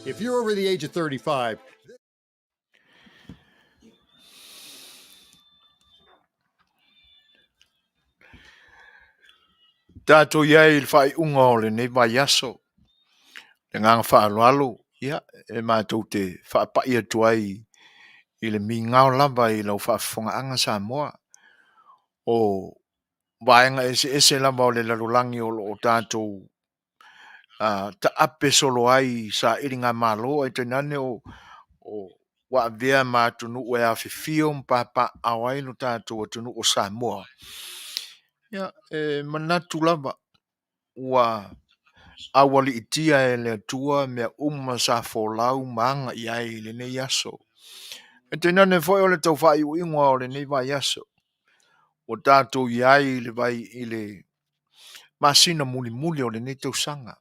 If you're over the age of 35, Tatou i ai i le faaiuga o lenei vaiaso, le agaga faaaloalo, ia, e matou te faapai atu ai i le migao lava i lau faafofogaaga Samoa. O vaega eseese lava o le lalolagi o lo o tatou taape solo ai i sailigamalo ae tainane o ua avea ma atunuu e afifio ma papaaao ai lo tatou atunuu o Samoa. Ia, e manatu lava ua aualiitia e le Atua mea uma sa folau ma aga i ai i lenei aso. E tainane foi o le tau faaiuiuga o lenei vaiaso, ua tatou i ai i le vai i le masina mulimuli o lenei tausaga.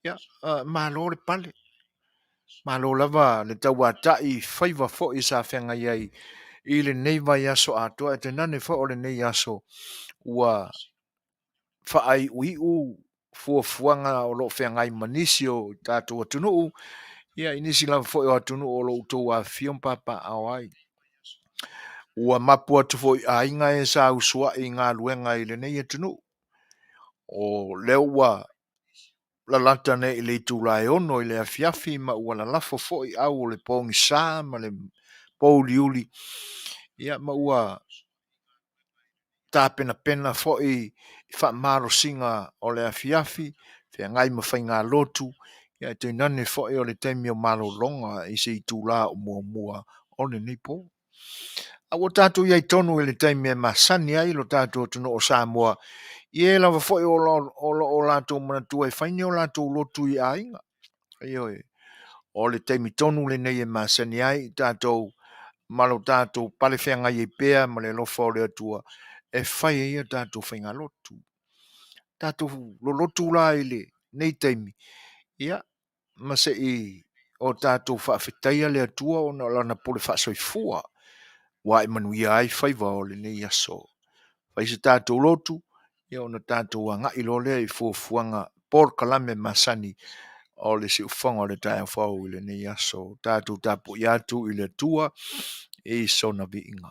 Ia, malo le pale, malo lava le tauatai i faiva foi sa feagai ai i lenei vaiaso atoa, ae tainane foi o lenei aso ua faaiuiu fuafuaga o lo o feagai ma nisi o tatou atunuu, ia i nisi lava foi o atunuu o lo o outou afifio ma papaaao ai. Ua mapu atu foi i aiga e sa usuai i galuega i lenei atunuu. O lea ua lalata nei i le itula e 6 i le afiafi ma ua lalafo foi au o le pogisa ma le pouliuli, ia ma ua tapenapena foi i faamalosiga o le afiafi, feagai ma faigalotu, ae tainane foi o le taimi o malologa i se itula o muamua o lenei po. A ua tatou i ai tonu i le taimi e masani ai lo tatou atunuu o Samoa, i e lava foi o lo o latou manatua e fai ni o latou lotu i aiga. Ioe. O le taimi tonu lenei e masani ai tatou ma lo tatou pale feagai ai pea ma le alofa o le Atua e fai ai a tatou faigalotu. Tatou lolotu la i lenei taimi, ia, ma se i o tatou faafetaia le Atua ona o Lana pule faasoifua ua ae manuia ai faiva o lenei aso. Fai se tatou lotu ona tatou agai loa lea i fuafuaga polokalame masani o le siufofoga o le taeao fou i lenei aso. Tatou tapuai atu i le Atua i sona viiga.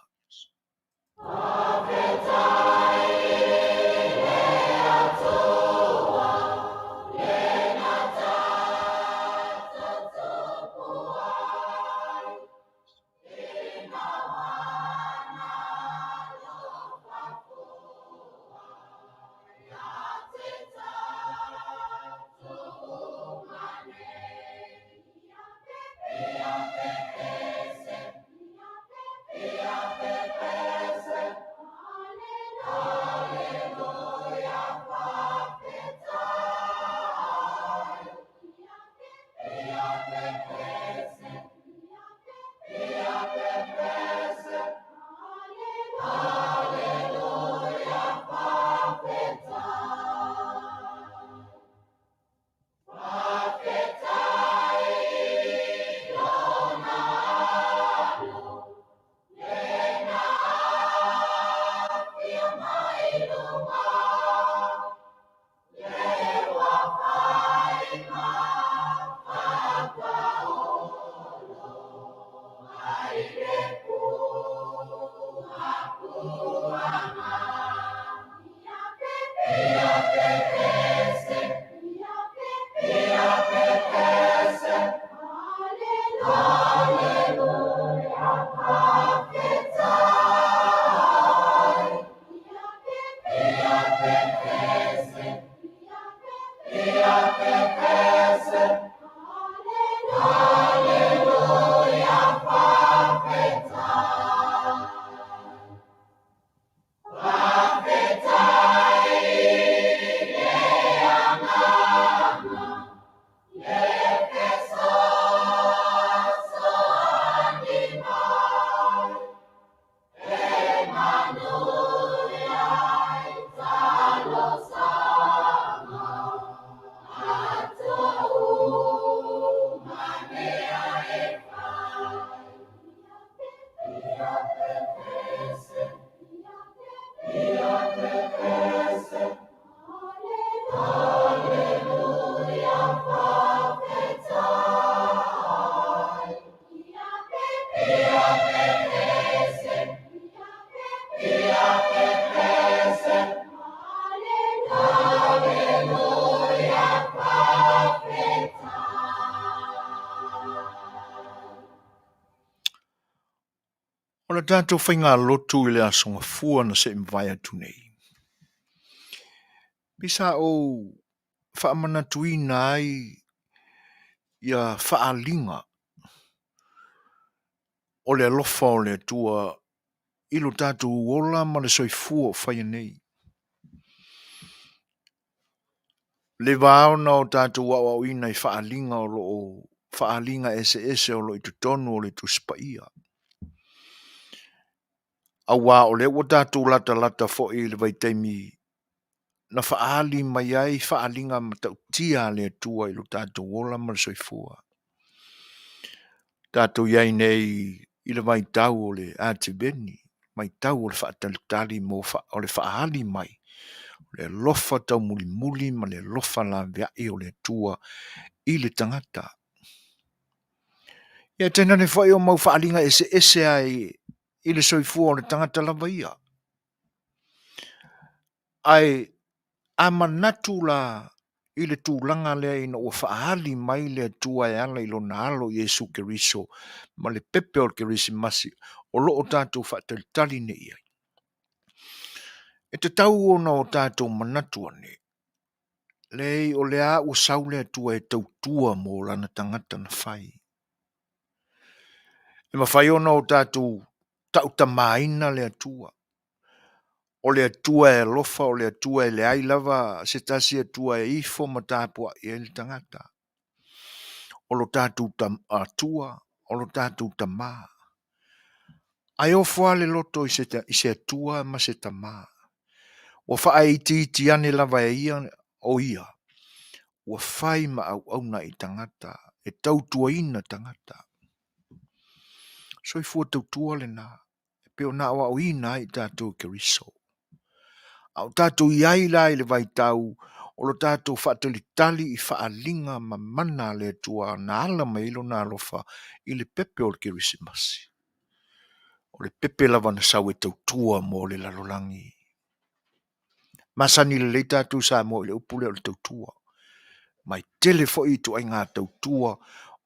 O le tatou faigalotu i le Aso Gafua na se i mavae atu nei, pei sa ou faamanatuina ai ia faaaliga o le alofa o le Atua i lo tatou ola ma le soifua o faia nei. Le va ona o tatou aoaoina i faaaliga o lo o faaaliga eseese o lo o i totonu o le Tusi Paia. Auā o lea ua tatou latalata foi i le vaitaimi na faaali mai ai faaaliga matautia a le Atua i lo tatou ola ma le soifua. Tatou i ai nei i le vaitau o le Ateveni, vaitau o le faatalitali mo o le faaali mai o le alofa taumulimuli ma le alofa laveai o le Atua i le tagata. Ia tainane foi o mau faaaliga eseese ai i le soifua o le tagata lava ia. Ae a manatu la i le tulaga lea ina ua faaali mai le Atua e ala i lona Alo Iesu Keriso ma le pepe o le Kerisimasi o lo o tatou faatalitali nei i ai. E tatau ona o tatou manatu ane, leai o lea ua sau le Atua e tautua mo lana tagata na fai. E mafai ona o tatou tautamaina le Atua. O le Atua e alofa, o le Atua e leai lava se tasi Atua e ifo ma tapuai ai le tagata. O lo tatou Atua, o lo tatou Tama. Ae ofo lava le loto i se Atua ma se Tama. Ua faaitiiti ane lava e ia o ia, ua fai ma auauna i tagata, e tautuaina tagata. Soifua tautua lena, e pei ona aoaoina ai i tatou e Keriso. A o tatou i ai la i le vaitau o lo tatou faatalitali i faaaliga ma mana a le Atua na ala mai ai lona alofa i le pepe o le Kerisimasi. O le pepe lava na sau e tautua mo le lalolagi. Masani lelei tatou Samoa i le upu lea o le tautua. Ma e tele foi ituaiga tautua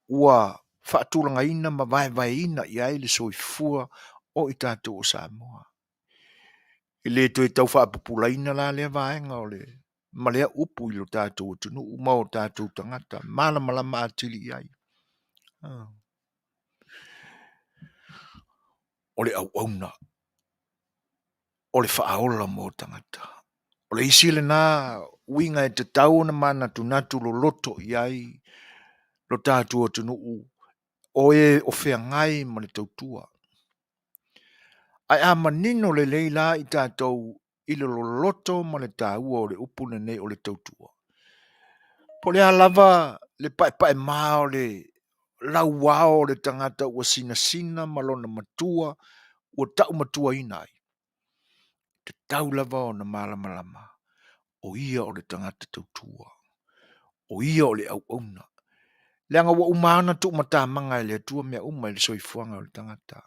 ua faatulagaina ma vaevaeina i ai le soifua o i tatou o Samoa. E le toe tau faapupulaina la lea vaega o le ma lea upu i lo tatou atunuu ma o tatou tagata malamalama atili i ai. O le auauna, o le faaola mo tagata. O le isi lena uiga e tatau ona manatunatu loloto i ai lo tatou atunuu o e o feagai ma le tautua. Ae a manino lelei la i tatou i le loloto ma le taua o le upu lenei o le tautua, po o le a lava le paepaema o le lauao o le tagata ua sinasina ma lona matua ua taumatuaina ai, tatau lava ona malamalama o ia o le tagata tautua, o ia o le auauna. Leaga ua uma ona tuumatamaga e le Atua mea uma i le soifuaga o le tagata.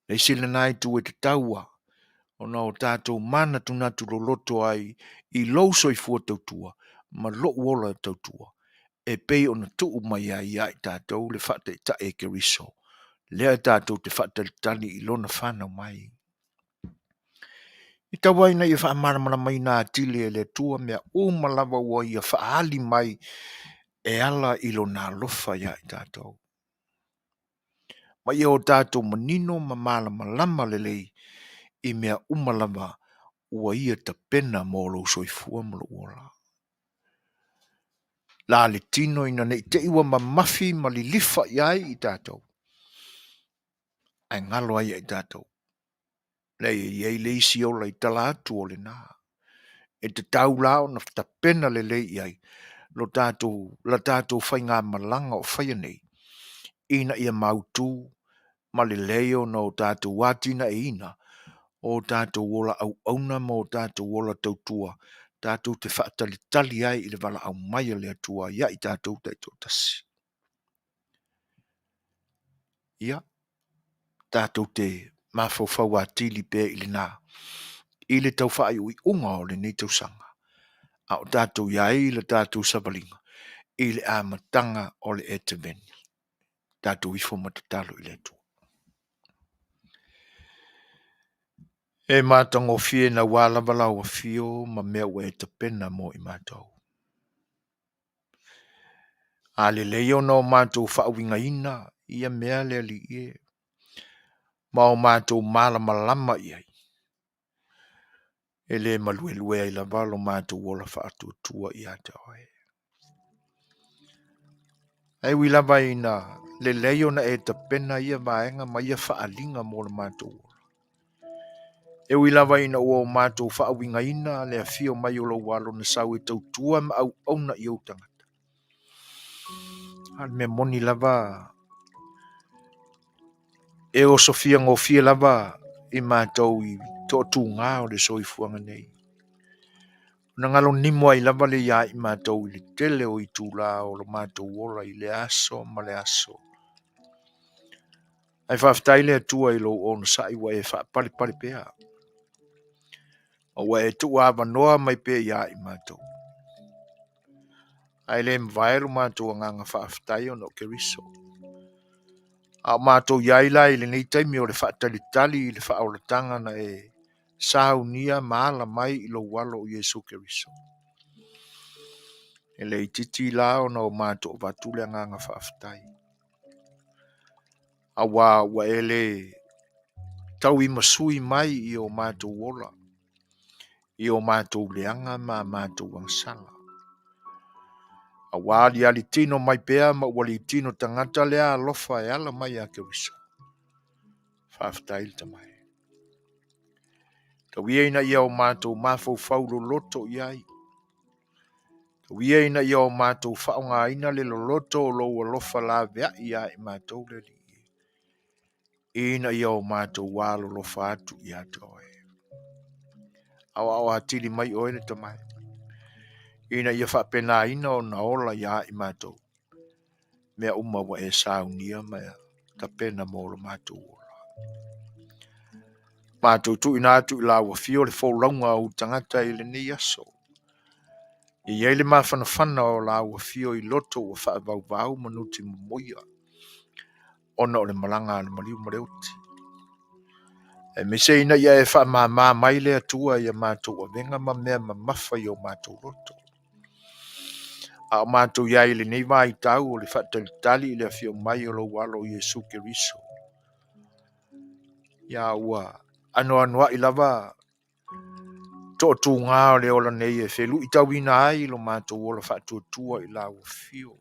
Le isi lena itu e tatau lava ona o tatou manatunatu loloto ai i lou soifua tautua ma lou ola tautua e pei ona tuu mai ai ia i tatou le faataitai e Keriso, lea tatou te faatalitali i lona fanau mai. E tau ai ina ia faamalamalamaina atili e le Atua mea uma lava ua ia faaali mai e ala i lona alofa ia i tatou. Ma ia o tatou manino ma malamalama lelei i mea uma lava ua ia tapena mo lou soifua ma lou ola. La le tino ina ne i te i ua mamafi ma lilifa i ai i tatou, ae galo ai ia i tatou. Leai, e i ai le isi ola i tala atu o lena. E tatau la ona tapena lelei i ai lo tatou, la tatou faigamalaga o faia nei, ina ia mautu ma lelei ona o tatou atinaeina o tatou ola auauna ma o tatou ola tautua, tatou te faatalitali ai i le valaau mai a le Atua ia i tatou taitoatasi. Ia, tatou te mafaufau atili pea i lena, i le tau faaiuiuga o lenei tausaga, a o tatou i ai i le tatou savaliga i le amataga o le Eteveni. Tatou ifo ma tatalo i le Atua. E matagofie naua lava lau afio ma mea ua e tapena mo i matou. A lelei ona o matou faauigaina ia mea le Alii e, ma o matou malamalama i ai, e le maluelue ai lava lo matou ola faatuatua ia te oe. Ae ui lava ina lelei ona e tapena ia vaega ma ia faaaliga mo le matou ola. E ui lava ina ua o matou faauigaina le afio mai o lou alo na sau e tautua ma auauna i ou tagata. A o le mea moni lava, e osofia gofie lava i matou i toatuga o le soifuaga nei. Ona galonimo ai lava le ia i matou i le tele o itula o lo matou ola i le aso ma le aso. Ae faafetai le Atua i lou onosai ua e faapalepale pea, ma ua e tuuavanoa mai pea ia i matou. Ae le mavae lo matou agaga faafetai ona o Keriso. A o matou i ai la i lenei taimi o le faatalitali i le faaolataga na e saunia ma ala mai i lou alo o Iesu Keriso. E le itiiti la ona o matou avatu le agaga faafetai. Auā ua e le tauimasui mai i o matou ola, i o matou leaga ma a matou agasala. A ua aliali tino mai pea ma ua litino tagata lea alofa e ala mai ia Keriso. Faafetai le Tama e. Tau ia ina ia o matou mafaufau loloto i ai. Tau ia ina ia o matou faaaogaina le loloto o lou alofa laveai ia i matou le Alii, ina ia o matou alolofa atu ia te oe. Aoao atili mai oe le Tama e, ina ia faapenaina ona ola ia i matou mea uma ua e saunia ma tapena mo lo matou ola. Matou tuuina atu i lau afio le folauga o ou tagata i lenei aso. E i ai le mafanafana o lau afio i loto ua faavauvau ma nuti momoia ona o le malaga a le maliu ma le oti. Aemaise ina ia e faamama mai le Atua i a matou avega ma mea mamafa i o matou loto. A o matou i ai i lenei vaitau o le faatalitali i le afio mai o lou alo o Iesu Keriso. Ia ua anoanoai lava toatuga o le ola nei e feluitauina ai lo matou ola faatuatua i lau afio.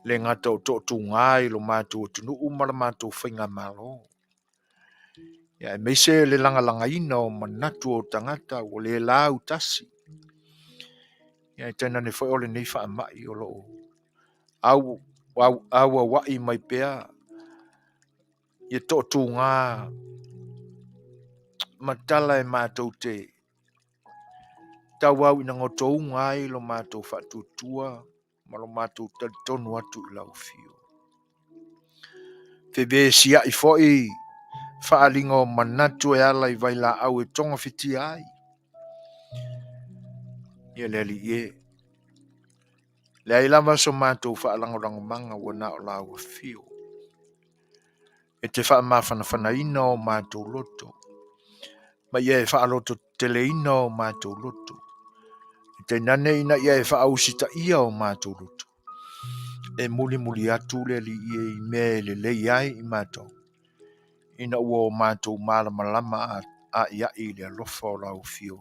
Le gata o toatuga i lo matou atunuu ma la matou faigamalo. Ia aemaise le lagalagaina o manatu o tagata ua le lautasi. Ia e tainane foi o lenei faamai o lo o auauai mai pea ia toatuga ma tala e matou te tauau ina gotouga ai lo matou faatuatua ma lo matou talitonu atu i lau afio. Fevesiai foi faaaliga o manatu e ala i vailaau e togafitia ai. Ia le Alii e, leai lava so matou faalagolagomaga ua na o lau afio. E te faamafanafanaina o matou loto, ma ia e faalototeteleina o matou loto, e tainane ina ia e faausitaia o matou loto, e mulimuli atu le Alii e i mea e lelei ai i matou, ina ua o matou malamalama a'ia'i i le alofa o lau afio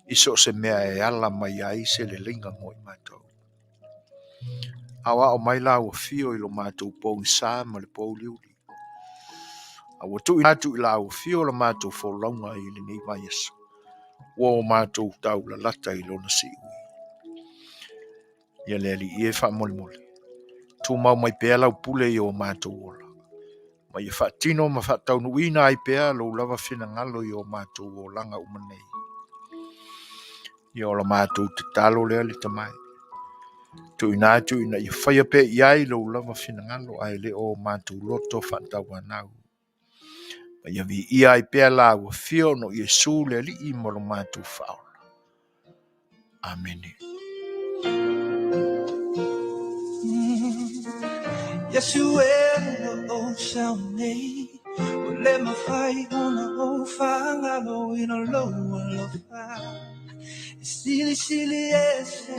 i so o se mea e ala mai ai se leleiga mo i matou. Aoao mai lau afio i lo matou pogisa ma le pouliuli. A ua tuuina atu i lau afio la matou folauga i lenei vaiaso, ua o matou taulalata i lona siui. Ia le Alii e faamolemole, tumau mai pea lau pule i o matou ola, ma ia faatino ma faataunuuina ai pea lou lava finagalo i o matou olaga uma nei. Ia o la matou tatalo lea le Tama e, tuuina atu ina ia faia pea i ai lou lava finagalo ae le o matou loto faatauanau. Ma ia viia ai pea lau afio ona o Iesu le Alii ma lo matou Faaola. Amene. Iesu e o sau nei. Ua le mafai ona ou faagaloina lou alofa e silisili ese.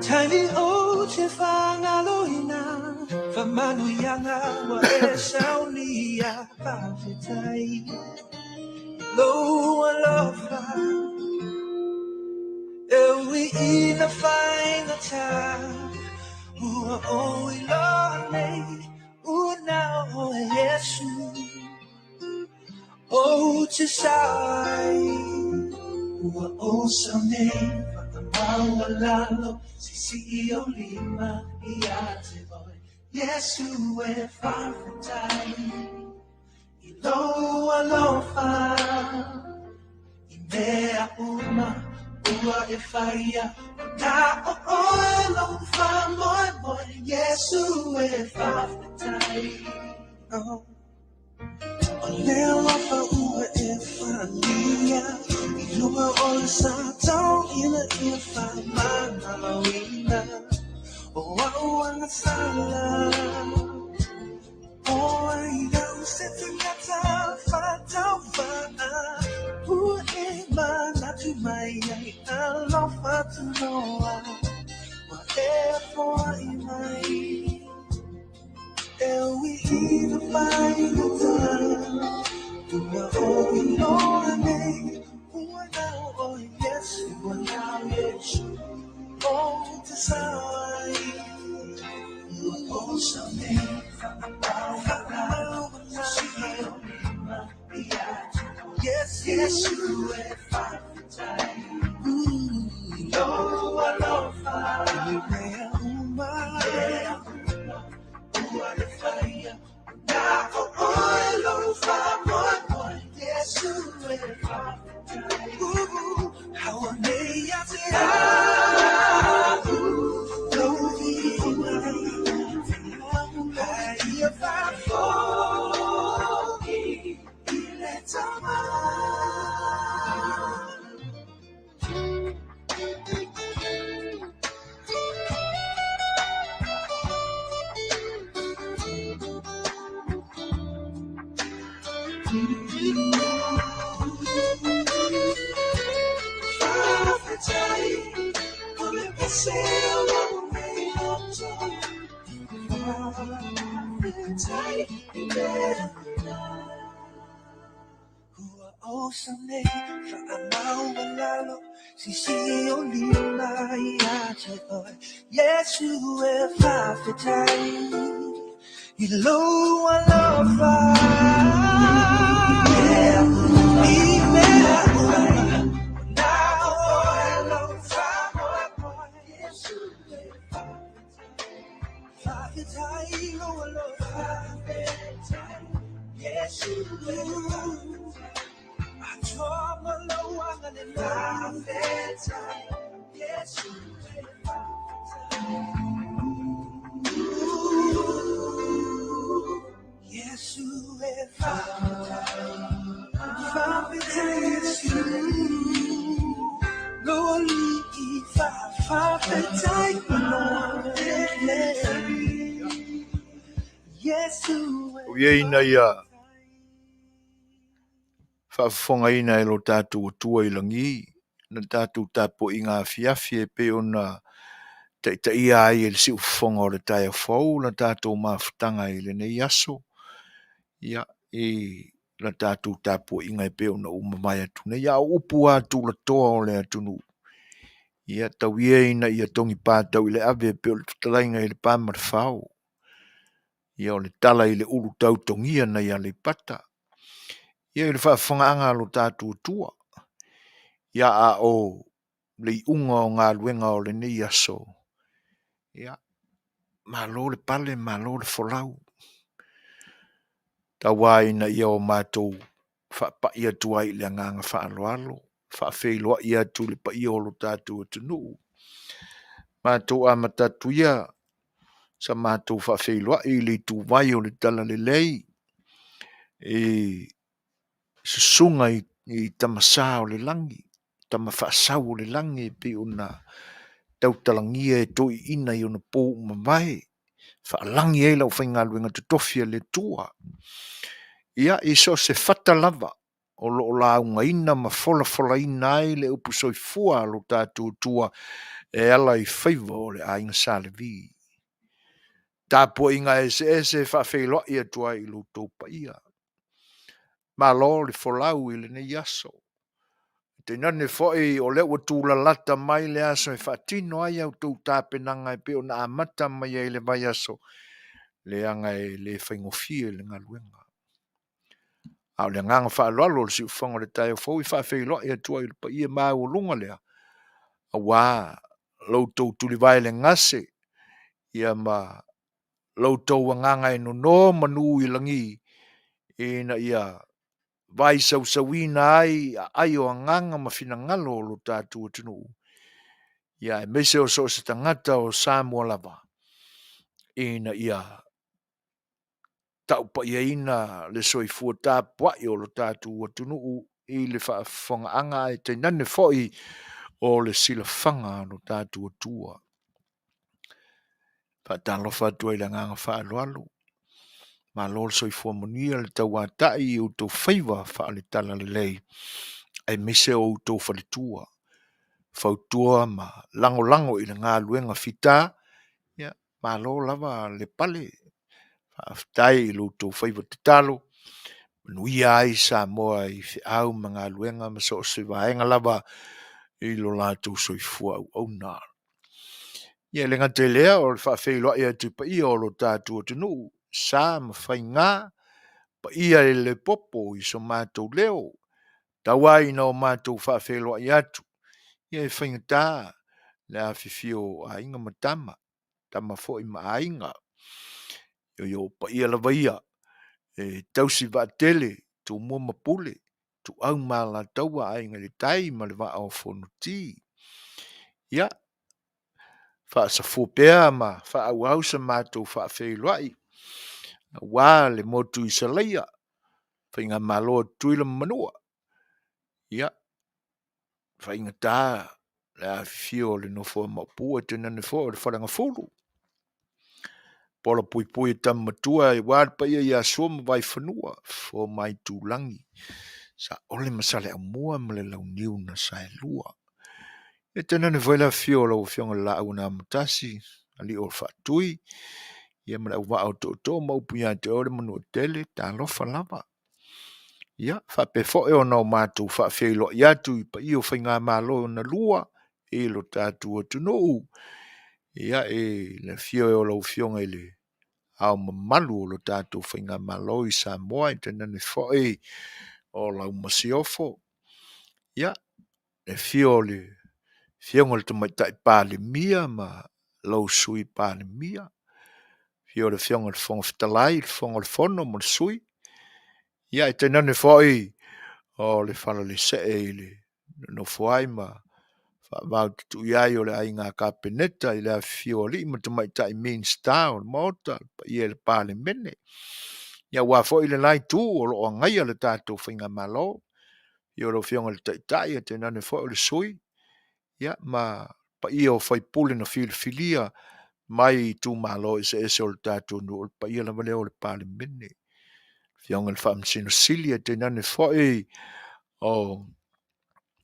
Taimi ou te faagaloina faamanuiaga ua e saunia, faafetai i lou alofa e ui ina faigata. Ua ou iloa nei ua na o oe Iesu ou te sao ai. Ua ou sao nei faamaualalo, siisii ou lima ia te oe Iesu e faafetai i lou alofa i mea uma ua e faia, ua na o oe lou faamoemoe Iesu e faafetai. Oh. O le alofa ua e faaalia i luga o le sa tauina ia faamagaloina o a'u agasala. O ai au se tagata faatauvaa ua e manatu mai ai alofa tunoa ua e foai mai. E ui ina faigata ua ou iloa nei ua na o oe Iesu, ua na o Iesu ou te sao ai. Ua ou sao nei faamaualalo, siisii ou lima ia te oe Iesu e faafetai i lou alofa i mea uma ua e faia, ua na o oe lou faamoemoe Iesu e faafetai. Hauanei ia te a'u lou viiga a ia faafoi i le Tama. Faafetai o le pese o lou nei loto, faafetai i mea uma ua ou sao nei faamaualalo, siisii ou lima ia te oe Iesu e faafetai i lou alofa i mea uma ua na o oe lou faamoemoe Iesu e faafetai i lou alofa Iesu e atoa ma lou agalelei Iesu e Iesu e faafetai, faafetai Iesu lou alii, faafetai ma lou agalelei Iesu e O ia ina ia faafofogaina e lo tatou Atua i lagi na tatou tapuaiga afiafi e pei ona taitaia ai e le siufofoga o le taeao fou la tatou mafutaga i lenei aso, ia, i la tatou tapuaiga e pei ona ou mavae atu nei. A o upu lava tulatoa o le atunuu, ia, tau ia ina ia togipa tau i le ave e pei o le fetalaiga i le pa ma le fao. Ia, o le tala i le ulu tau togia nai Aleipata. Ia, i le faafofogaaga a lo tatou Atua, ia, a o le iuga o galuega o lenei aso, ia, malo le pale, malo le folau. Tau lava ina ia o matou faapai atu ai i le agaga faaaloalo, faafeiloai atu i le paia o lo tatou atunuu. Matou amata atu ia sa matou faafeiloai i le ituvai o le Talalelei i susuga i Tamasa o le Lagi, Tama Faasau o le Lagi e pei ona tautalagia e toeaiina i ona po ua mavae. Faalagi ai lau faigaluega totofi a le Atua. Ia, i so o se fata lava o lo o laugaina ma folafolaina ai le upu soifua a lo tatou Atua e ala i faiva o le aiga Sa Levi. Tapuaiga eseese e faafeiloai atu ai i lo outou paia. Malo le folau i lenei aso. Tainane foi o lea ua tulalata mai le aso e faatino ai a outou tapenaga e pei ona amata mai ai i le vaiaso, leaga e le faigofie le galuega. A o le agaga faaaloalo o le siufofoga o le taeao fou e faafeiloai atu ai i le paia maualuga lea, aua lo outou tulivae i le gase, ia ma lo outou agaga e nono manu i lagi, ina ia vaisausauina ai aai o agaga ma finagalo o lo tatou atunuu, ia aemaise o so o se tagata o Samoa lava, ina ia taupaiaina le soifua tapuai o lo tatou atunuu i le faafofogaaga ae tainane foi o le silafaga a lo tatou Atua. Faatalofa atu ai i le agaga faaaloalo, malo le soifua manuia le tauatai i outou faiva faale-Talalelei, aemaise o outou faletua, fautua ma lagolago i le galuega fita, ia malo lava le pale. Faafetai i lo outou faiva tatalo, manuia ai Samoa i feau ma galuega ma so o se vaega lava i lo latou soifua auauna. Ia e le gata i lea o le faafeiloai atu i paia o lo tatou atunuu, sa ma faiga, paia e le popo i so matou leo, tau lava ina o matou faafeiloai atu, ia e faigata le afifio o Aiga ma Tama, Tama foi ma Aiga. O paia lava ia e tausi vaatele Tumua ma Pule, Ituau ma Alataua, Aiga i le Tai ma le Vaa o Fonoti. Ia, faasafua pea ma faaauau sa matou faafeiloai aua le motu i Salaia, faigamalo a Tutuila ma Manua. Ia, faigata le afifio o le nofo a Maopu ae tainane foi o le Faleagafulu, pola puipui e tama matua aua le paia ia Sua ma Vaifanua, Fofo ma Aitulagi, Saole ma Saleaaumua ma le Launiu na Saelua. Ia tainane foi le afifio o lau Afioga i le Laau na Amotasi, Alii o le Faatui, ia ma le Auvaa o Tootoo ma upu ia te oe le Manuatele, talofa lava. Ia faapea foi ona o matou faafeiloai atu i paia o faigamalo na lua i lo tatou atunuu. Ia i le afio o lau Afioga i le Ao Mamalu o lo tatou Faigamalo i Samoa, tainane foi o lau Masiofo. Ia, le afio o le Afioga i le Tamaitai Palemia ma lou Sui Palemia, afio le Afioga i le Fofoga Fetalai, le Fofoga o le Fono ma le Sui, ia ae tainane foi o le falalesee i le nonofo ai ma faavaututui ai o le Aiga Kapeneta i le afifio o alii ma tamaitai Minisita o le Maota, le paia i le Palemene. Ia aua foi le la itu o lo o agaia le tatou faigamalo, afio lau Afioga i le Taitai ae tainane foi o le Sui, ia ma paia o sui usufono na filifilia mai itumalo eseese o le tatou atunuu, o le paia lava lea o le Palemene. Afioga i le Faamasino Sili ae tainane foi o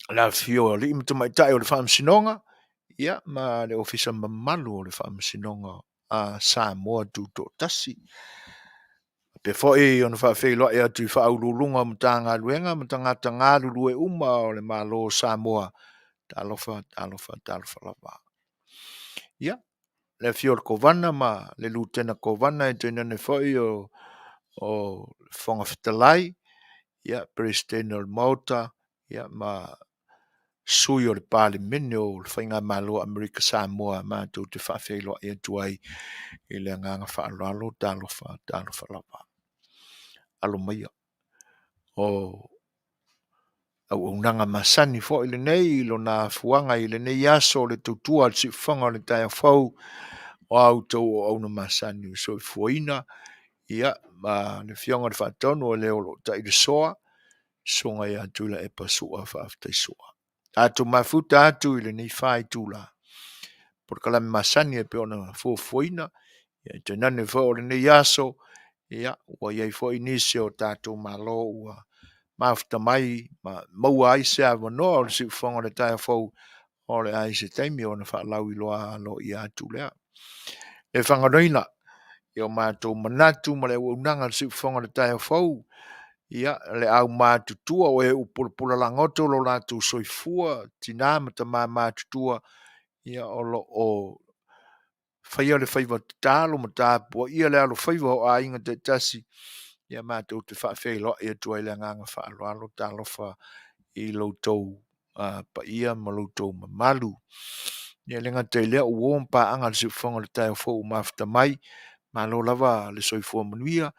le afifio o alii ma tamaitai o le Faamasinoga, ia ma le Ofisa mamalu o le Faamasinoga a Samoa Tutoatasi. E faapea foi ona faafeiloai atu i Ofisa Sili o Pulega o Matagaluega ma tagata galulue uma o le Malo o Samoa, talofa, talofa, talofa lava. Ia, le afio o le Kovana ma le Lutena Kovana ae tainane foi o le Fofoga Fetalai, ia, Peresetene o le Maota, ia ma sui o le Palemene o le Faigamalo a Amerika Samoa matou te faafeiloai atu ai i le agaga faaaloalo. Talofa, talofa lava. Alo maia, o auaunaga masani foi lenei i lona afuaga i lenei aso o le tautua a le siufofoga o le taeao fou, o a outou auauna masani o le soifuaina, ia ma le Afioga i le Faatonu o le o lo o tailesoa, Susuga ia Tuilaepa Sua Faafetai Sua. Tatou mafuta atu i lenei 4 itula, polokalame masani e pei ona fuafuaina. Ia tainane foi o lenei aso, ia ua i ai foi nisi o tatou Malo ua mafuta mai ma maua ai se avanoa o le siufofoga o le taeao fou, o le a i ai se taimi ona faalauiloa aloaia atu lea. E le faagaloina i o matou manatu ma le auaunaga a le siufofoga o le taeao fou, ia le aumatutua o e ua pulapula lagoto lo latou soifua, tina ma tama matutua, ia o lo o faia le faiva tatalo ma tapuaia le alofaiva o aiga taitasi, ia matou te faafeiloai atu ai i le agaga faaaloalo. Talofa i lo outou paia ma lo outou mamalu. E le gata i lea o uo ma paaga a le siufofoga o le taeao fou ua mafuta mai, malo lava le soifua manuia.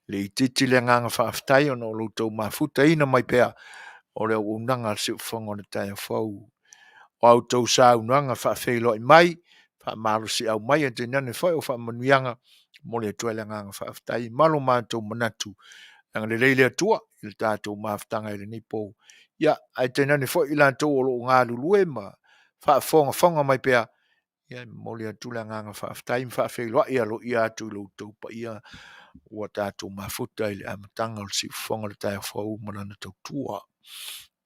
E le itiiti le agaga faafetai ona o lo outou mafutaina mai pea o le auaunaga a le siufofoga o le taeao fou. O a outou saunoaga faafeiloai mai, faamalosiau mai ae tainane foi o faamanuiaga, e momoli atu ai le agaga faafetai ma lo matou manatu, agalelei le Atua i le tatou mafutaga i lenei po, ae tainane foi i latou o lo o galulue ma faafogafoga mai pea, ia e momoli atu le agaga faafetai ma faafeiloai aloaia atu i lo outou paia ua tatou mafuta i le amataga o le siufofoga o le taeao fou ma lana tautua.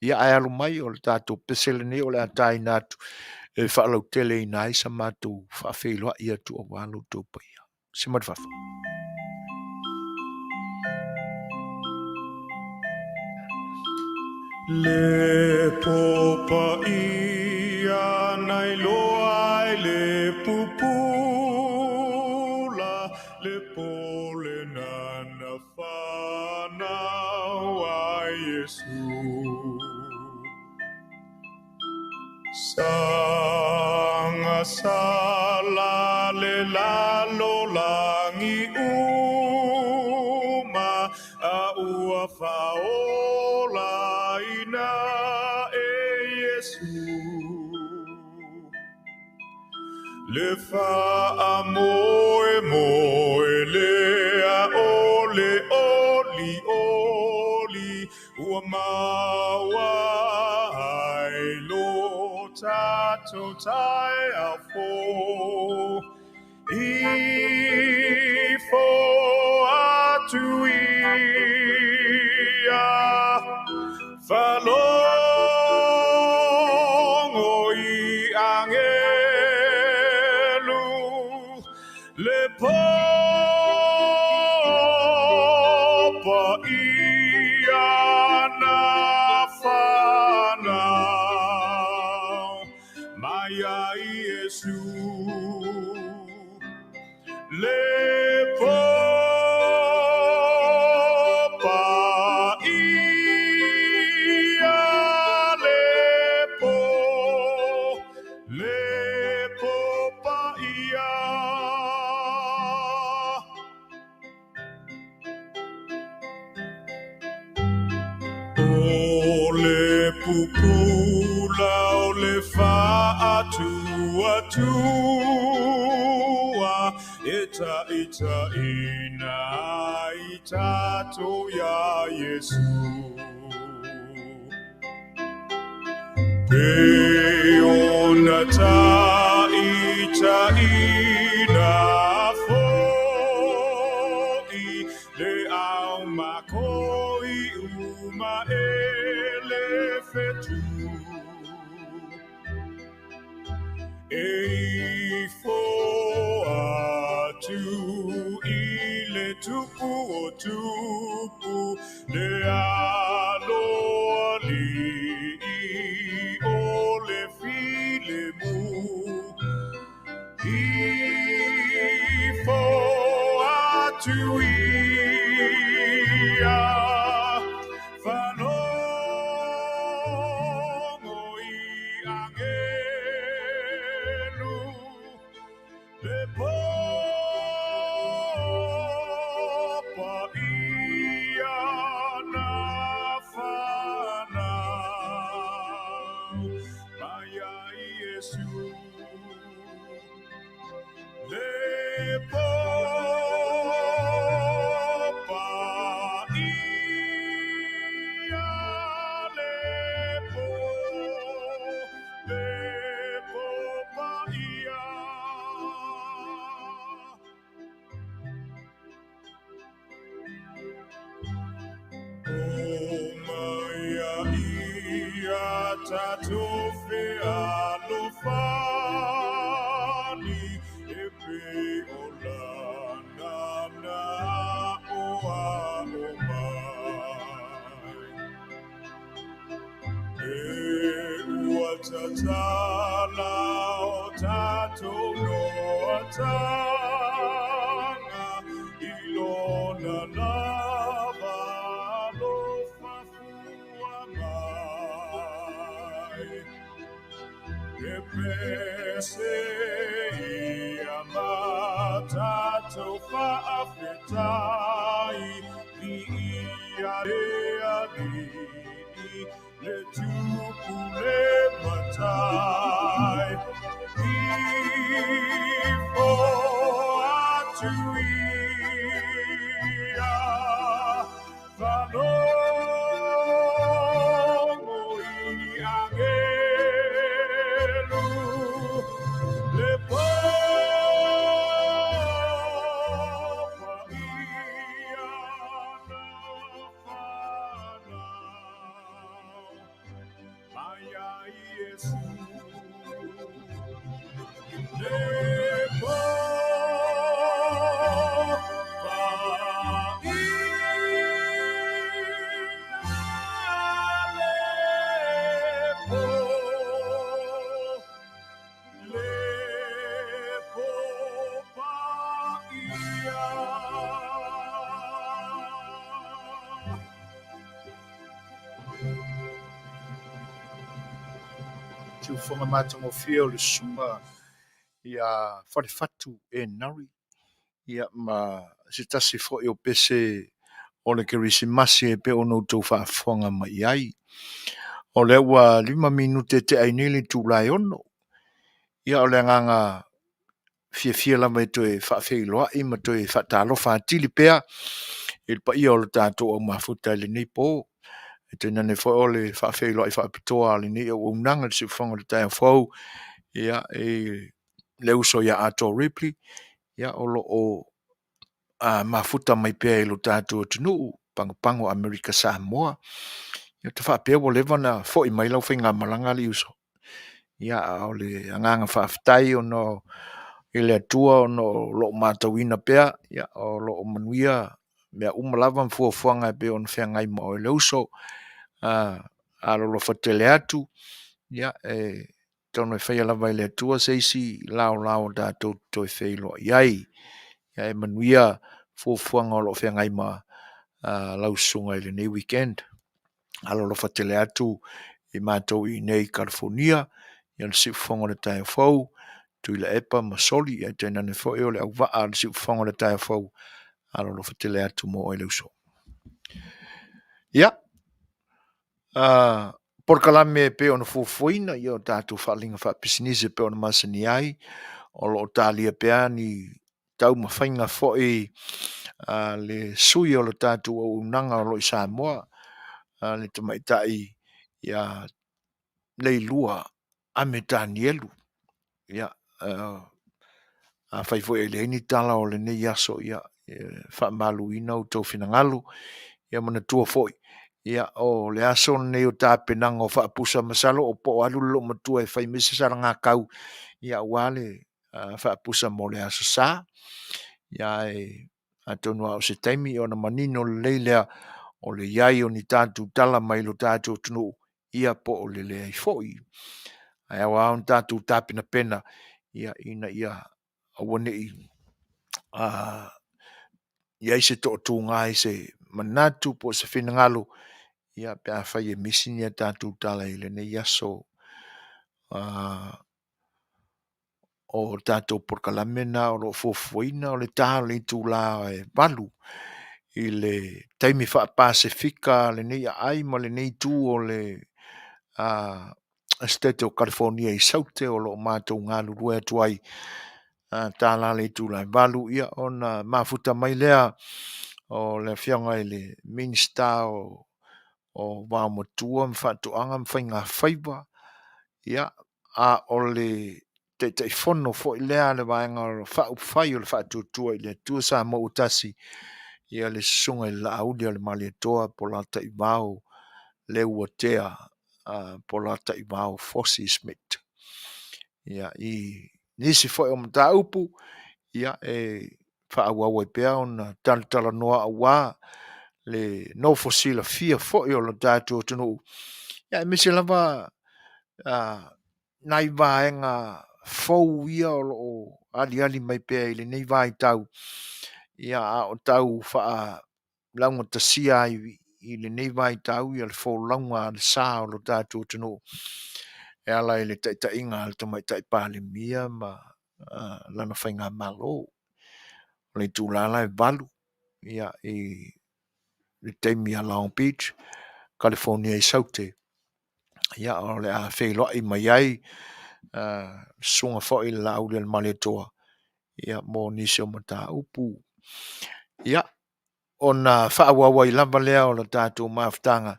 Ia ae alo mai o le tatou pese lenei o le a taina atu e faalauteleina ai sa matou faafeiloai atu aua lo outou paia. Se mai le fafo. Le popaia na iloa ai le pupula, le pole na na whanau ai Iesu. Sanga sala le lalo langi uma, a ua whaola ina e Iesu. Le wha moe moe le a ole oli oli, ua maua ai lo tatou tai au fo. I fo atu ia, whalongo i angelu, le popa ia na whanau, mai ai Iesu. Le popa ia le po, le popa ia. O le pupula o le whaatua tua, e ta ita ina i tatou ia Iesu. Pe ona ta ita ina foi, le au makoi uma e le whetu. E ifo atu i le tupu o tupu, le aloa li'i o le filemu. Ifo atu ia, whalongo i angelu, le popa ia na whanau, mai ai Iesu. Le popa tatou fealofani e pei o lana na aʻoaʻo mai. E ua tatala o tatou noataga i lona lava alofa fua mai. E pese ia ma tatou faafetai, viia le Alii, le Tupu le Matai. Ifo atu ia, faalogo i agelu, le pō paia na fanau mai ia Iesu. Le pō paia le pō, le pō paia. Siufofoga matagofie o le susuga ia Falefatu Enari, ia ma se tasi foi o pese o le Kerisimasi e pei ona outou faafofoga mai i ai. O lea ua 5 minute tea ai nei le itula e 6. Ia o le agaga fiafia lava e toe faafeiloai ma toe faatalofa atili pea i le paia o le tatou aumafuta i lenei po. E tainane foi o le faafeiloai faapitoa a lenei auaunaga i le siufofoga o le taeao fou, ia, i le uso ia Atoa Ripley, ia, o lo o mafuta mai pea i lo tatou atunuu, Pagopago Amerika Samoa. Ia, ou te faapea ua leva ona foi mai lau faigamalaga alii uso. Ia, a o le agaga faafetai ona i le Atua ona o lo o matauina pea, ia, o lo o manuia mea uma lava ma fuafuaga e pei ona feagai ma oe le uso. Alolofa tele atu, ia, e atonu e faia lava e le Atua se isi laolao tatou te toe feiloai ai. Ae manuia fuafuaga o lo o feagai ma lau susuga i lenei weekend. Alolofa tele atu i matou i inei i Kalifonia, ia le siufofoga o le taeao fou, Tuilaepa ma Soli, ae tainane foi o le auvaa a le siufofoga o le taeao fou, alolofa tele atu mo oe le uso. Ia, polokalame e pei ona fuafuaina, ia o tatou faaaliga faapisinisi e pei ona masani ai, o lo o talia pea ni taumafaiga foi a le sui o le tatou auaunaga o lo o i Samoa, le tamaitai ia Leilua Ame Tanielu. Ia, afai foi e leai ni tala o lenei aso, ia, e faamaluina outou finagalo. Ia manatua foi, ia, o le aso lenei o tapenaga o faapusa, masalo o po o alu le loomatua e fai mai se salagakau, ia aua le faapusa mo le Aso Sa. Ia ae atonu lava o se taimi ona manino lelei lea o le i ai o ni tatou tala mai lo tatou atunuu, ia po o le leai foi. Ae ao lava ona tatou tapenapena ina ia aua ne i i ai se toatuga i se manatu po o se finagalo pe afai e misi ni a tatou tala i lenei aso. O tatou polokalame na o lo o fuafuaina o le ta o le itula e 8 i le taimi faa-Pasefika a lenei aai ma lenei itu o le Esetete o Kalifonia i Saute o lo o matou galulue atu ai ta la le itula e 8, ia ona mafuta mai lea o le afioga i le Minisita o Vaomatua ma Faatoaga ma Faigafaiva, ia, a o le Taitaifono foi lea a le Vaega Faaupufai o le Faatuatua i le Atua Samoa ua Tasi, ia le Susuga i le Laauli a le Malietoa Bolataivao Leuatea. Polataivao Fosi Smith. Ia, i nisi foi o mataupu, ia, e faaauau ai pea ona talatalanoa aua le nofo silafia foi o le tatou atunuu, ia aemaise lava nai vaega fou ia o lo o aliali mai pea i lenei vaitau, ia a o tau faalaugatasia ai i lenei vaitau ia le folauga a le sa o lo tatou atunuu e ala i le taitaiga a le Tamaitai Palemia ma lana faigamalo. O le itula la e 8 i le taimi a Long Beach, Kalifonia i Saute, ia o le a feiloai mai ai le Susuga foi i le Laaulialemalietoa mo nisi o mataupu. Ia, ona faaauau ai lava lea o le tatou mafutaga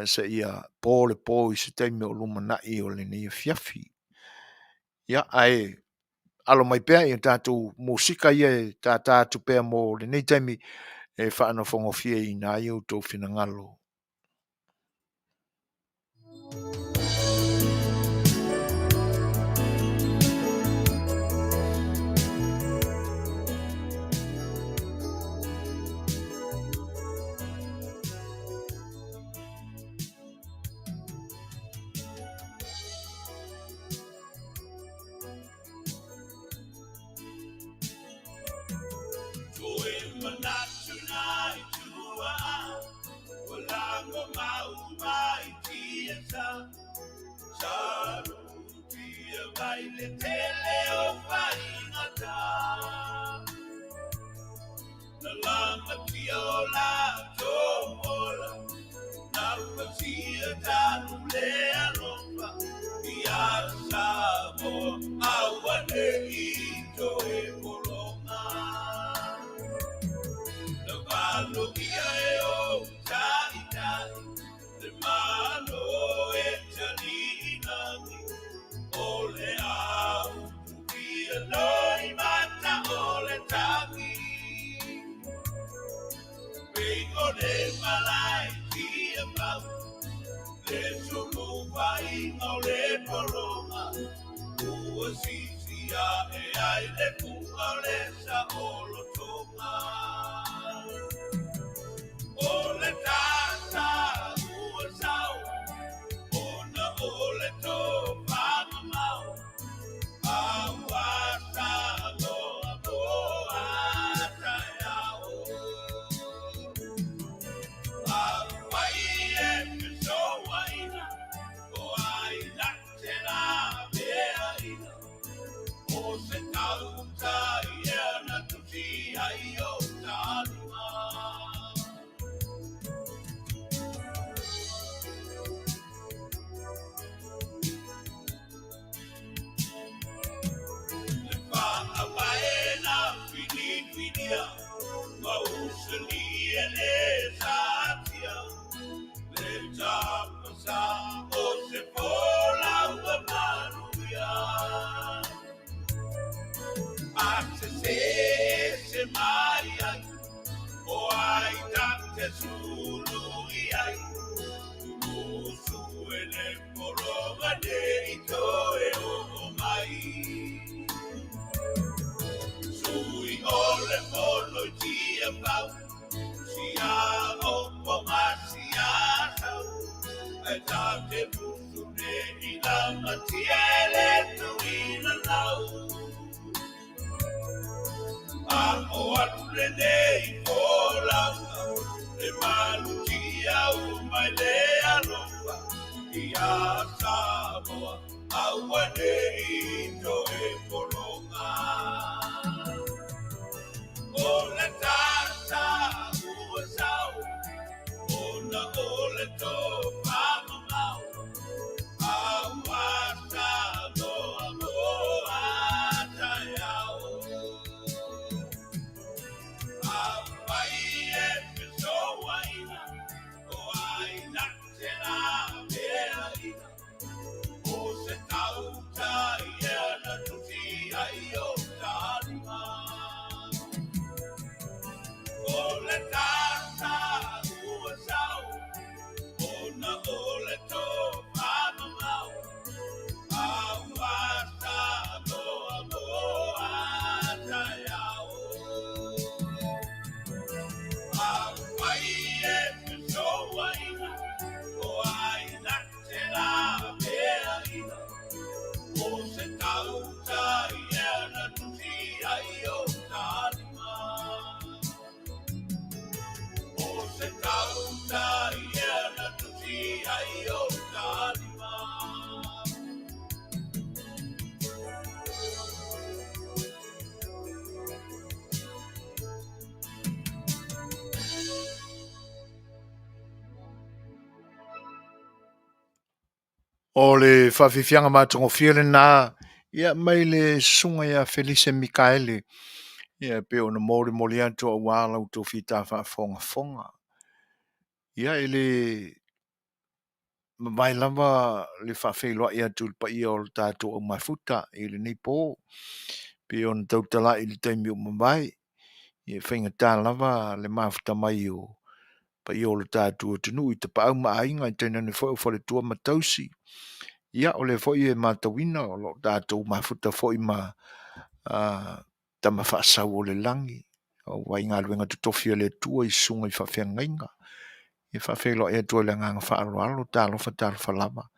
seia po le po i se taimi o lumanai o lenei afiafi. Ia, ae alo mai pea i a tatou musika ia e tata atu pea mo lenei taimi e faanofogofieina ai outou finagalo. O le faafiafiaga matagofie lena ia mai le susuga ia Felise Mikaele ia e pei ona molimoli atu aua la outou fita faafogafoga. Ia e le mavae lava le faafeiloai atu i le paia o le tatou aumafuta i lenei po, pei ona tautalai i le taimi ua mavae. Ia e faigata lava le mafuta mai o paia o le tatou atunuu i Tapaau ma Aiga tainane foi o faletua ma tausi. Ia o lea foi e matauina o lo o tatou mafuta foi ma Tama Faasau o le Lagi, aufaigaluega totofi a le Atua i susuga i faafeagaiga. E faafeiloai atu ai i le agaga faaaloalo, talofa talofa lava,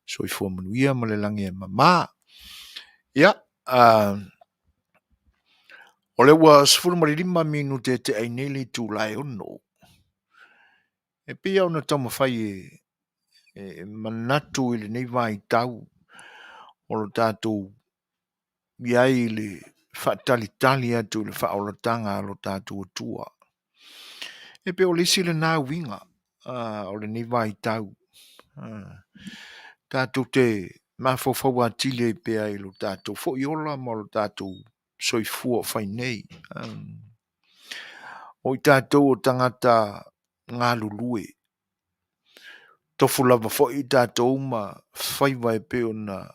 soifua manuia ma le lagi e mama. Ia, o lea ua 15 minute e tea ai nei le itula e 6. E pei lava ona taumafai e manatu i lenei vaitau o lo tatou i ai i le faatalitali atu i le faaolataga a lo tatou Atua. E pei o le isi lena uiga o lenei vaitau, tatou te mafaufau atili ai pea i lo tatou foi ola ma lo tatou soifua o fai nei. O i tatou o tagata galulue, tofu lava foi i tatou ma faiva e pei ona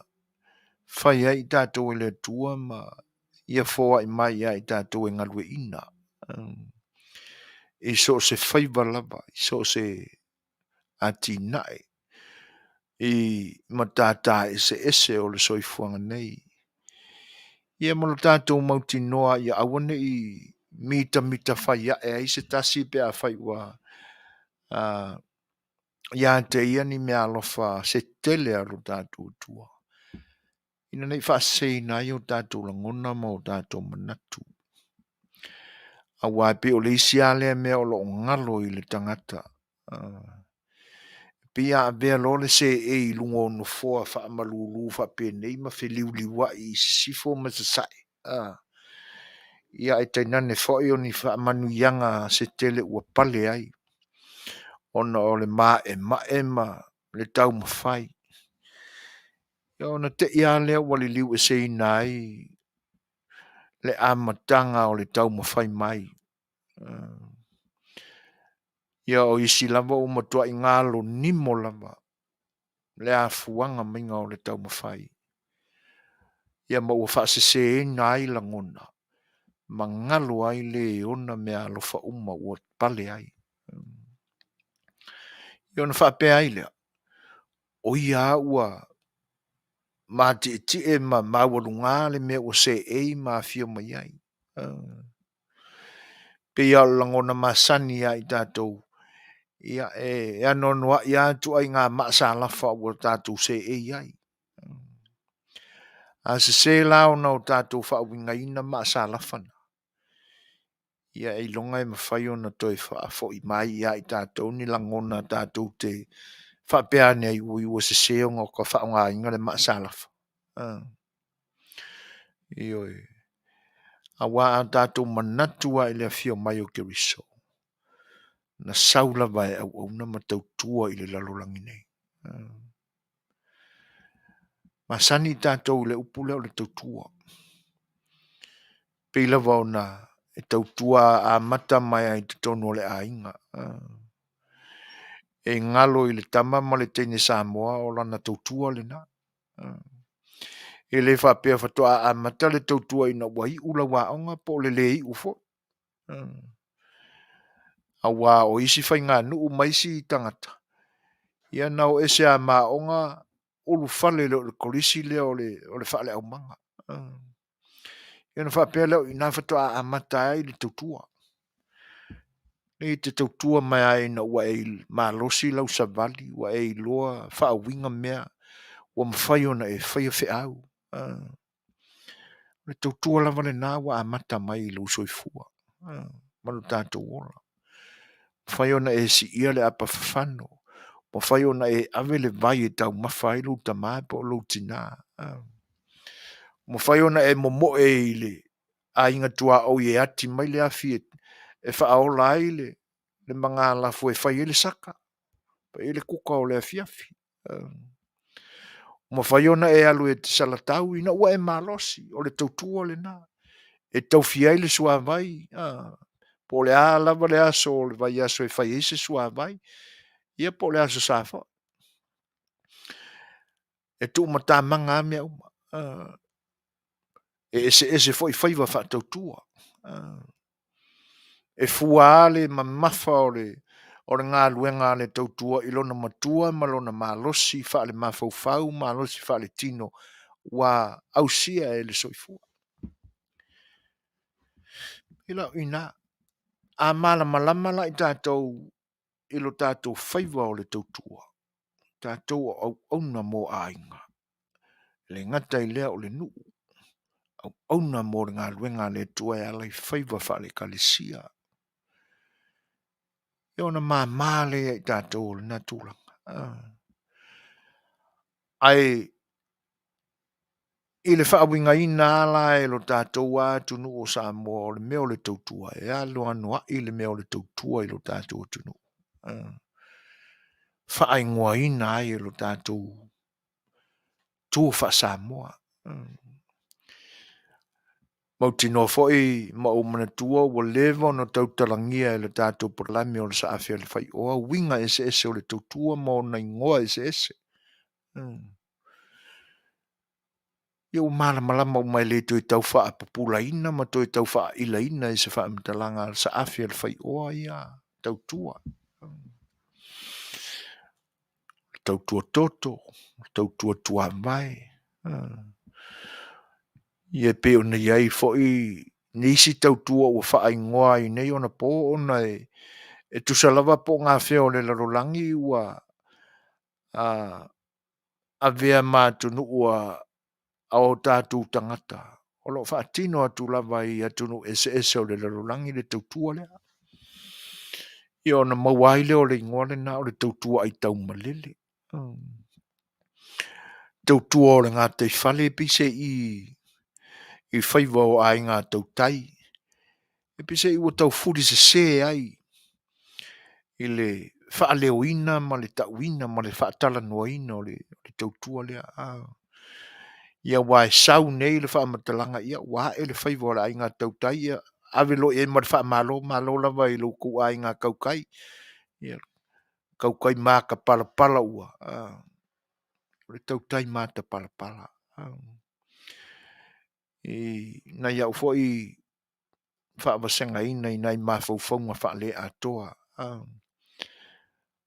fai ai i tatou e le Atua ma ia foai mai ia i tatou e galueaiina i so o se faiva lava, i so o se atinae, i matata eseese o le soifuaga nei. Ia ma lo tatou mautinoa ia aua ne i mitamita fai ae ai se tasi pe afai ua ia te ia ni meaalofa se tele a lo tatou Atua, ina ne i faaseseina ai o tatou lagona ma o tatou manatu. Aua e pei o le isi lava lea mea o lo o galo i le tagata, pei a avea loa le seei i luga o nofoa faamalulu faapenei ma feliuliuai i sisifo ma sasae, ia ae tainane foi o ni faamanuiaga se tele ua pale ai ona o le maemae ma le taumafai. Ia ona te i lava lea ua liliueseina ai le amataga o le taumafai mai. Ia o isi lava ua matuai galo nimo lava le afuaga maiga o le taumafai. Ia ma ua faaseseina ai lagona ma galo ai le e ona meaalofa uma ua pale ai. Ia ona faapea ai lea, o ia lava ua matietie ma maualuga le mea ua seei ma afio mai ai. Pei lava o le lagona masani ia i tatou, ia e anoanoai lava ituaiga maasalafa ua tatou seei ai. A sese la ona o tatou faauigaina maasalafa na, ia ailoga e mafai ona toe faafoi mai ia i tatou ni lagona tatou te faapea ane ai, ui ua sese ona ta faaaogaina le maasalafa. Ioe. Aua a tatou manatu lava i le afio mai o Keriso, na sau lava e auauna ma tautua i le lalolagi nei. Masani i tatou i le upu lea o le tautua. Pei lava ona e tautua amata mai lava i totonu o le aiga. E galo i le tama ma le teine Samoa o lana tautua lena. E le faapea faatoa amata le tautua ina ua iu lau aoga po o le le iu foi. Aua o isi faiganuu ma isi tagata, ia na o ese lava ma aoga ulufale loa i le kolisi lea o le faale-aumaga. Ia ona faapea lea o i ina faatoa amata ai le tautua. Nei e te tautua mai ai ina ua e malosi lau savali, ua e iloa faauiga mea, ua mafai ona e faia feau. O le tautua lava lena ua amata mai i lou soifua ma lo tatou ola. Mafai ona e siia le apa fafano, mafai ona e ave le vai e taumafa ai lou tama po o lou tina. Mafai ona e momoe i le aiga tuaoi e ati mai le afi e faaola ai le magalafu e fai ai le saka, fai ai le kuka o le afiafi. Mafai ona e alu e te salatau ina ua e malosi, o le tautua lena. E taufia ai le suavai, po o le a lava le aso o le vaiaso e fai ai se suavai, ia po o le Aso Sa foi. E tuumatamaga lava mea uma. E eseese foi faiva faatautua. E fua lava le mamafa o le galuega a le tautua i lona matua ma lona malosi faalemafaufau, malosi faaletino ua ausia e le soifua. I lau ina, a malamalama la i tatou i lo tatou faiva o le tautua, tatou o auauna mo aiga, e le gata i lea o le nuu, auauna mo le galuega a le Atua e ala i faiva faale-Ekalesia, ia ona mama lea ia i tatou o lena tulaga. Ae i le faauigaina lava la e lo tatou atunuu o Samoa o le mea o le tautua, e anoanoai le mea o le tautua i lo tatou atunuu. Faaigoaina ai e lo tatou tu faa-Samoa. Mautinoa foi ma ou manatua ua leva ona tautalagia e le tatou polokalame o le Saafi a le Faioa uiga eseese o le tautua ma ona igoa eseese. Ia ua malamalama uma e le toe tau faapupulaina ma toe tau faailaina i se faamatalaga a le Saafi a le Faioa ia tautua. Tautua toto, tautua tuavae, ia pei ona i ai foi nisi tautua ua faaigoa ai nei ona po ona e tusa lava po o gafea o le lalolagi ua avea ma atunuu a o tatou tagata o lo o faatino atu lava i atunuu eseese o le lalolagi le tautua lea. Ia ona maua ai lea o le igoa lena o le tautua aitaumalele. Tautua o le gataifale peiseai i faiva o aiga tautai, e peiseai ua taufulisese ai i le faaleoina ma le tauina ma le faatalanoaina o le tautua lea. Ia aua e sau nei le faamatalaga, ia ua ae le faiva o le aiga tautai, ia ave loa i ai ma le faamalo, malo lava i lo outou aiga tautai. Ia tautai matapalapala ua o le tautai matapalapala. I nai au foi faavasegaina i nai mafaufauga faale-atoa,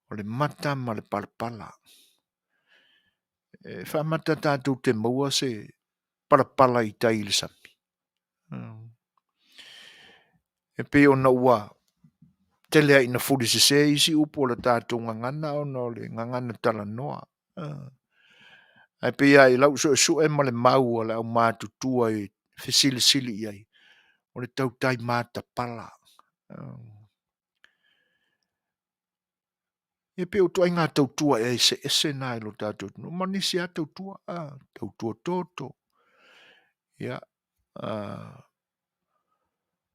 o le mata ma le palapala. E faamata tatou te maua se palapala i tai i le sami? E pei ona ua tele lava ina fulisese isi upu o le tatou gagana ona o le gagana talanoa. Ae pei lava i lau suesue ma le mau a le aumatutua e fesilisili i ai, o le tautai matapala. E pei o ituaiga tautua eseese na i lo tatou atunuu ma nisi lava tautua, tautua toto, ia,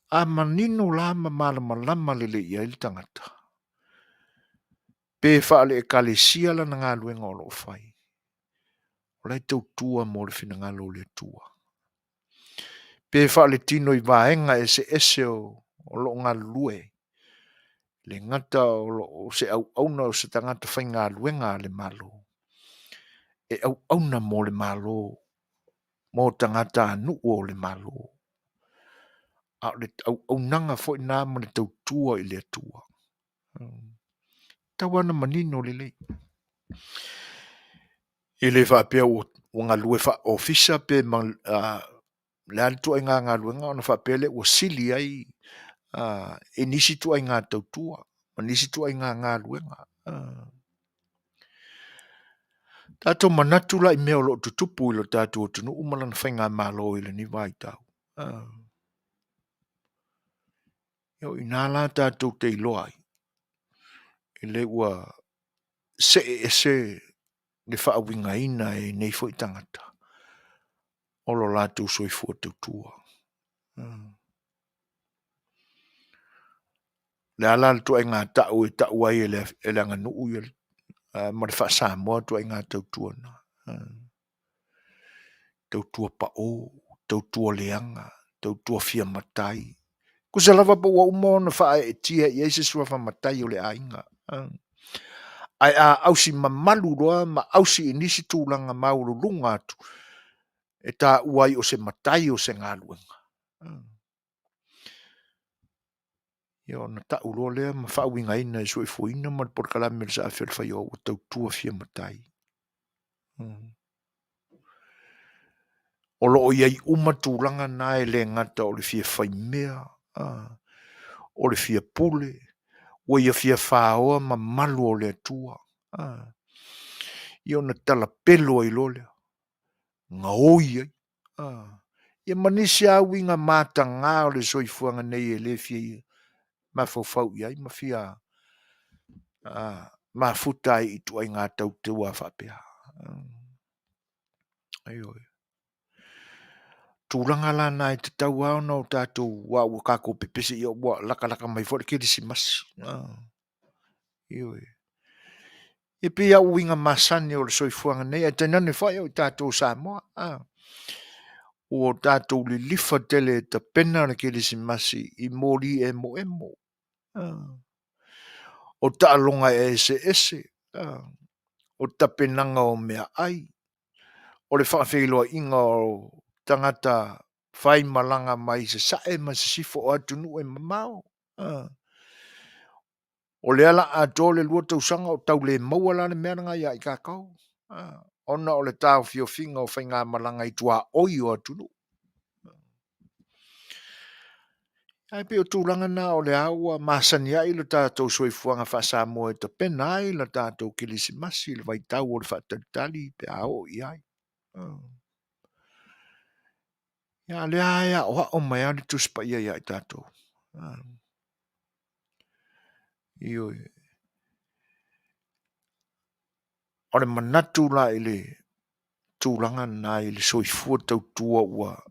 a manino la ma malamalama lelei i ai le tagata, pe faale-Ekalesia lana galuega o lo o fai, o la e tautua mo le finagalo o le Atua. Pe faaletino i vaega eseese o lo o galulue, le gata o se auauna o se tagata faigaluega a le Malo, e auauna mo le Malo, mo tagatanuu o le Malo. A o le auaunaga foi lena ma le tautua i le Atua. Tau lava ona manino lelei. E le faapea ua galue faa-ofisa pe le a le ituaiga galuega ona faapea lea ua sili ai i nisi ituaiga tautua ma nisi ituaiga galuega. Tatou manatu la i mea o lo o tutupu i lo tatou atunuu ma lana faigamalo i lenei vaitau. O i ina la tatou te iloa ai, e le ua see ese le faauigaina e nei foi tagata o lo latou soifua tautua. O le a la le ituaiga tau e tau ai e le aganuu ia ma le faa-Samoa ituaiga tautua na? Tautua pao, tautua leaga, tautua fia matai. Tusa lava pe ua uma ona faaeetia i ai se suafa matai o le aiga. Ae a ausi mamalu loa ma ausi i nisi tulaga maualuluga atu, e taua ai o se matai o se galuega, ia ona tau loa lea ma faauigaina e Soifuaina ma le polokalame a le Saafi o le Faioa ua tautua fia matai. O lo o i ai uma tulaga na e le gata o le fia faimea, o le fia pule, ua ia fia faoa mamalu o le Atua. Ia ona talapelo ai loa lea, gaoi ai. Ia ma nisi lava uiga mataga o le soifuaga nei e le fia mafaufau i ai ma fia mafuta ai i ituaiga tautua faapea. Ioe. Tulaga la na e tatau lava ona o tatou, aua ua tatou pepesi, ia ua latalata mai foi le Kerisimasi. Ioe. E pei lava o uiga masani o le soifuaga nei, ae tainane foi o tatou o Samoa. Ua tatou lilifa tele e tapena le Kerisimasi i moli emoemo, o taaloga eseese, o tapenaga o meaai, o le faafeiloaiga o tagata faimalaga mai sasae ma sisifo o atunuu e mamao. O lea o le a atoa le 2 tausaga o tau le maua la le mea lena ia i tatou, ona o le taofiofiga o faigamalaga i tuaoi o atunuu. Ae pei o tulaga na o lea ua masani ai lo tatou soifuaga faa-Samoa e tapena ai le tatou Kerisimasi i le vaitau o le faatalitali pe a oo i ai. A o lea lava e aoao mai lava le Tusi Paia ia i tatou. Ioe. O le manatu la i le tulaga lena i le soifua tautua ua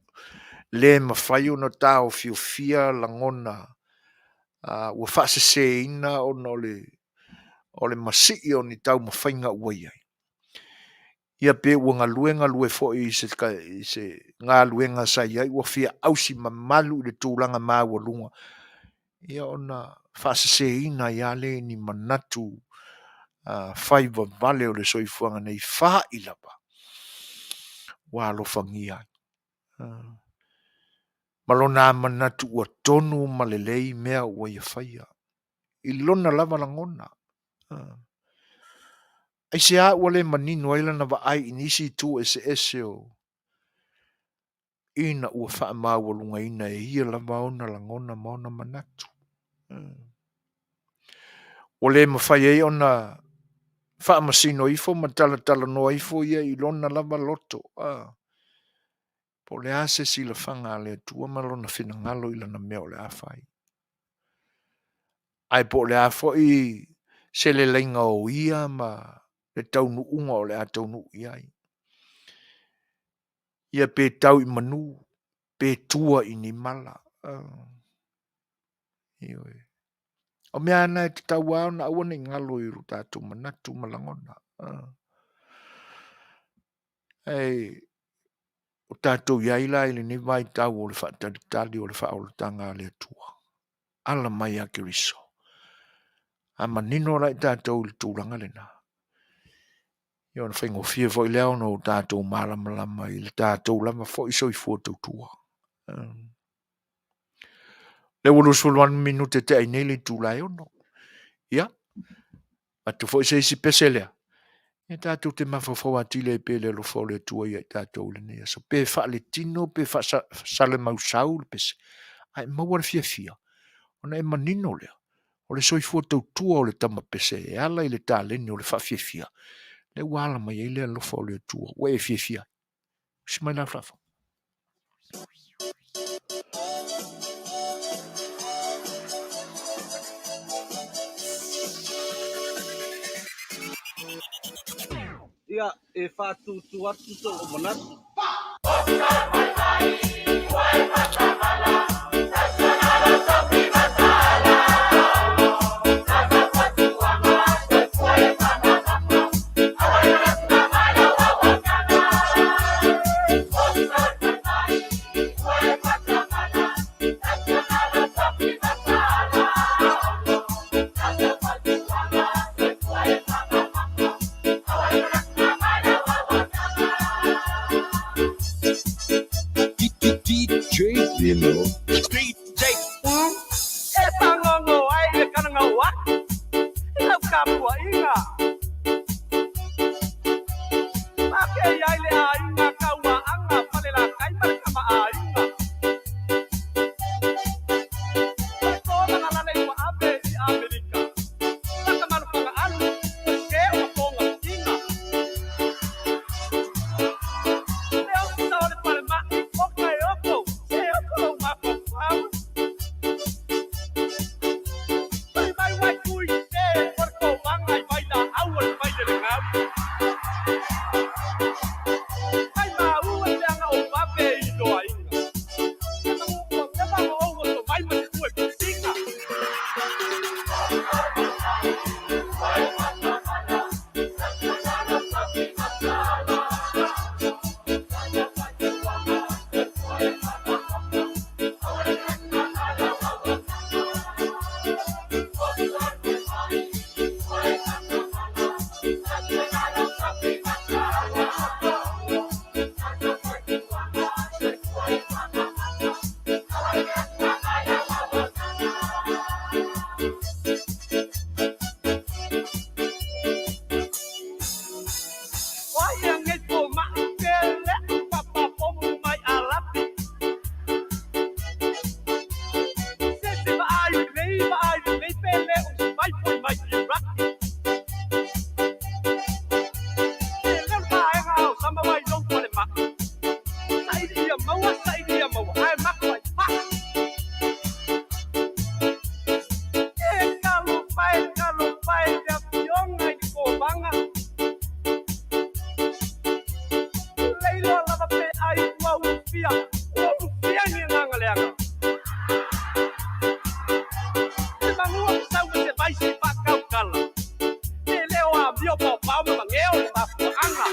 le mafai ona taofiofia lagona ua faaseseina ona o le masii o ni taumafaiga ua i ai, ia pe ua galue galue foi i se galuega sa i ai ua fia ausi mamalu i le tulaga maualuga, ia ona faaseseina ai lava lea i ni manatu faivavale o le soifuaga nei, fa'i lava ua alofagia ai. Ma lona manatu ua tonu ma lelei mea ua ia faia i lona lava lagona. Aisea ua le manino ai lana vaai i nisi itu eseese o ina ua faamaualugaina e ia lava ona lagona ma ona manatu. Ua le mafai ai ona faamasino ifo ma talatalanoa ifo ia i lona lava loto. Po o le a se silafaga a le Atua ma lona finagalo i lana mea o le a fai. Ae po o le a foi se leleiga o ia ma le taunuuga o le a taunuu i ai. Ia pe tau i manu, pe tua i ni mala. Ioe. O mea lava na e tatau lava ona aua ne i galo i lo tatou manatu ma lagona. Ae o tatou i ai la i lenei vaitau o le faatalitali o le faaolataga a le Atua. Ala mai ia Keriso. A manino la i tatou i le tulaga lena, ia ona faigofie foi lea ona o tatou malamalama i le tatou lava foi soifua tautua. Lea ua 28 minute tea ai nei le itula e 6. Ia, avatu foi se isi pese lea, ia tatou te mafaufau atili ai pea i le alofa o le Atua ia i tatou i lenei aso. Pe faaletino pe faasalamausau le pese, ae maua le fiafia. Ona e manino lea, o le soifua tautua o le tama pese e ala i le taleni o le faafiafia, lea ua ala mai ai le alofa o le Atua ua e fiafia ai. Usi mai la faafofoga. Ia, e faatūtū atu sou manatu. Dino. E pāgogo ai le kanagau aku i lau tapuaiga. Ma ke i ai le aiga Kauaʻaga, Falelatai ma le Kamaʻāina. O le tolaga lale ua ave i Amerika, ma ka malufaga alu, o le ke ua togafitiga. Le ofisa o le falemai, oka e oko, se oko lou mafaufau. Fai mai uai tui te o le komaga i vailaau o le vailelegau. Mai maua i le aga o vave i loaiga. Se magu ua leva ma ou oso mai ma te tue pisiga. O ai e agei fomaʻi pe leʻu papapomu mai Alapi. Se se vaai lelei vaai lelei pe le usi mai foi mai Iraki. E leo le vaega o sama mai lou falemai. Saili ia maua, saili ia maua, ae maku ai paʻa. E talofa e, talofa e le afioga i le kovaga. Leiloa lava pe ai ua ulufia, ua ulufia ni agaga leaga. Se magua fesau ma se vaisi faakautala. Pe le o amio paopao ma mageo le mafuaaga.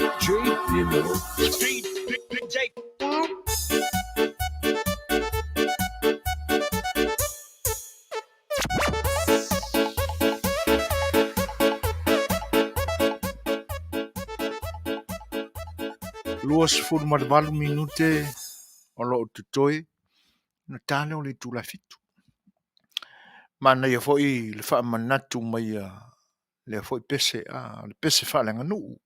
DJ Dino. 28 minute o lo o totoe ona ta lea o le itula 7. Manaia foi le faamanatu mai a lea foi pese, a, le pese faaleaganuu.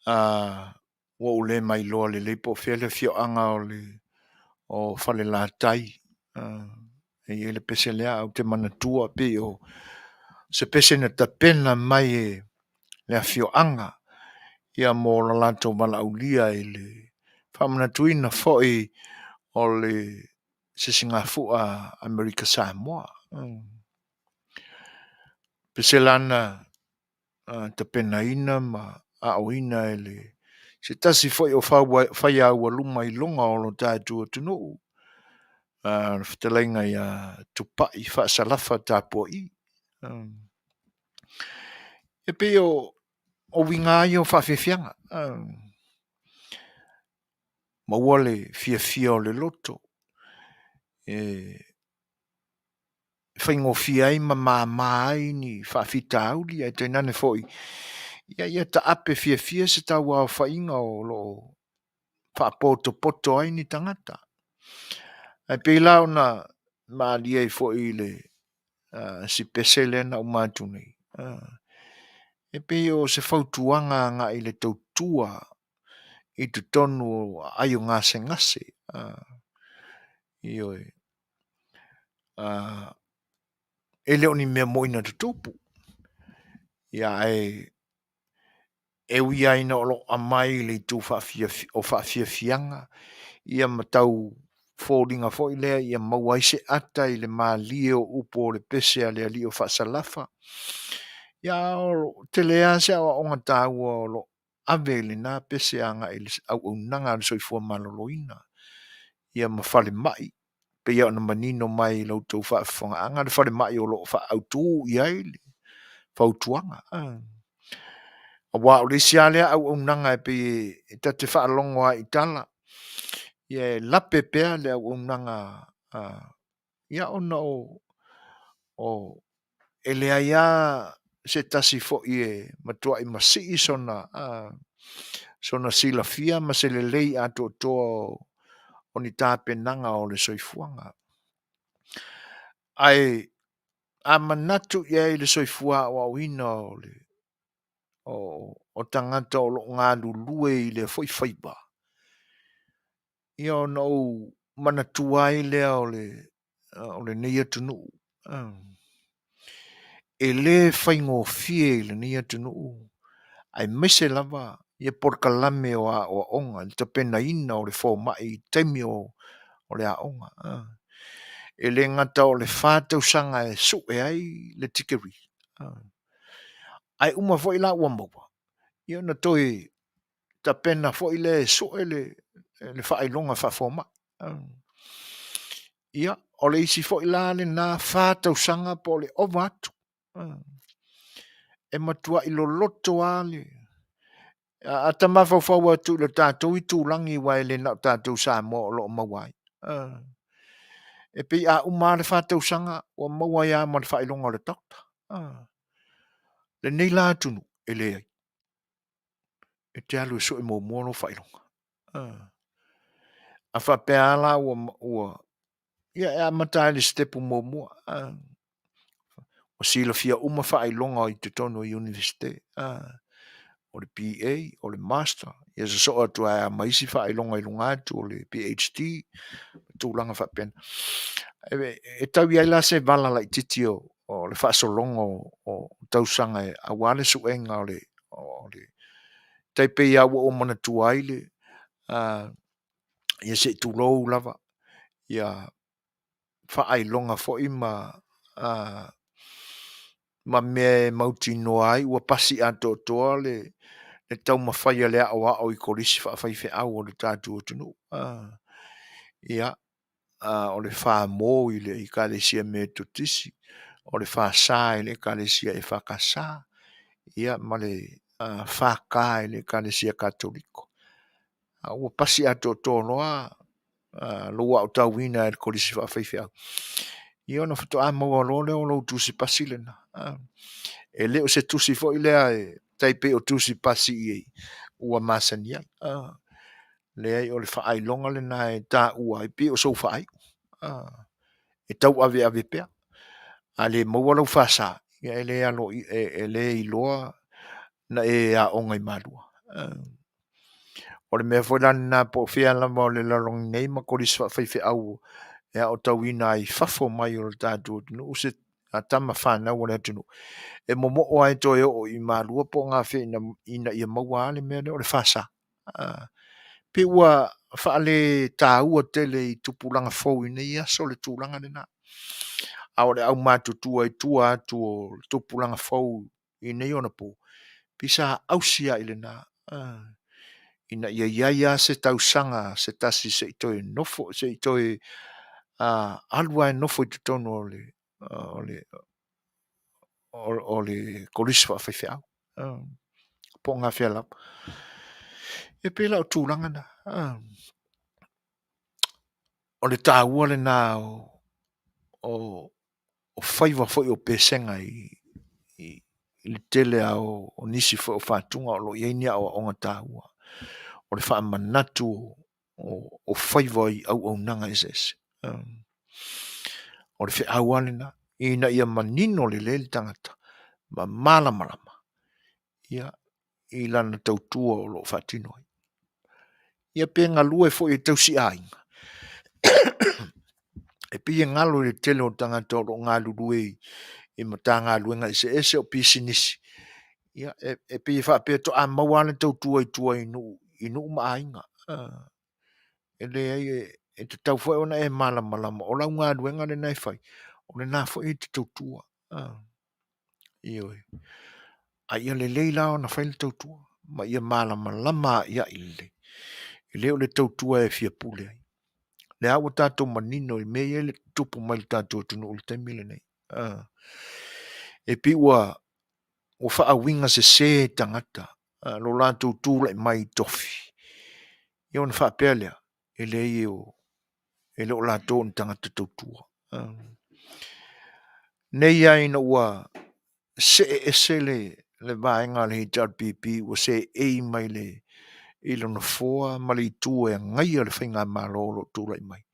A, ua ou le mailoa lelei po o fea le afioaga o le o Falelatai. A, e i ai le pese lea, ae ou te manatua pei o se pese na tapena mai e le afioaga ia mo lo latou valaaulia i le faamanatuina foi o le sisigafua Amerika Samoa. Pese lana tapenaina ma aoina e le se tasi foi o faiaualuma i luga o lo tatou atunuu, le fetalaiga ia Tupai Faasalafa Tapua'i. E pei o uiga lava ia o faafiafiaga. Maua le fiafia o le loto e faigofie ai ma māmā ai ni faafitauli, ae tainane foi ia ia taape fiafia se tauaofaiga o lo o faapotopoto ai ni tagata. Ae pei la ona malie ai foi i le si pese lea na uma atu nei, e pei o se fautuaga agai i le tautua i totonu o aai o gasegase. Ioe. E le o ni mea moi na tutupu. Ia ae e ui lava ina o lo o aumai i le itu o faafiafiaga ia ma tau foliga foi lea ia maua ai se ata i le malie o upu o le pese a le alii o Faasalafa, ia ae tele lava se aoaoga taua o lo o ave i lena pese agai i le auaunaga a le soifua maloloina ia ma falemai, e pei lava ona manino mai i la outou faafofogaaga le falemai o lo o faaautu i ai le fautuaga. Aua o le isi lava lea auaunaga e pei e ta te faalogo lava i tala, ia e lape pea le auaunaga ia ona o e leai lava se tasi foi e matuai masii sona silafia ma se lelei atoatoa o ni tapenaga o le soifuaga. Ae a manatu i ai i le soifua aoaoina o tagata o lo o galulue i lea foi faiva, ia ona ou manatua ai lea o lenei atunuu, e le faigofie i lenei atunuu aemaise lava ia polokalame o aoaoga i le tapenaina o le fomai i taimi o le aoga. E le gata o le 4 tausaga e sue ai le tikeri, ae uma foi la ua maua, ia ona toe tapena foi lea e sue le faailoga faafomai. Ia, o le isi foi la lena 4 tausaga po o le ova atu. E matuai loloto lava le... A ta mafaufau atu i le tatou itulagi aua e le na o tatou Samoa o lo o maua ai, e pei a uma lava le 4 tausaga ua maua ai lava ma le faailoga o le doctor. Lenei la atunuu, e leai. E te alu e sue muamua lou faailoga. A faapea lava la ua ia e amata lava i le sitepu muamua. Ua silafia uma faailoga i totonu o Iunivesite. O le BA, o le Master, ia sosoo atu ai lava ma isi faailoga i luga atu o le PhD, tulaga faapena. E tau i ai la se vala laitiiti o le faasologa o tausaga aua le suega o le tai pei lava ua ou manatua ai le ia se i tulou lava, ia faailoga foi ma mea e mautinoa ai ua pasi atoatoa le taumafai a le aoao i kolisi faafaifeau a le tatou atunuu. Ia, o le FMO i le Ekalesia Metotisi, o le FSA i le Ekalesia EFKS, ia ma le FK i le Ekalesia Katoliko. A ua pasi atoatoa loa lou aotauina e le kolisi faafaifeau, ia ona faatoa maua loa lea o lou tusi pasi lena. E le o se tusi foi lea e tai pei o tusi pasi ua masani ai. Leai o le faailoga lena e taua ai pei o sou faaiu. E tauaveave pea. A le maua lau FSA, ia e le e le iloa na e aoga i Malua. O le mea foi la lena po o fea lava o le lalolagi nei ma kolisi faafaifeau e aotauina ai i fafo mai o le tatou atunuu se tama fanau a le atunuu, e momoo lava e toe oo i Malua po o gafea ina ia maua lava le mea lea o le FSA. Pei ua faaletaua tele i tupulaga fou i nei aso le tulaga lena. A o le aumatutua i tua atu o tupulaga fou i nei ona po, pei sa ausi lava i lena, ina ia i ai lava se tausaga se tasi se i toe nofo, se i toe alu lava e nofo i totonu o le kolisi faafaifeau po o gafea lava. E pei la o tulaga na, o le taua lena o o faiva foi o pesega i, i, i le tele lava o, o nisi foi o fatuga o lo o i ai ni aoaoga taua o le faamanatu o, o faiva i auaunaga eseese. O le feau lava lena, ina ia manino lelei le tagata ma malamalama ia, i lana tautua o lo o faatino ai. Ia pe galue foi e tausi aiga, e pei e galo i le tele o tagata o lo o galulue i Matagaluega eseese o pisinisi, ia e, e pei e faapea toa maua lava le tautua i tua i nuu, i nuu ma aiga. E leai e, e tatau foi ona e malamalama o lau galuega lena e fai, o lena foi e te tautua. Ioe. A ia lelei la ona fai le tautua ma ia malamalama a'ia'i lelei. E le o le tautua e fia pule ai. Lea ua tatou manino i mea ia e tutupu mai i le tatou atunuu i le taimi lenei. E pei ua ua faauiga sesē tagata lo latou tulai mai i tofi, ia ona faapea lea, e leai e le o latou o ni tagata tautua. Nei lava ina ua see ese le, le vaega a le HRPP ua seei mai le, i le nofoa ma le itu e agaia le faigamalo o lo o tulai mai.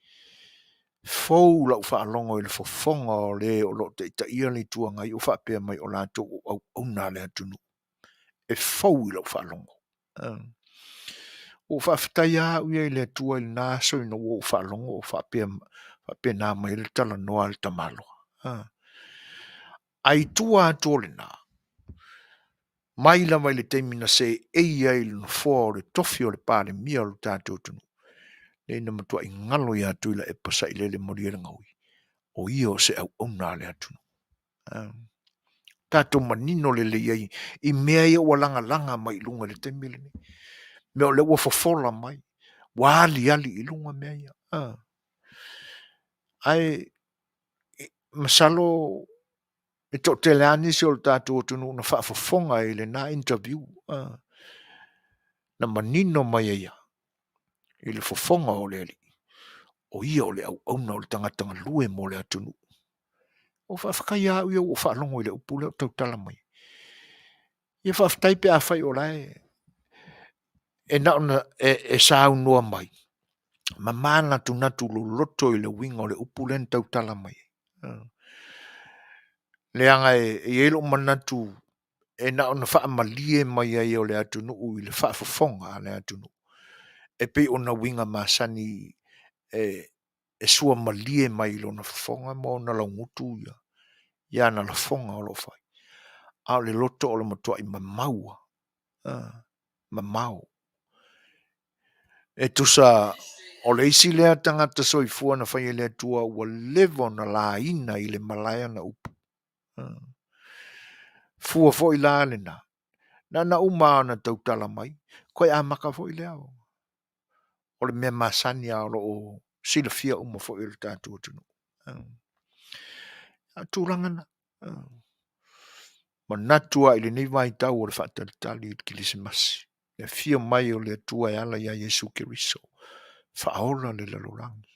Fou lau faalogo i le fofoga o le o lo o taitaia le Itu Agai o faapea mai o latou o auauna a le atunuu. E fou i lau faalogo. Ua ou faafetai lava au ia i le Atua i lena aso ina ua ou faalogo o faapea, faapena mai ai le talanoa a le tamaloa. Ae i tua atu o lena, mai lava i le taimi na seei ai i le nofoa o le tofi o le Palemia o le tatou atunuu, lea na matuai galo ia Tuilaepa Sailele Malielegaoi, o ia o se auauna a le atunuu. Tatou manino lelei ai i mea ia ua lagalaga mai i luga i le taimi lenei. Mea o lea ua fofola mai, ua aliali i luga mea ia. Ae masalo e toatele lava nisi o le tatou atunuu na faafofoga i lena interview na manino mai ai lava i le fofoga o le Alii, o ia o le auauna o le tagata galue mo le atunuu. Ua faafetai lava au ia ua ou faalogo i le upu lea o tautala mai. Ia faafetai pe afai o la e e na ona e, e saunoa mai ma manatunatu loloto i le uiga o le upu lea na tautala mai ai. Leaga e i ai lou manatu e na ona faamalie mai ai o le atunuu i le faafofoga a le atunuu e pei ona uiga masani e, e suamalie mai i lona fofoga ma ona laugutu ia, ia ana lafoga o lo o fai. A o le loto o le matuai mamau lava, mamao. E tusa o le isi lea tagata soifua na fai e le Atua ua leva ona laina i le malae ana upu. Fua foi la lena, na ona uma lava ona tautala mai, toe amata foi lea o le mea masani lava o lo o silafia uma foi e le tatou atunuu. A o tulaga na. Manatu lava i lenei vaitau o le faatalitali i le Kerisimasi, le afio mai o le Atua e ala ia Iesu Keriso, faaola le lalolagi.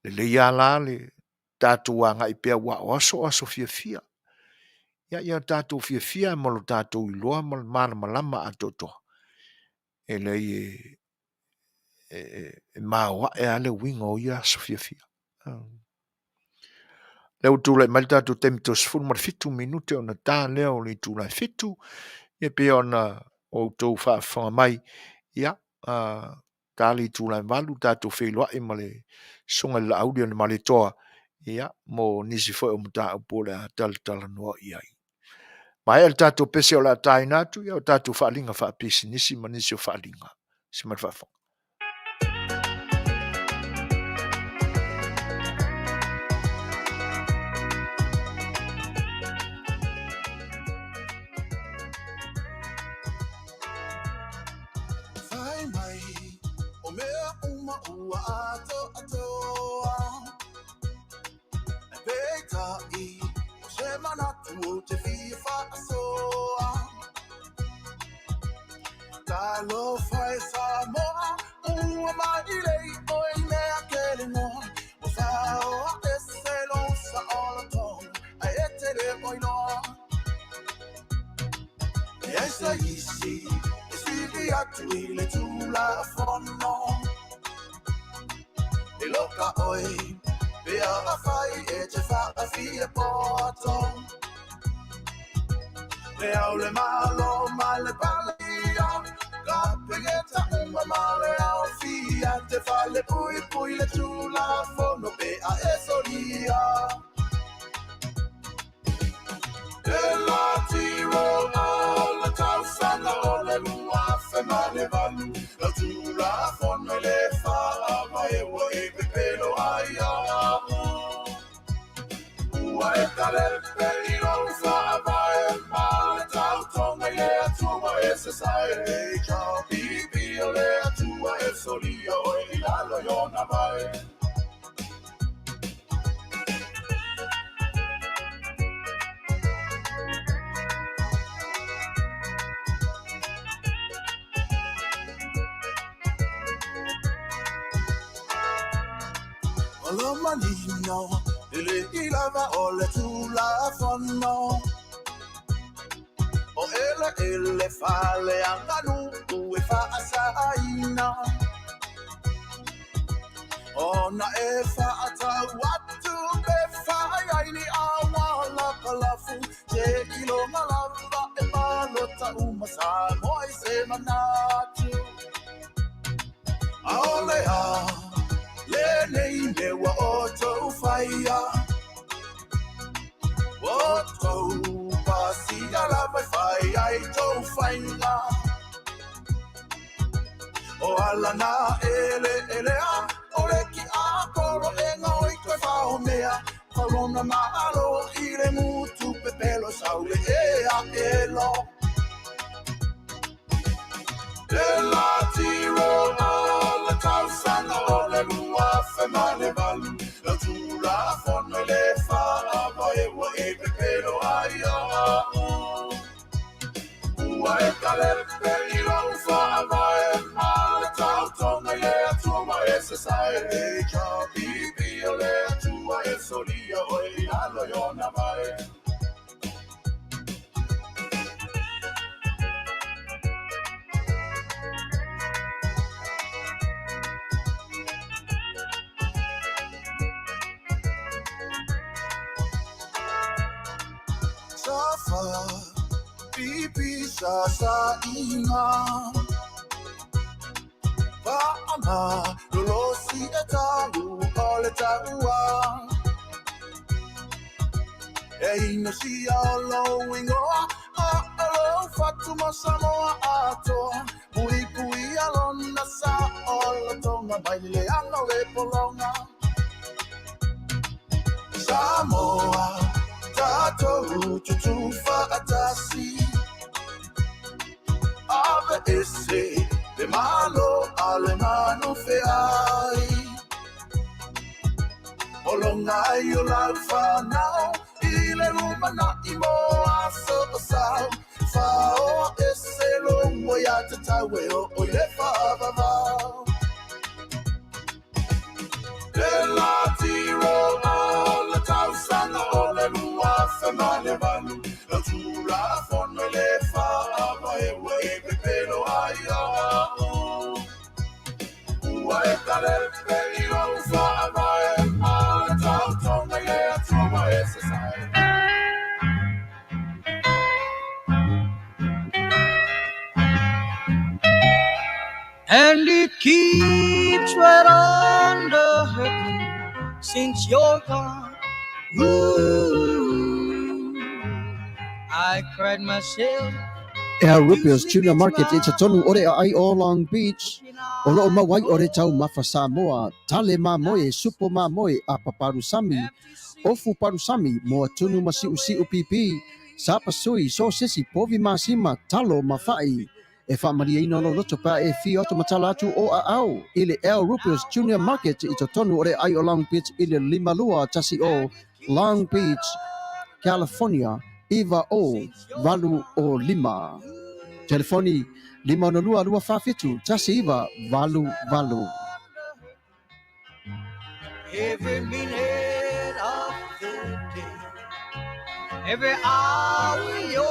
Lelei lava la le tatou agai pea aua o aso o aso fiafia. Ia, ia tatou fiafia ma lo tatou iloa ma le malamalama atoatoa. E leai e, e, e maoae lava le uiga o ia aso fiafia. Lea ua tulai mai le tatou taimi toe 17 minute ona ta lea o le itula e 7. Ia pei ona outou faafofoga mai, ia, ta le itula e 8 tatou feiloai ma le Susuga i le Laauli o le Malietoa, ia, mo nisi foi o mataupu o le a talatalanoa i ai. Maea le tatou pese o le a taina atu, ia o tatou faaaliga faapisinisi ma nisi o faaaliga. Se mai le faafofoga. Fai mai o mea uma ua atoatoa Peitai o se manatu ou te fia faasoa Talofa e Samoa ua mai lei oe i mea kele noa Ua faoa ese lou iloa. E ai sa isi e sili atu i le Tulafono. E loka ʻoe pe afai e te faafia poto. Le au le malo ma le palia, ka pegeta uma ma le au fia, te fale pui pui le Tulafono pe a e solia. E la tiro o le tausaga o le 2008, lau Tulafono i le Faavae ua e pepelo ai a'u. Ua e talepe i lou faavae ma le tautoga i le Atua e sasae. HRPP o le Atua e solia oe i lalo i ona vae. O lo manino, e le i lava o le Tulafono. O ele ele fale aganu'u e faasa'aina. Ona e fa'atau atu pe fai ai ni auala kalafu. Se iloga lava e palota uma Samoa i se manatu. Aole a lenei mea ua outou faia. Ua outou pasia lava e fai ai tou faiga. O ala na eleelea o le kiakolo e gaoi toe faomea. Faulona malo i le mutu pepelo sau le ea elo. E la tiro o le tausaga o le 2008, lau Tulafono i le Faavae ua e pepelo ai a'u. Ua e talepe i lou faavae ma le tautoga i le Atua e sasae. HRPP o le Atua e solia oe i lalo i ona vae. Safa, pipi sa sa inga. Paama, lolosi e tau o le taua. E ino sia o lou ingoa, a o lou fatu mo Samoa atoa. Pui pui alona sa o lotonga mai le leaga o le pologa. Samoa, tatou tutu faatasi. Ave ese le malo a le manu feai. Pologa ai o lau fanau i le lumanai mo aso o sau. Whaoa ese lou ia te tau e o i le faavavau. E la tiro o le tausaga o le 2008, lau Tulafono i le Faavae ua e pepelo ai a'u. Ua e talepe i lou faavae ma le tautoga i le Atua e sasae. And it keeps right on the hurting since you're gone. Ooh, I cried myself Al Rupio's Tuna Market i totonu o le aai o Long Beach, o loo maua ai o le taumafa Samoa, tale mamoe, supo mamoe, apa palusami, ofu palusami, moa tunu ma siusiu pipi, sapasui, sosesi, povi masima, talo ma fa'i. E faamalieina lou loto pe a e afio atu ma tala atu o aao i le Al Rupio's Junior Market i totonu o le aai o Long Beach i le 5210 Long Beach, California 90805. Telefoni 562 247 1988. Every minute of the day. Every hour you're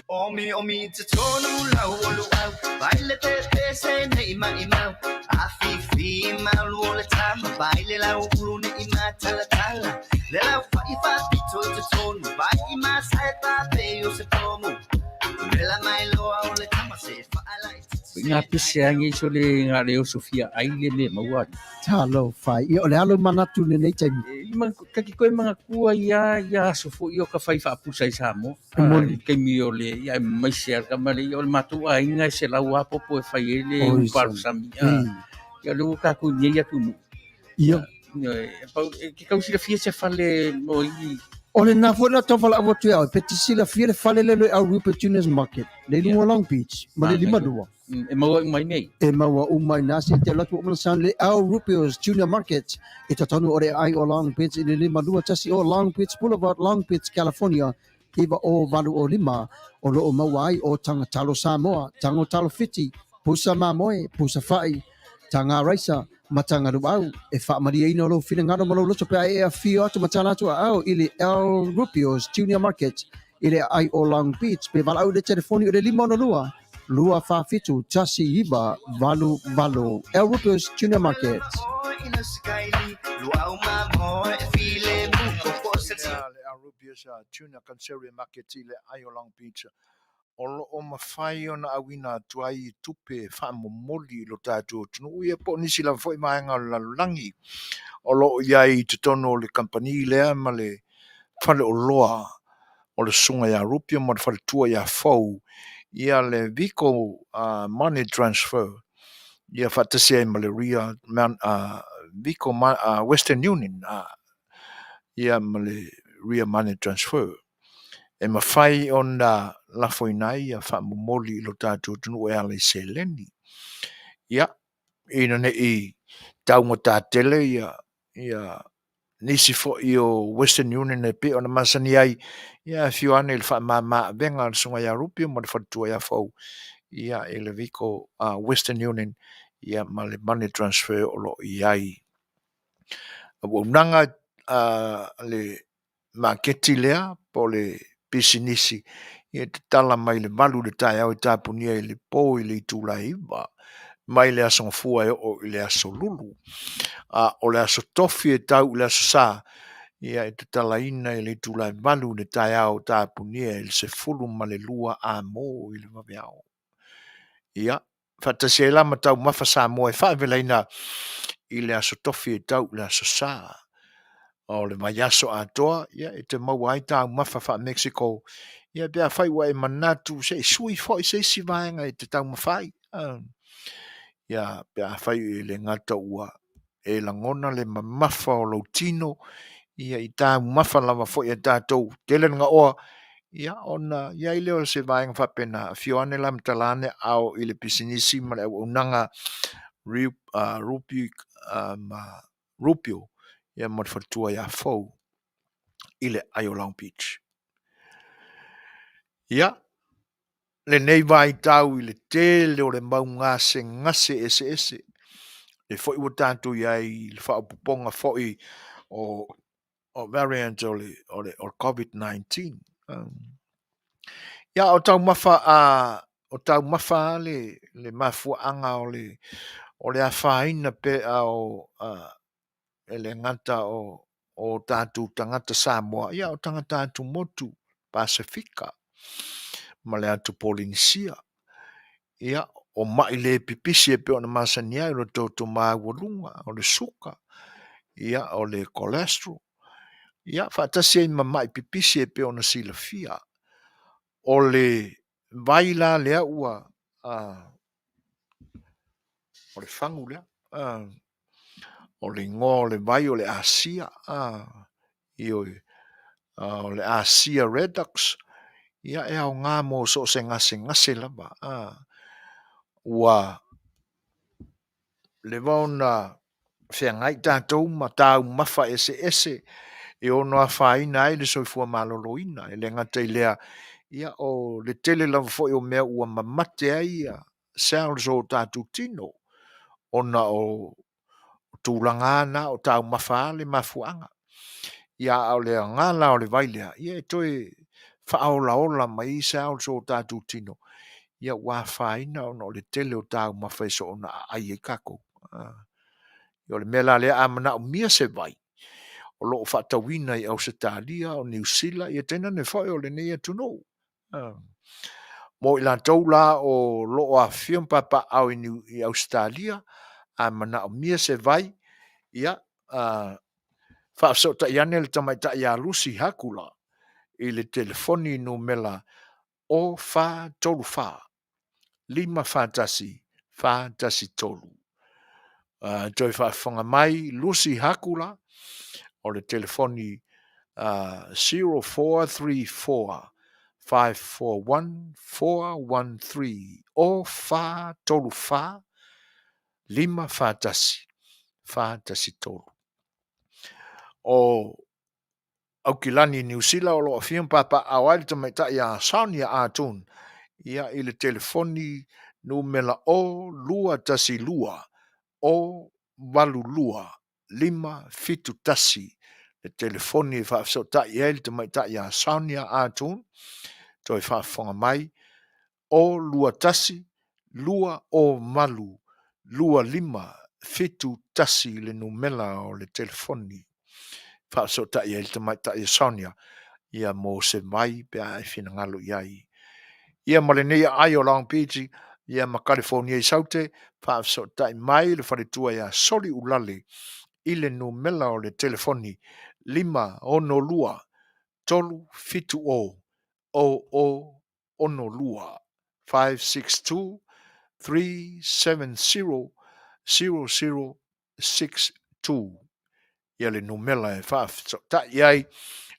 Omi omi te tonu lau o luau Vai le te te se nei mai mau A fi fi mau lu o le tama Vai le lau ulu ne i ma tala tala Le lau fa i fa pito te tonu Vai i ma sae pa pe o se pomu Le la mai loa o le tama se fa ala i Ngā pese angi so le ngā leo Sofia ai le me maua. Talofa. Ia, o le alo manatu lenei taimi. E, ka ki koe mga kua ia ia aso fo i o ka whai whaapusa i Samoa. E moni. Kaimi o le ia e mai se ka male ia o le mātou a inga e se lau apopo e whai e le Oi, uparu sami. sami. Ia le ua kākou nei atu nu. Ia. E pau, e ke kau silafia se fale mo i O le nā foi na tau whala awa tu au, pe te silafia le fale le le au Rupert Junior's Market, le lunga Long Beach, ma le lima lua. E maua uma i nei. E maua uma i nā se te latu o mana san le au Rupio's Junior Market, e tatanu o le ai o Long Beach i le 52 tasi o Long Beach Boulevard, Long Beach, California, iva o valu o lima, o loo maua ai o tanga talo Samoa, tango talo Fiti, pusa mamoe, pusa fa'i, tanga raisa, ma tanga luau, e whaamarieina o lou finagalo ma lou loto pe a e afio atu ma tala atu a au i le El Rupio's Junior Market i le ai o Long Beach pe valaau i le telefoni o le 562 247 1988. El Rupio's Junior Market. Ia, le El Rupio's Junior Conservatory Market i le ai o Long Beach. O lo o mafai ona auina atu ai i tupe e faamomoli i lo tatou atunuu ia po o nisi lava foi vaega o le lalolagi o lo o i ai i totonu o le kamupani lea ma le faleoloa o le Susuga ia Rupia ma le faletua ia Fou ia le Vico Money Transfer ia faatasi ai ma le Ria Vico Western Union ia ma le Ria Money Transfer. E mafai ona lafoina ai ia faamomoli i lo tatou atunuu e ala i seleni. Ia, ina ne i taugata tele ia ia nisi foi o Western Union e pei ona masani ai, ia afio ane i le faamama avega a le Susuga ia Rupio ma le faletua ia Fou, ia i le Vico Western Union ia ma le money transfer o lo o i ai. Auaunaga a le maketi lea po o le pisinisi e tatala mai le 8 i le taeao e tapunia i le po i le itula e 9 mai le Aso Gafua e oo i le Aso Lulu. A o le Aso Tofi e tau i le Aso Sa, ia e tatalaina i le itula e 8 i le taeao tapunia i le 12 amo i le vaveao. Ia, faatasi ai la ma taumafa Samoa e faavelaina i le Aso Tofi e tau i le Aso Sa. O le vaiaso atoa, ia, e te maua ai taumafa faa-Mexico, ia, pe afai ua e manatu se i sui foi se isi vaega e te taumafa ai. Ia, pe afai e le gata ua e lagona le mamafa o lou tino, ia i taumafa lava foi a tatou tele le gaoa, ia ona i ai lea o se vaega faapena, afio ane la ma tala ane ao i le pisinisi ma le auaunaga Rupi, ma Rupio, ia ma le faletua ia Fou i le ai o Long Beach. Ia, lenei vaitau i le tele o le mau gasegase eseese, lea foi ua tatou i ai i le faaopoopoga foi o variant o le COVID-19. Ia, o taumafa a o taumafa a le mafuaaga o le afaina pe a o e le gata o tatou tagata Samoa, ia o tagata atumotu Pasefika ma le atu Polenisia. Ia, o mai le pipisi e pei ona masani ai, o le toto maualuga, o le suka, ia, o le cholesterol, ia, faatasi ai ma mai pipisi e pei ona silafia. O le vai la lea ua o le fagu lea, o le igoa o le vai o le Asia, ioe, o le Asia Redux, ia e aoga mo so o se gasegase lava, ua. leva ona feagai tatou ma taumafa eseese e ono afaina ai le soifua maloloina. E le gata i lea, ia o le tele lava foi o mea ua mamate ai ia cells o tatou tino ona o tulaga na o taumafa le mafuaaga. Ia a o le aoga la o le vai lea, ia e toe faaolaola mai cells o tatou tino ia ua afaina ona o le tele o taumafa e soona aai ai tatou. O le mea la lea a manaomia se vai, o lo o faatauina i Ausetalia, o Niu Sila, ia tainane foi o lenei atunuu. Mo i latou la o lo o afifio ma papaaao i Ausetalia, a manaomia se vai, ia faafesootai ane le tamaitai ia Lucy Hakula i le telefoni numera 0434 541 413. Toe faafofoga mai Lucy Hakula, o le telefoni 0434 541 413 0434 541 413. O Aukilani Niu Sila o lo o afio ma papaaao ai le tamaitai ia Sonia Atun ia i le telefoni numera 0 212 0 82 571 le telefoni e faafesootai ai le tamaitai ia Sonia Atun. Toe faafofoga mai 021 208 2571 le numera o le telefoni faafesootai ai le tamaitai ia Sonia ia mo se vai pe a e finagalo i ai. Ia ma lenei aai o Long Beach ia ma Kalifonia i Saute, faafesootai mai le faletua ia Soli Ulale i le numera o le telefoni 562 370 0062 562 370 0062. Ia le numera e faafesootai ai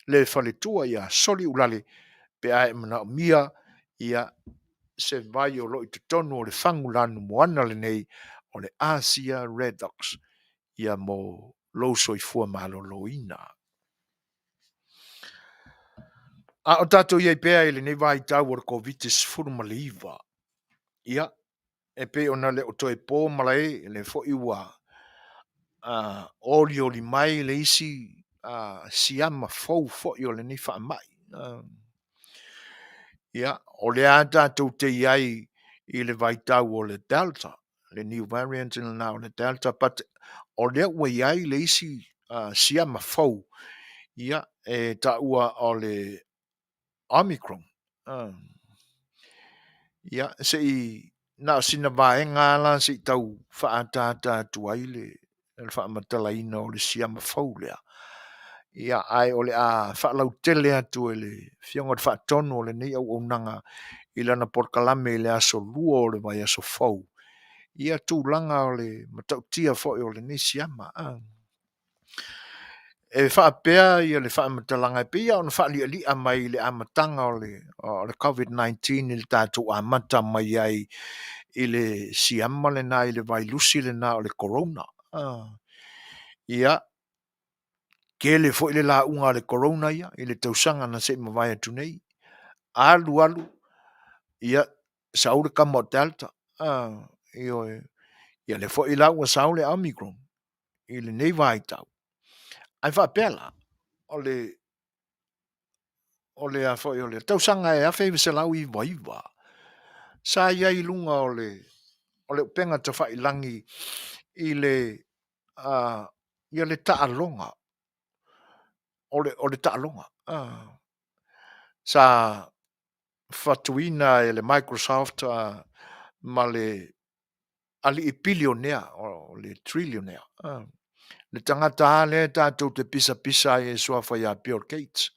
le faletua ia Soli Ulale pe a e manaomia ia se vai o lo o i totonu o le fagu lanumoana lenei o le Asia Redox ia mo lou soifua maloloina. A o tatou i ai pea i lenei vaitau o le Koviti-19, ia, e pei ona le o toe po malae, o lea foi ua olioli mai le isi siama fou foi o lenei faamai. Ia, o lea tatou te i ai i le vaitau o le Delta, le new variant lena o le Delta, but o lea ua i ai le isi siama fou, ia, e taua o le Omicron. Ia, se i na o sina vaega la se i tau faaataata atu ai le faamatalaina o le siama fou lea. Ia, ae o le a faalautele atu e le Afioga i le Faatonu o lenei auaunaga i lana polokalame i le aso 2 o le vaiaso fou, ia tulaga o le matautia foi o lenei siama. E faapea ia le faamatalaga e pei ona faalialia mai i le amataga o le COVID-19 i le tatou amata mai ai i le siama lena i le vailusi lena o le corona. Ia, tele foi le lauga a le corona ia i le tausaga na se i mavae atu nei. Alu alu, ia sau le tama o Delta. Ioe. Ia lea foi la ua sau le Omicron i lenei vaitau. Ae faapea la, o le a foi o le tausaga e 1999, sa i ai i luga o le upega tafailagi i le ia le taaloga o le taaloga sa fatuina e le Microsoft ma le alii pilionea, o le trillionaire, le tagata lava lea tatou te pisapisa ai e suafa ia Bill Gates,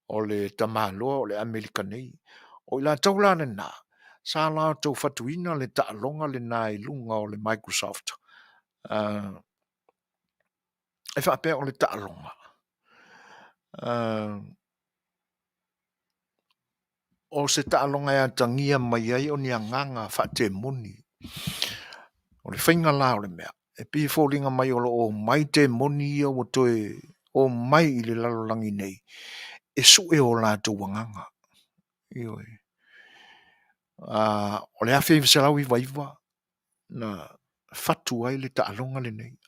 o le tamaloa o le Amerika nei. O i latou la lena, sa latou fatuina le taaloga lena i luga o le Microsoft. E faapea o le taaloga, o se taaloga e atagia mai ai o ni agaga faatemoni. O le faiga la o le mea, e pei e foliga mai o lo o omai temoni ia ua toe omai i le lalolagi nei e sue o latou agaga. Ioe. O le 1999 na fatu ai le taaloga lenei.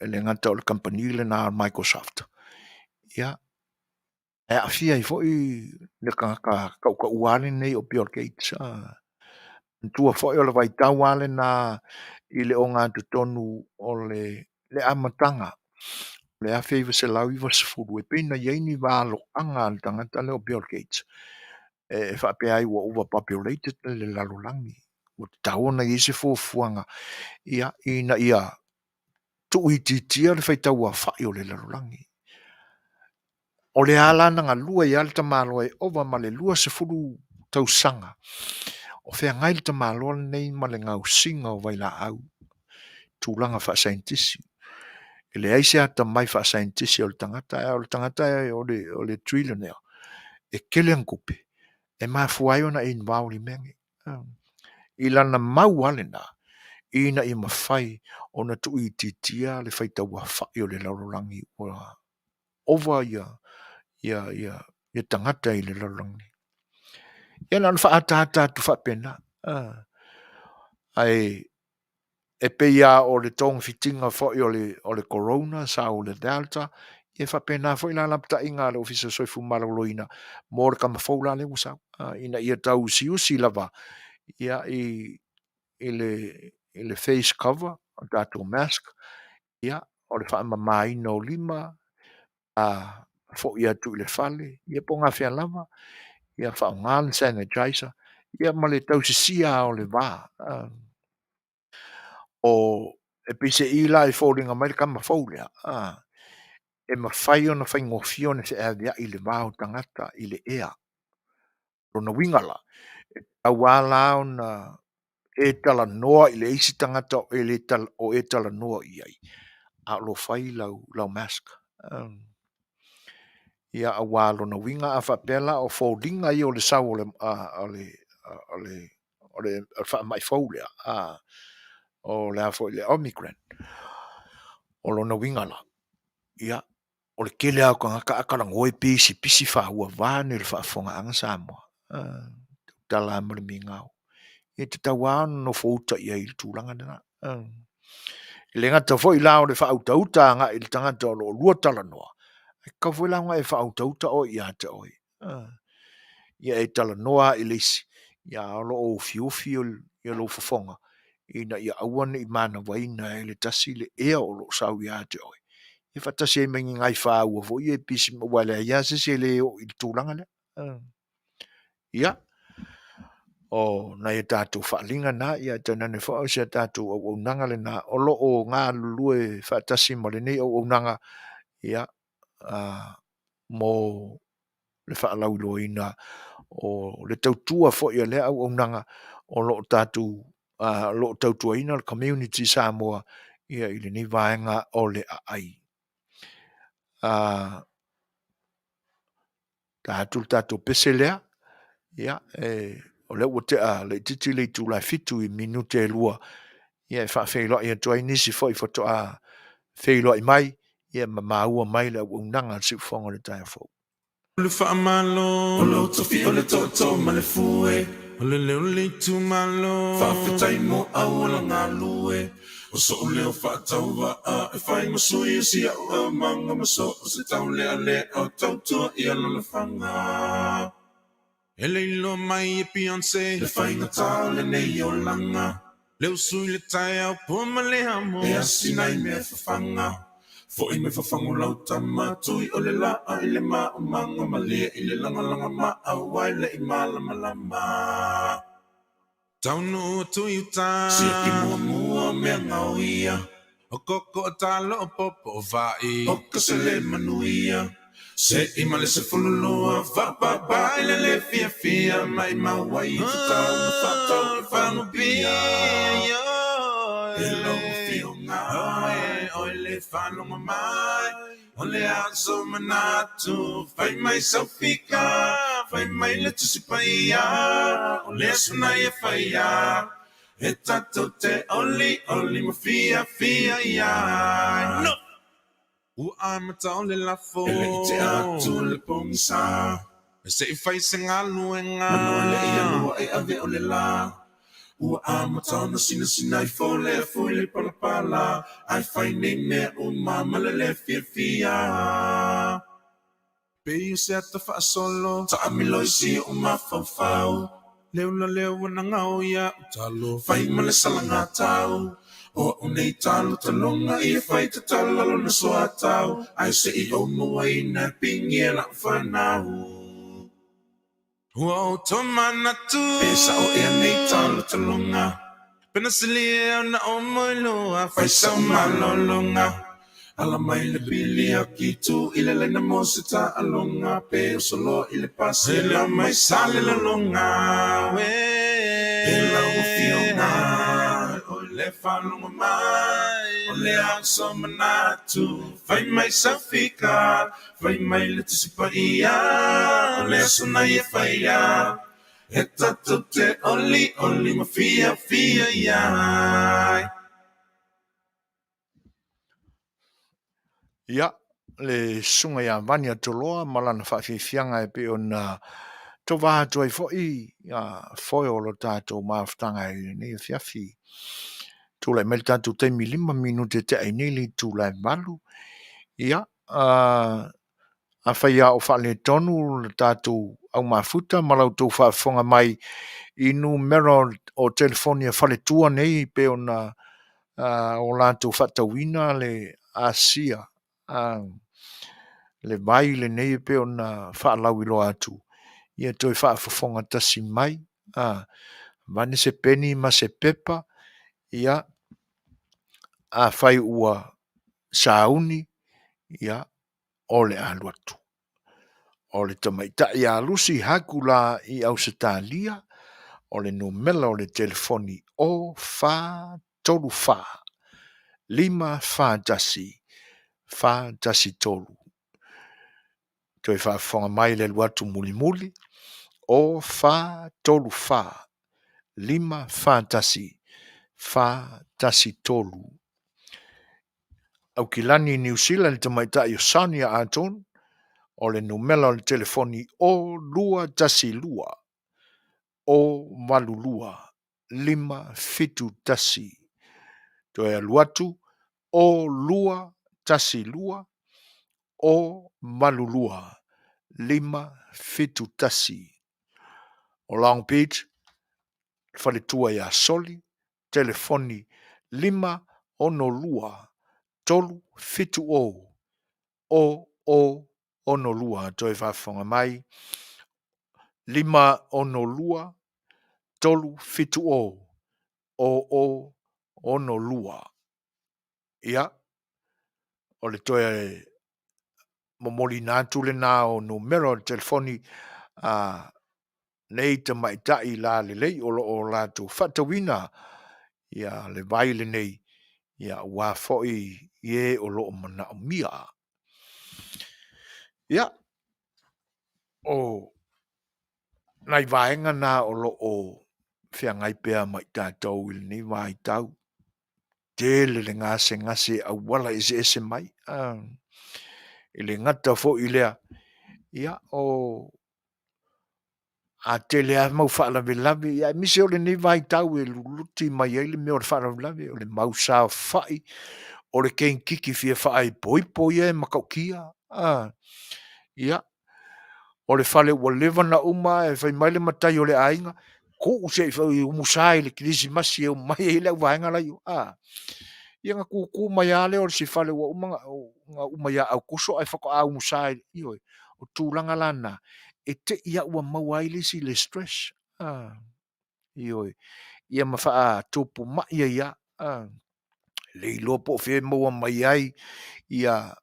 E le gata o le kamupani lena a Microsoft, ia, e aafia ai foi le tagata tautaua lenei o Bill Gates. Manatua foi o le vaitau lava lena i le ogatotonu o le amataga o le 1990 e pei ona i ai ni valoaga a le tagata lea o Bill Gates e faapea ai ua overpopulated le lalolagi, ua tatau ona i ai se fuafuaga ia ina ia tuuitiitia le faitauaofai o le lalolagi. O lea la na galue ai le tamaloa e ova ma le 20 tausaga o feagai le tamaloa lenei ma le gaosiga o vailaau, tulaga faasaienitisi. E leai se atamai faasaienitisi o le tagata, ae o le tagata o le trillionaire, e tele ana tupe, e mafua ai ona involve i mea nei. I lana mau lava lena, ina ia mafai ona tuuitiitia le faitauaofai o le lalolagi ua ova ia tagata i le lalolagi. Ia na ona faaataata atu faapena. Ae e pei lava o le togafitiga foi o le Corona sau le Delta, e faapena foi la lapataiga a le Ofisa o le Soifua Maloloina mo le tama fou la lea ua sau, ina ia tauusiusi lava ia i le face cover, o tatou mask, ia, o le faamamaina o lima, a foi atu i le fale, ia po o gafea lava, ia faaaoga le sanitizer, ia ma le tausisia o le va. O e peiseai la e foliga mai le tama fou lea, e mafai ona faigofie ona feaveai i le va o tagata i le ea. Lona uiga la, e tatau lava la ona e talanoa i le isi tagata o e talanoa i ai, a o lo o fai lau mask. Ia aua lona uiga a faapea la o foliga ia o le sau o le faamai fou lea, o le a foi le Omicron, o lona uiga la, ia, o le tele lava o tagata a talanoa e pisipisi faaua vaeane le faafofogaaga Samoa. Tautala lava ma le migao. E tatau lava ona nofo uta i ai i le tulaga lena. E le gata foi la o le faautauta agai i le tagata o lo o lua talanoa, ae tatau foi la ona e faautauta oe ia te oe. Ia e talanoa lava i le isi, ia a o lo o ufiufi lou fofoga ina ia aua ne i manavaina e le tasi le ea o lo o sau ia te oe, ia faatasi ai ma ni nai faaua foi ia e pisi mai, aua e leai lava se isi e le oo i le tulaga lea. Ia, o nai a tatou faaaliga na, ia tainane foi o si a tatou auaunaga lena o lo o galulue faatasi ma lenei auaunaga, ia, mo le faalauiloaina o le tautua foi a lea auaunaga o lo o tatou o lo o tautuaina le community Samoa ia i lenei vaega o le aai. Ta atu le tatou pese lea, ia, o lea ua tea laitiiti le itula e 7 i minute e 2, ia e faafeiloai atu ai nisi foi faatoa feiloai mai, ia ma maua mai le auaunaga a le Siufofoga o le taeao fou. O le faamalo. O lou tofi o le tootoo ma le fue. O le leo o le itumalo. Faafetai mo auala galue. O so'u leo faatauvaa e fai ma sui o si a'u aumaga ma so o se taulealea o tautua i alalafaga. E le iloa mai e Beyonce le faigata o lenei olaga. Le usu i le taeao pua ma le amo. E asina i mea fafaga. Fo'i mai fafago lau tama tui o le laa i le maumaga malie i le lagalaga maau ai le i malamalama. Taunuu atu i uta. Siaki muamua mea gaoia. O koko o talo o popo o va'i. O ka sele manuia. Se'i ma le 12 faapapa i le le fiafia maimau ai i tatau na faatau i fagupia. E lau afioga oi le faalogo mai o le a sou manatu fai mai sau fika. Fai mai le Tusi Paia, o le aso na ia faia, e tatou te olioli ma fiafia i ai. No! Ua amata o le lafo, e le i tea atu le pogisa, e se i fai se galuega, manu e le i alua e ave o le la. Ua amata ona sinasina ifo le afu i le palapala, ae fai nei mea uma ma le le fiafia. Pei o se ata faasolo, taamilo i si oʻu mafaufau. Le ula lea ua nagao iaʻu talo, fai ma le salagatau. O aʻu nei talo taloga ia fai tatala lona soatau, ae se i ou mauaina e pigi e lau fanau. Ua ou tomanatu, pe sao ea nei talo taloga, pe na silia ona ou moeloa, fai sau malologa. Ala mai le pili akitu i le laina mo se taaloga, pe oso loa i le pasi e lau mai Salelologa. Uē, e lau afioga, oi le faalogo mai, o le a sou manatu, fai mai sau fika. Fai mai le Tusi Paia, o le aso na ia faia, e tatou te olioli ma fiafia i ai. Ia, le susuga ia Vani Toloa ma lana faafiafiaga e pei ona tova atu ai foi ia foe o lo tatou mafutaga i lenei afiafi. Tulai mai le tatou taimi 5 minute e tea ai nei le itula e 8. Ia, afai lava o faaletonu le tatou aumafuta ma la outou faafofoga mai i numera o telefoni a faletua nei e pei ona o latou faatauina le asia le vai lenei e pei ona faalauiloa atu, ia toe faafofoga tasi mai, avane se peni ma se pepa, ia, afai ua sauni, ia, o le a alu atu. O le tamaitai ia Lucy Hakula i Ausetalia, o le numera o le telefoni o 4 3 4 5 4 1 4 1 3. Toe faafofoga mai le alu atu mulimuli, o 4 3 4 5 4 1 4 1 3. Aukilani i Niu Sila le tamaitai o Sonia Arton, o le numera o le telefoni o 2 1 2 o 8 2 5 7 1. Toe alu atu o 2 1 2 o 8 2 5 7 1. O Long Beach, le faletua ia Soli, telefoni 5 6 2 3 7 0 o o 6 2. Toe faafofoga mai, 5 6 2 3 7 0 o o 6 2. Ia, o le toe momoliina atu lena o numera o le telefoni a nei tamaitai lalelei o lo o latou faatauina ia le vai lenei, ia aua foi i e o lo o manaomia. Ia, o nai vaega na o lo o feagai pea ma i tatou i lenei vaitau. Tele le gasegase auala eseese mai. E le gata foi i lea, ia o a tele lava mau faalavelave, ia aemaise o lenei vaitau e luluti mai ai le mea o le faalavelave, o le mau saofai, o le kenkiki fia faaipoipo ia e matautia. Ia, o le fale ua leva ona uma ae fai mai le matai o le aiga, tuu se i umusa i le kerisimasi e omai ai le auvaega la i o. Ia ona tutu mai lava lea o le isi fale ua uma ona uma ia Aokuso ae faatoa umusa i le, ioe, o tulaga la na, e te i lava ua maua ai le isi le stress. Ioe, ia ma faatupu mai ai lava. E le iloa po o fea e maua mai ai ia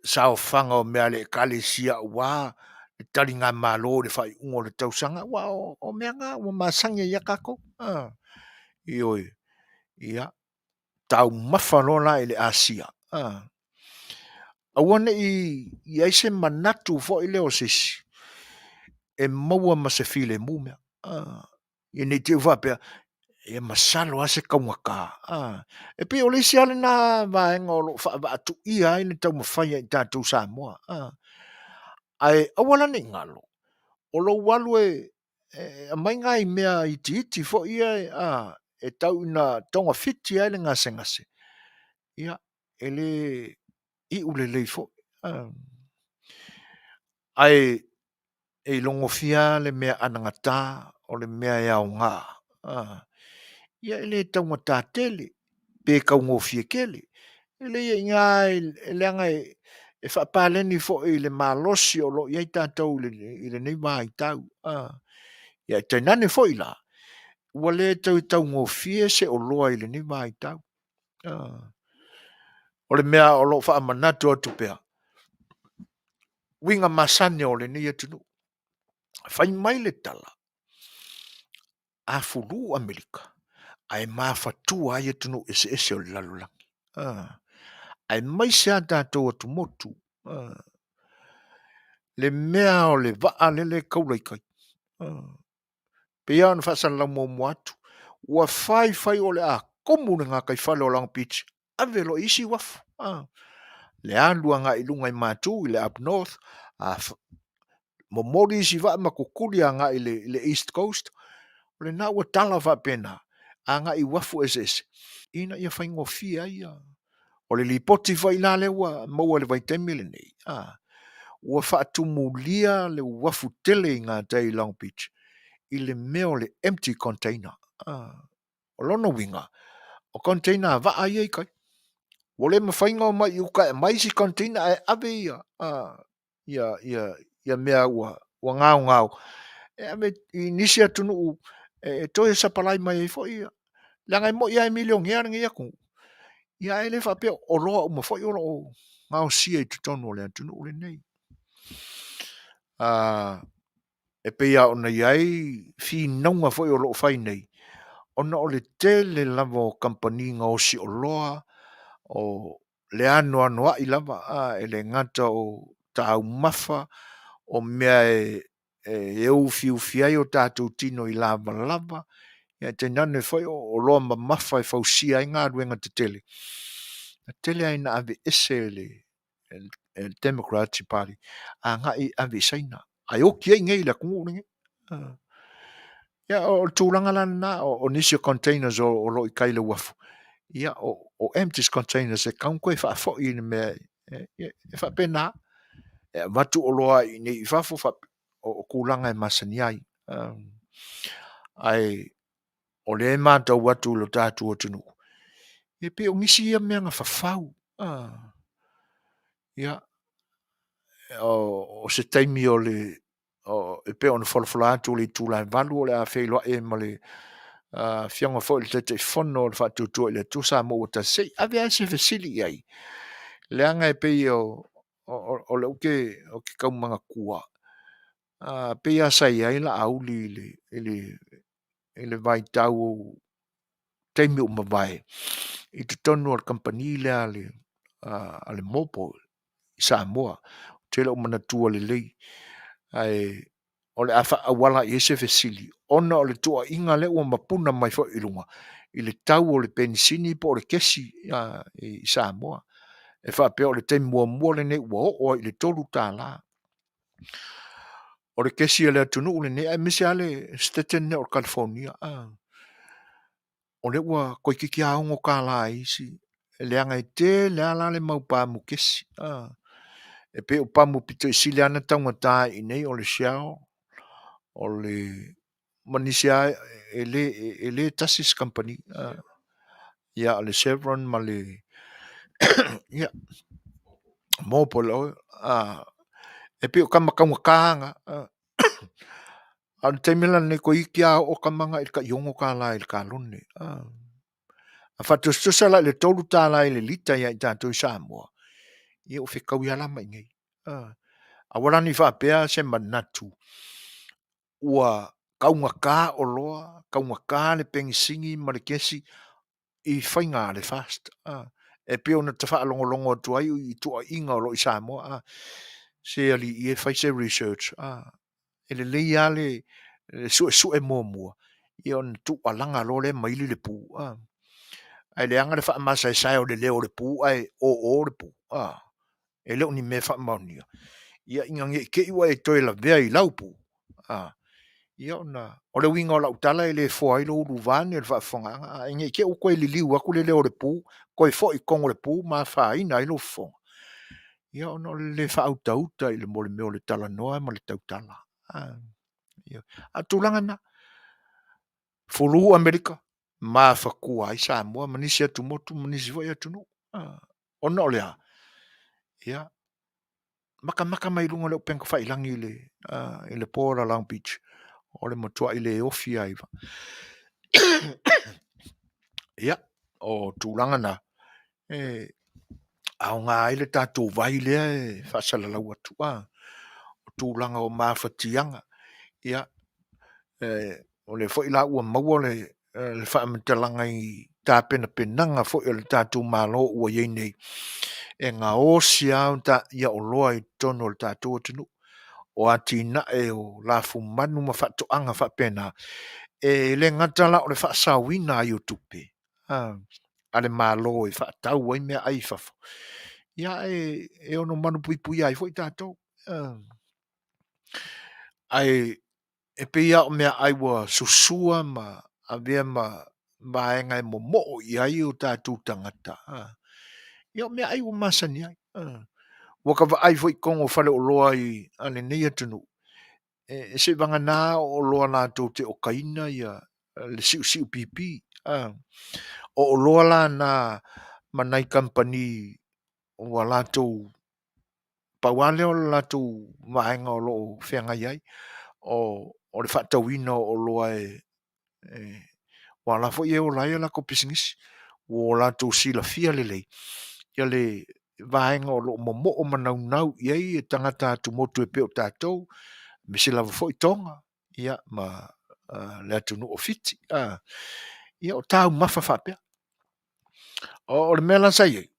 saofaga o mea a le Ekalesia aua le taligamalo i le faaiuga o le tausaga, aua o mea na ua masani ai lava tatou. Ioe, ia, taumafa loa la i le asia. Aua ne i i ai se manatu foi lea o se isi. e maua ma se filemu mea. Ia ne i te i ua faapea, ia masalo lava se taugata. E pei o le isi lava lena vaega o lo o faavaatuia ai le taumafai a i tatou Samoa. Ae aua la ne i galo, o lou alu e aumai nai mea itiiti foi ia e tau ina togafiti ai le gasegase, ia e le iu lelei foi. Ae e ilogofia lava le mea anagata o le mea e aoga, ia e le taugata tele pe taugofie tele. E lelei ai i ina leaga e faapaleni foi i le malosi o lo o i ai tatou i lenei vaitau. Ia tainane foi la, ua le toe taugofie se oloa i lenei vaitau. O le mea o lo o faamanatu atu pea, uiga masani o lenei atunuu. Fai mai le tala, a fulu Amerika, ae mafatua ai atunuu eseese o le lalolagi. Aemaise lava tatou atumotu, le mea o le vaa lele e taula i tai. Pei lava ona faasalalau muamua atu, ua fai fai o le a tumu le gataifale o Long Beach, ave loa i isi uafu. Le alu agai i luga i Matu i le up north, momoli isi vaa ma tutuli agai i le east coast, o lena ua tala faapena agai i uafu eseese ina ia faigofie ai ia. O le lipoti foi la lea ua maua i le vaitaimi lenei, ua faatumulia le uafu tele i gatai i Long Beach i le mea o le empty container. O lona uiga, o container vaa ia i tai. Ua le mafai ona omai i uta e aumai isi container ae ave ia ia mea ua gaogao e ave i nisi atunuu e toe sapalai mai ai foi ia. Leaga e moni lava e milionea lenei atunuu, ia ae le faapea o oloa uma foi o lo o gaosia i totonu o le atunuu lenei. E pei lava ona i ai finauga foi o lo o fai nei, ona o le tele lava o kamupani gaosi oloa, o le anoanoai lava, e le gata o taumafa, o mea e ufiufi ai o tatou tino i lavalava, ae tainane foi o oloa mamafa e fausia ai galuega tetele, e tele lava ina aveese e le Democratic Party agai e ave i Saina, ae oti ai i inei i le atunuu lenei. Ia o le tulaga la lena, o nisi o containers o lo o i tai i le uafu, ia o empty containers e tatau ona toe faafoi i le mea e faapena. E avatu oloa i inei i fafo, o tulaga e masani ai. Ae o lea e matau atu i lo tatou atunuu, e pei o nisi ia mea na fafau. Ia, o se taimi o le e pei ona folafola atu o le itula e 8 o le a feiloai ai ma le afioga foi i le Taitaifono o le Faatuatua i le Atua Samoa ua Tasi, se i ave lava se fesili i ai, leaga e pei o lea ou te tau manatua, pei lava sa i ai Laauli i le vaitau o taimi ua mavae i totonu o le kamupani lea a le Mobil i Samoa. Ou te le o manatua lelei, ae o le a faaauala i ai se fesili, ona o le tuuaiga lea ua mapuna mai foi i luga i le tau o le penisini po o le kesi i Samoa. E faapea o le taimi muamua lenei ua oo ai i le $3. O le kesi a le atunuu lenei aemaise lava le Setete lenei o Kalifonia, o lea ua toeitiiti lava $6 e isi, leaga e tele lava la le mau pamu kesi. E pei o pamu pito i sili lava ona taugata i inei o le Shell, o le ma nisi lava, e le tasi se kamupani. Ia o le Chevron ma le ia, Mobil oil, e pei o tama taugata na, a o le taimi la lenei toeitiiti lava oo tama na i le tai $6 i le kalone. A faatusatusa la i le $3 i le lita ia i tatou i Samoa, ia ua fetaui lava la ma i inei. Aua la ne i faapea se manatu ua taugata oloa, taugata le penisini ma le kesi i faiga a le FAST. E pei ona ta faalogologo atu ai i tuuaiga o lo o i Samoa, se alii e, fai se research. E lelei lava le suesue muamua, ia ona tuualaga loa lea ma ili le pu. Ae leaga le faamasaesae o le leo o le pu ae o o le pu. E le o ni mea faamaonia. Ia ina ne i te i ua e toe lavea i lau pu, ia ona o le uiga o lau tala e le foa ai lou uluva ne le faafofogaaga, ae ne i te i ua toe liliu atu le leo o le pu, toe foi i totonu o le pu ma afaina ai lou fofoga, ia ona o le le faautauta i le mo le mea o le talanoa ma le tautala. A o tulaga na, fulu Amerika, mafatua ai Samoa ma nisi atumotu ma nisi foi atunuu. Ona o le a? Ia, matamata mai luga o le upega tafailagi i le, i le po o la Long Beach, o le matuai le ofi lava i Ia, o tulaga na, e aoga ai le tatou vai lea e faasalalau atu, o tulaga o mafatiaga. Ia, o lea foi la ua maua le faamatalaga i tapenapenaga foi a le tatou Malo ua i ai nei, e gaosi lava oloa i totonu o le tatou atunuu. O atinae o lafumanu ma faatoaga faapena, e le gata la o le faasaoina ai o tupe a le Malo e faatau ai meaai i fafo, ia ae e ono malupuipuia ai foi tatou. Ae e pei lava o meaai ua susua ma avea ma vaega e momoo i ai o tatou tagata, ia o meaai ua masani ai. Ua ta vaai foi i totonu o faleoloa a lenei atunuu, e seivagana o oloa latou te okaina le siusiu pipi. O oloa la na ma nai kamupani ua latou, pau lava lea o le latou vaega o lo o feagai ai, o le faatauina o oloa e aua o la foi e ola ai a latou pisinisi. Ua latou silafia lelei le vaega o lo o momoo ma naunau i ai tagata atumotu e pei o tatou, aemaise lava foi Toga ma le atunuu o Fiti. Ia o taumafa faapea. O le mea la sa i ai,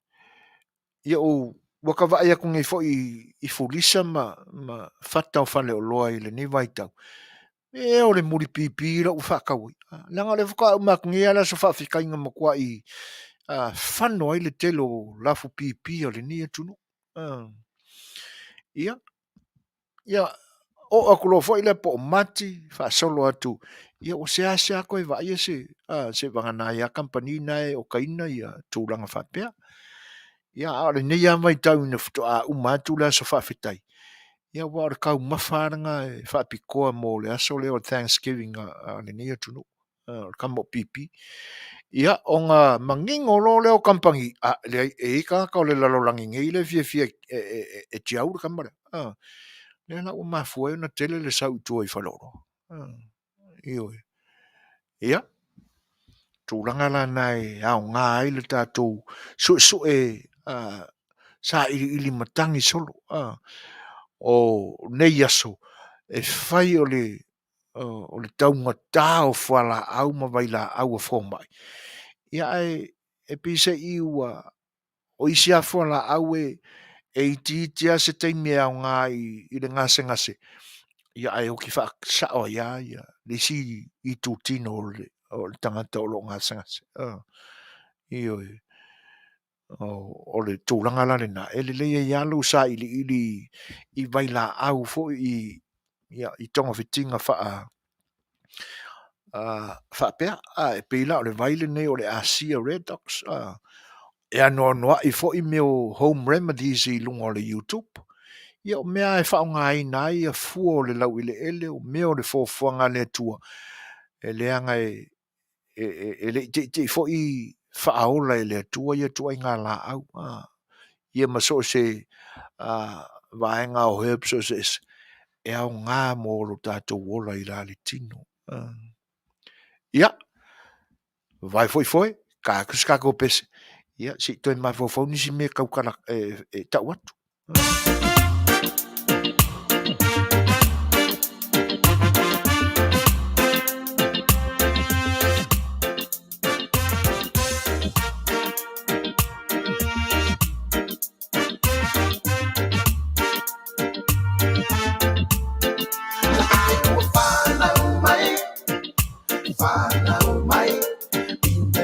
ia ua ta vaai atu nei foi i fulisa ma fata o faleoloa i lenei vaitau, e o le mulipipi la ua faatau ai. Leaga o lea faatoa uma atu nei lava le aso faafetai na matuai fano ai le tele o lafupipi a lenei atunuu. Ia, ia oo atu loa foi lea po o Mati faasolo atu, ia ua seasea toe vaaia se, seivagana ai lava kamupani na e okaina tulaga faapea. Ia a o lenei lava vaitau ina faatoa uma atu le aso faafetai, ia aua o le taumafa lava lena e faapitoa mo le aso lea o le Thanksgiving a lenei atunuu, o le tama o pipi. Ia ona manino loa lea o kamupani, a, leai, e i ai tagata o le lalolagi nei lea e fiafia e tiau le tama lea. Lea la ua mafua ai ona tele le sau i tua i faleoloa. Ioe. Ia, tulaga la na e aoga ai le tatou suesue sailiili matagi solo. O nei aso, e fai o le taugata o fualaau ma vailaau a fomai, ia ae e pei se i ua o isi lava fualaau e itiiti lava se taimi e aoga ai i le gasegase, ia ae oti faasao ai lava le isi itutino o le tagata o lo o gasegase. Ioe. O le tulaga la lena, e lelei ai lava lou sailiili i vailaau foi i togafitiga faapea. E pei la o le vai lenei o le Asia Redox, e anoanoai foi mea o home remedies i luga o le YouTube. Ia o mea lava e faaaogaina ai fua o le laueleele, o mea o le foafoaga a le Atua, e leaga e le i teitei foi faaola e le Atua ia ituaiga laau, ia ma so o se vaega o herbs eseese, e aoga mo lo tatou ola i le tino. Ia, vavae foi foe, ta atu se tatou pese, ia se i toe mafaufau nisi mea e tautala e tau atu.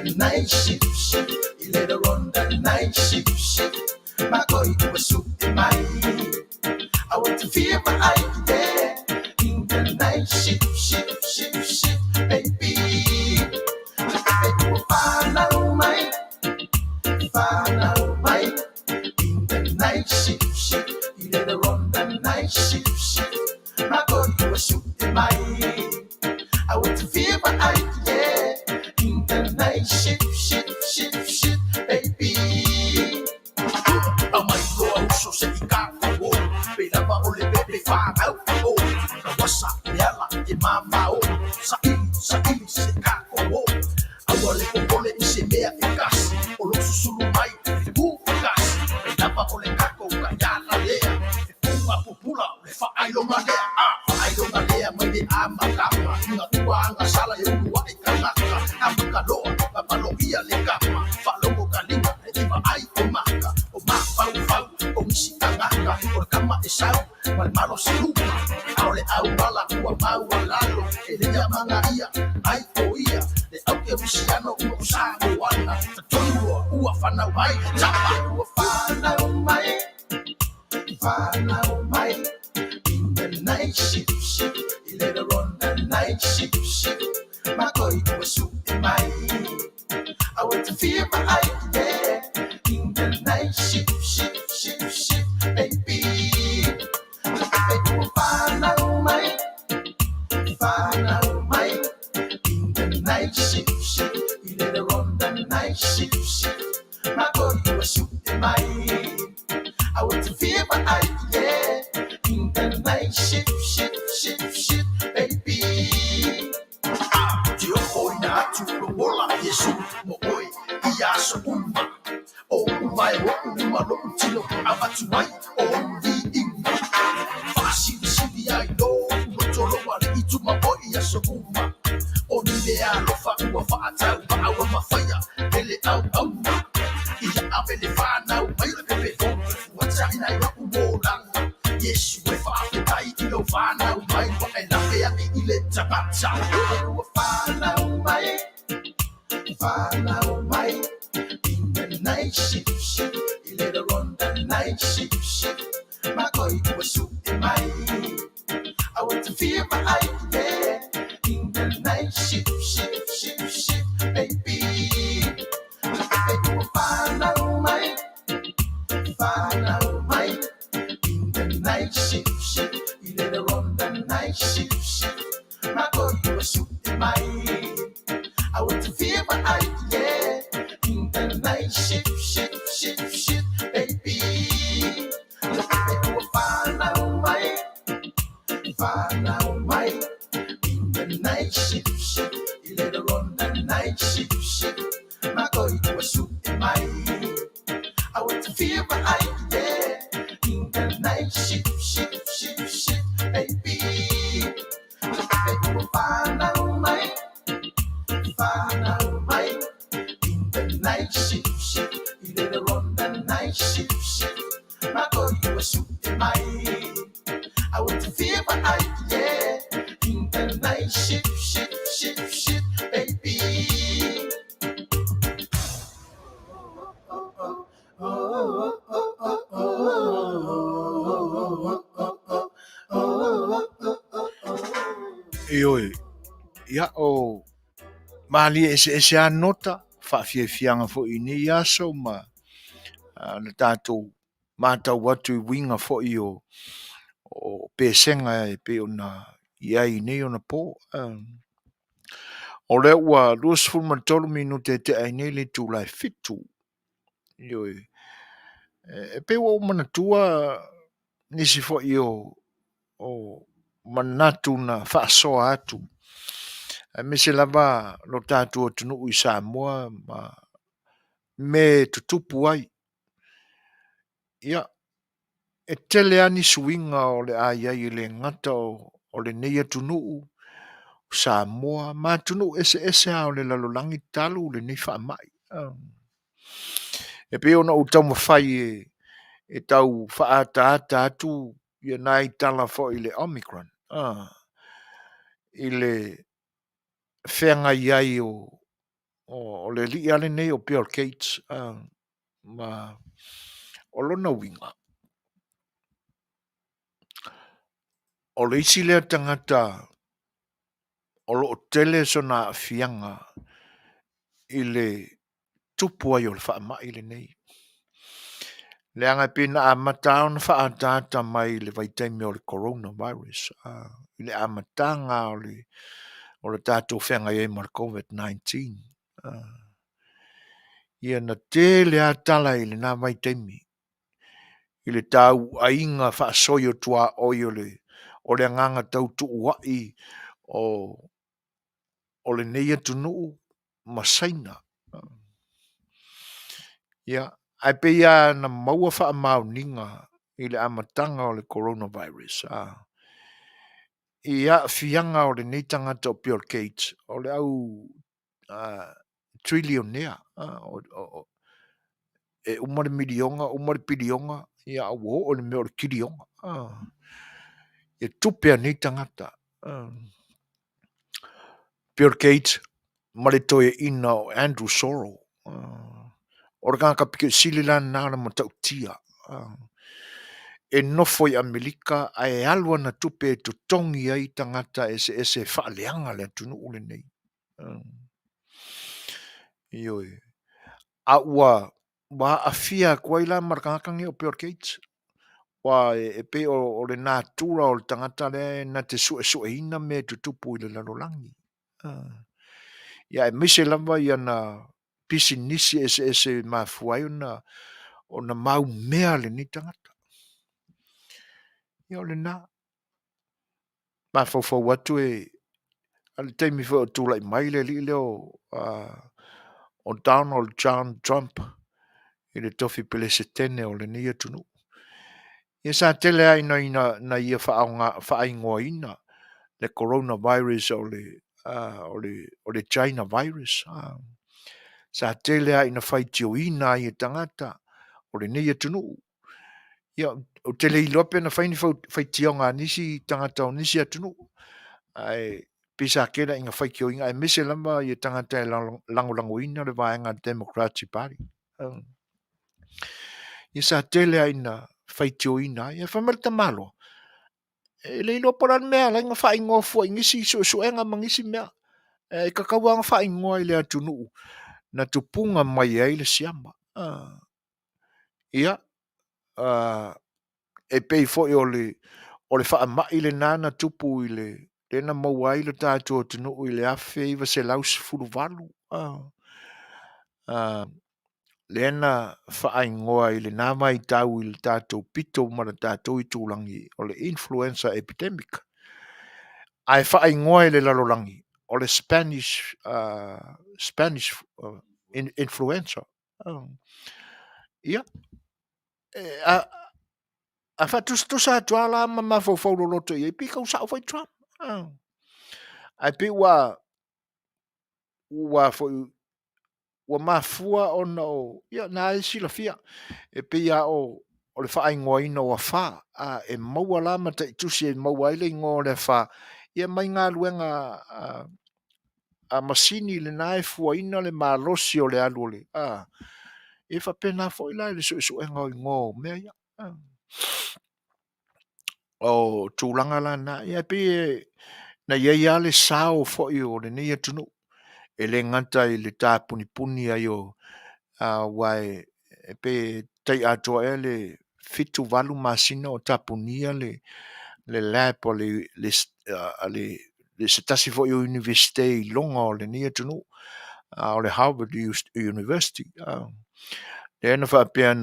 the night shift, shift. Later on the night shift, shift. My boy was super my. I want to feel my eye, yeah. In the night shift, shift, shift, shift, baby. Follow my, follow my. In the night shift, shift. Later on the night shift, shift. My boy was super my. I want to feel my eye, yeah. In the night shift, shift, shift, shift, baby. A mai loa uso se i ka o Pe lava o le pepe whāngau o Ka wasa le ala e māmā o Sa ili, sa ili se kako o Aua le popole i se mea e kasi O lo susulu mai le pu kasi Pe lava o le kako ka iala lea E punga pupula o le whaailonga lea A whaailonga lea mai le a makama Inga ua anga sala e ulu ai kanaka Amaka loa, papalo ia le kama Whalongo ka lima, e iwa ai o maka O mafau fau, o nisi tangaka O le kama e sau, ma le malo se uma Ao le au ala, ua mau alalo E lea manga ia, ai o ia Le au ke wisiano, ua usa o ana Tatonu loa, ua whanau ai Tapa! Ua whanau mai, whanau mai In the night shift, shift Later on the night shift, shift My boy ua su'e mai I want to feel my eye, yeah. In the night shift, shift, shift, shift, baby. Baby, whanau mai, whanau mai. In the night shift, shift, later on the night shift, shift. My boy ua su'e mai. I want to feel my eye, yeah. In the night shift, shift, shift, shift, baby. Te oko ina atu lo ola Yesu mo oe i aso uma. O uma e o uma lo utilo avatu ai o vi inga. Whaasilisili ai lo loto lo wale i tuma o i aso uma. O ni mea alofa ua whaatau maaua mawhaia hele au auma. I a avele whanau mai le pepe fuata ina i rau o langa. Yesu e whaafetai i lo whanau mai wa e lape ai i le tagata. Ua whanau mai, whanau mai. In the night shift, shift, later on the night shift, shift. My boy ua su'e mai. I want to feel my eye, yeah. In the night shift, shift, shift, shift, baby. Baby, ua whanau mai, whanau mai. In the night shift, shift, later on the night shift, shift. My boy ua su'e mai. I want to feel my eye, yeah. In the night shift, shift, shift, shift, baby. Baby, ua whanau mai, whanau mai. In the night shift, shift, later on the night shift, shift. My boy ua su'e mai. I want to feel my eye, yeah. In the night shift, shift, shift, shift, baby. Baby, ua whanau mai, whanau mai. In the night shift, shift, later on the night shift, shift. My boy ua su'e mai. I want to feel my eye, yeah. In the night shift, shift, shift, shift, baby. Ioe, ia o malie eseese a nota, whaafiafianga foi i nei aso ma le tātou mātau atu i winga foi o pesenga e pei ona i ai nei ona pō. O lea ua 23 minute e te ai nei le itula e 7. Ioe, e pei ua ou manatua nisi foi o manatu na faasoa atu. Aemaise lava lo tatou atunuu i Samoa ma me tutupu ai. Ia, e tele lava nisi uiga o le a i ai e le gata o lenei atunuu, o Samoa, ma atunuu eseese lava o le lalolagi talu lenei faamai. E pei ona ou taumafai e tau faaataata atu ia nai tala foi i le Omicron, i le feagai ai o O le alii lava lenei o Bill Gates, ma o lona uiga, o le isi lea tagata o lo o tele sona aafiaga i le tupu ai o le faamai lenei. Leaga e pei na amata lava ona faaataata mai i le vaitaimi o le Coronavirus i le amataga o le tatou feagai ai ma le Covid-19. Ia na tele lava tala i lena vaitaimi i le tauaiga faasoi o tuaoi o le agaga tautuua'i o lenei atunuu ma Saina. Ia, ae pei lava na maua faamaoniga i le amataga o le Coronavirus i aafiaga o lenei tagata o Bill Gates, o le au trillionaire, e uma le miliona uma le piliona, ia a ua oo i le mea o le kiliona. E tupe a nei tagata. Bill Gates ma le toeaina o Andrew Soro. O le tagata pito sili la lena ona matautia. E nofo i Amerika ae alu ana tupe e totogi ai tagata eseese e faaleaga le atunuu lenei. Ioe. A ua aafia atu ai la ma le tagata lenei o Bill Gates. Aua e pei o le natura o le tagata lea e na te suesueina mea e tutupu i le lalolagi. Ia aemaise lava iana pisinisi eseese e mafua ai ona maumea lenei tagata. Ia o lena. Mafaufau atu e o le taimi foi o tulai mai le alii lea o Donald John Trump i le tofi Peresetene o lenei atunuu. Ia sa tele lava ina na ia faaigoaina le coronavirus o le China virus. Sa tele lava ina faitioina ai e tagata o lenei atunuu. Ia, ou te le iloa pe na fai ni faitioga a nisi tagata o nisi atunuu, ae pei sa tele ina faitioina aemaise lava tagata e lagolagoina le vaega Democratic Party. Ia sa tele lava ina faitioina ai. Ae fai mai le tamaloa, e le iloa po o le a le mea e ala ai ona faaigoa fua i nisi suesuega ma nisi mea. E tatau lava ona faaigoa i le atunuu na tupuga mai ai le siama. Ia, e pei foi o le faamai lena na tupu i le lea na maua ai le tatou atunuu i le 1918, lea na faaigoa i lena vaitau i le tatou pito ma le tatou itulagi o le influenza epidemic. Ae faaigoa e le lalolagi o le Spanish influenza. Ia, a faatusatusa atu lava la ma mafaufau loloto i ai, pei e tau sao foi Trump. Ae pei ua foi ua mafua ona o, ia na e silafia, e pei lava o le faaigoaina o afa, e maua la ma taitusi e maua ai le igoa o le afa, ia mai galuega a masini lena e fuaina le malosi o le alu o le, e faapena foi la i le suesuega o igoa o mea ia. O tulaga la na, ia e pei na i ai lava le sao foi o lenei atunuu, e le gata i le tapunipuni ai o aua e pei e tai atoa ea le 7, 8 masina o tapunia le lab a se tasi foi o Iunivesite iloga o lenei atunuu, o le Harvard University, lea na faapea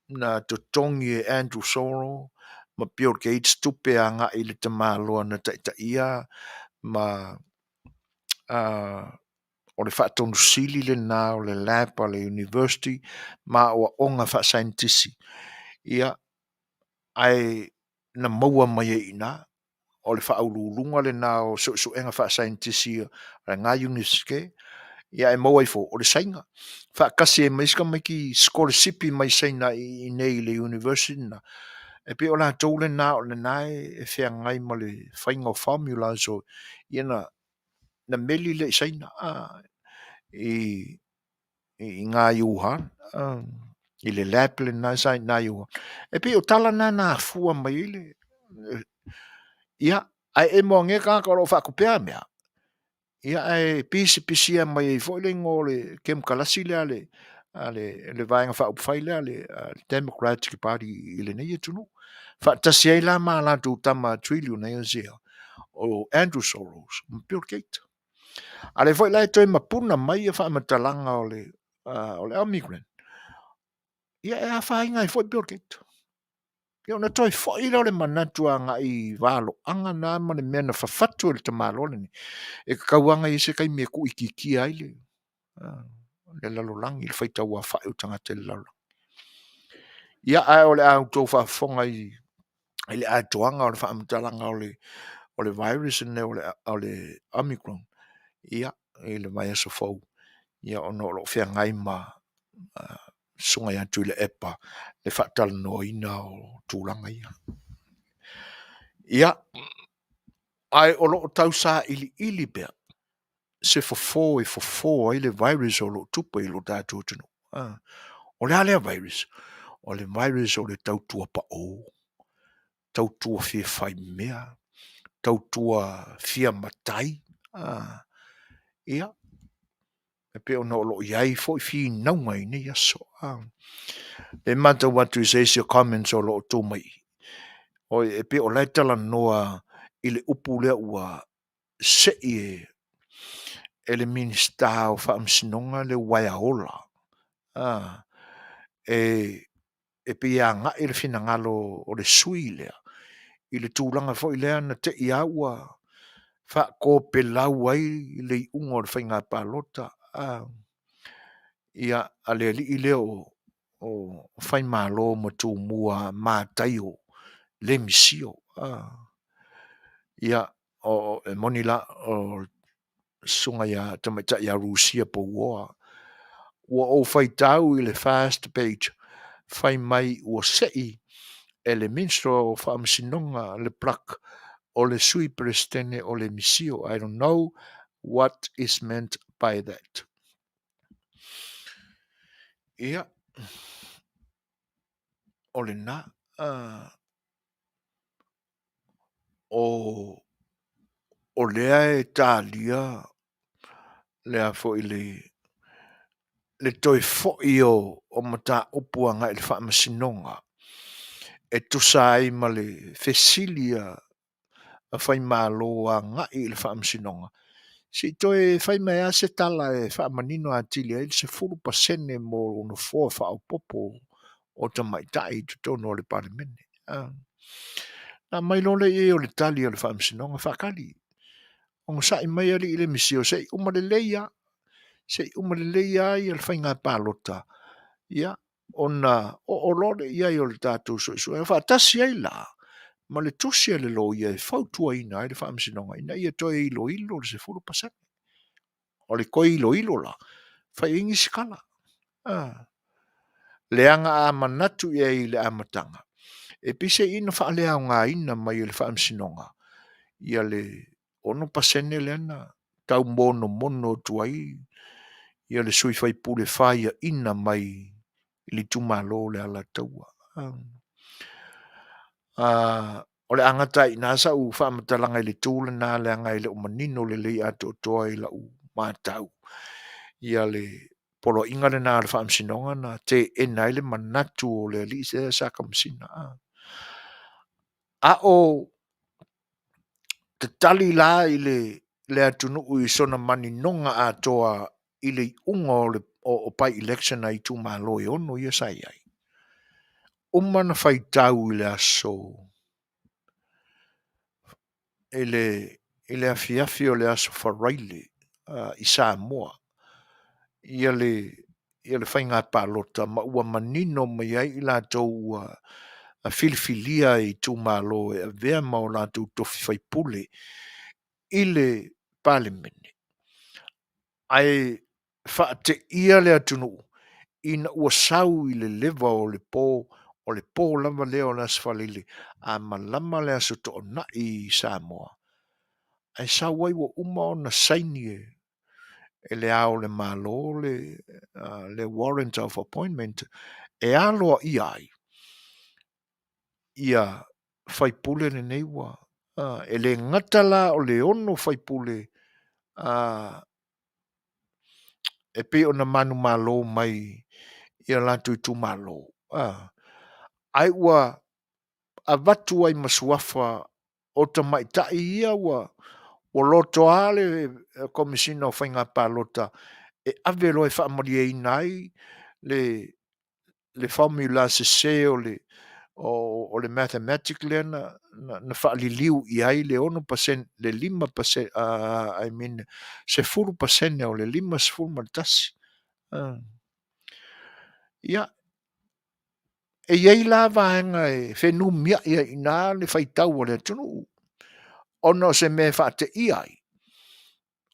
na totogi e Andrew Soro ma Bill Gates tupe agai i le tamaloa na taitaia ma o le faatonusili lena o le lab a le University ma aoaoga faasaienitisi. Ia, ae na maua mai ai i ina o le faauluuluga lena o suesuega faasaienitisi a lena Iunivesite, ia ae maua ifo o le Saina, faatasi ai ma isi tamaiti sikolasipi mai Saina i inei i le University lena, e pei o latou lena o lena e feagai ma le faiga o formulas o, ia na meli lea i Saina. i i ngā i Wuhan, i le lab lena sa i nā i Wuhan. E pei o tala na na afua mai ai le, ia, ae e moa tagata o lo o faatupea mea, ia ae pisipisia mai ai foi le igoa o le kemukalasi lea a le, a le, le Vaega Faaupufai lea a le Democratic Party i lenei atunuu. Faatasi ai la ma latou tama trillionaires ia, o Andrew Soros ma Bill Gates. A lea foi la e toe mapuna mai ia faamatalaga o le, o le Omicron, ia e afaina ai foi Bill Gates. Ia ona toe foi lea o le manatu agai i valoaga na ma le mea na fafatu e le tamaloa lenei, e tatau lava ona i ai se taimi e tuuitiitia ai le, le lalolagi, le faitau aofai o tagata i le lalolagi. Ia, ae o le a outou faafofoga i i le atoaga o le faamatalaga o le, o le virus lenei o le, o le Omicron, ia, i le vaiaso fou, ia ona o lo o feagai ma susuga ia Tuilaepa le faatalanoaina o tulaga ia. Ia, ae o lo o tausailiili pea se fofo e fofo ai le virus o lo o tupu i lo tatou atunuu. O le a lea virus? O le virus o le tautua pao, tautua fia fai mea, tautua fia matai. Ia, e pei ona o lo o i ai foi finauga i nei aso. E matau atu i se isi o comments o lo o tuu mai, oi, e pei o la e talanoa i le upu lea ua sei e e le Minisita o Faamasinoga le uaea ola, e e pei e agai le finagalo o le sui lea i le tulaga foi lea na te i lava ua faatopelau ai le iuga o le faiga palota ia, a le alii lea o Faimalo ma Tumua Mataio Lemisio. Ia, e moni la o le susuga ia Tamaitai ia Rusia Pouoa, ua ou faitau i le first page fai mai ua sei e le Minister o Faamasinoga le plug o le Sui Peresetene o le Misio. I don't know what is meant by that. Ia, o lena, o, o lea e talia lea foi le, le toe foi o, o mataupu agai i le faamasinoga e tusa ai ma le fesili a a Faimalo agai i le Faamasinoga, se i toe fai mai lava se tala e faamanino atili ai le 10% mo nofoa faaopoopo o tamaitai i totonu o le Palemene. Na aumai loa lea i ai o le tali a le Faamasinoga, faatali, onosai mai alii Lemisio se i uma lelei lava, se i uma lelei lava le faiga palota, ia ona oo loa lea i ai o le tatou suesuega faatasi ai la ma le tusi a le loia e fautuaina ai le Faamasinoga ina ia toe iloilo le 10%. O le toe iloilo la, fai ai nisi tala. Leaga a manatu i ai i le amataga, e peiseai na faaleaogaina mai e le Faamasinoga ia le 6% lea na tau monomono atu ai ia le sui faipule faiaina mai i le itumalo o le Alataua. O le a gata ai i ina sau faamatalaga i le itu lena leaga e le o manino lelei atoatoa i lau matau ia le poloaiga lena a le Faamasinoga na teena ai le manatu o le alii lea sa Komesina. A o tatali la i le le atunuu i sona maninoga atoa i le iuga o le o by-election a itumalo e 6 ia sa i ai. Uma na faitau i le aso i le i le afiafi o le aso Faraile i Samoa ia le ia le faiga palota ma ua manino mai ai i latou ua filifilia e itumalo e avea ma o latou tofi faipule i le Palemene. Ae faateia le atunuu ina ua sau i le leva o le po, o le po lava lea o le Aso Faraile a malama le Aso Toonai i Samoa, ae sau ai ua uma ona saini e e le Ao o le Malo le, le warrant of appointment e aloaia ai ia faipule lenei ua e le gata la o le 6 faipule e pei ona manumalo mai i o latou itumalo, ae ua avatu ai ma suafa o tamaitai ia ua lotoa le Komesina o Faiga Palota e ave loa e faamalieina ai le formula sese o le mathematic lea na faaliliu i ai le 6%, le 5%, I mean 10% o le 51. Ia, e i ai la vaega e fenumiai ai i ina le faitau a le atunuu, ona o se mea e faateia ai,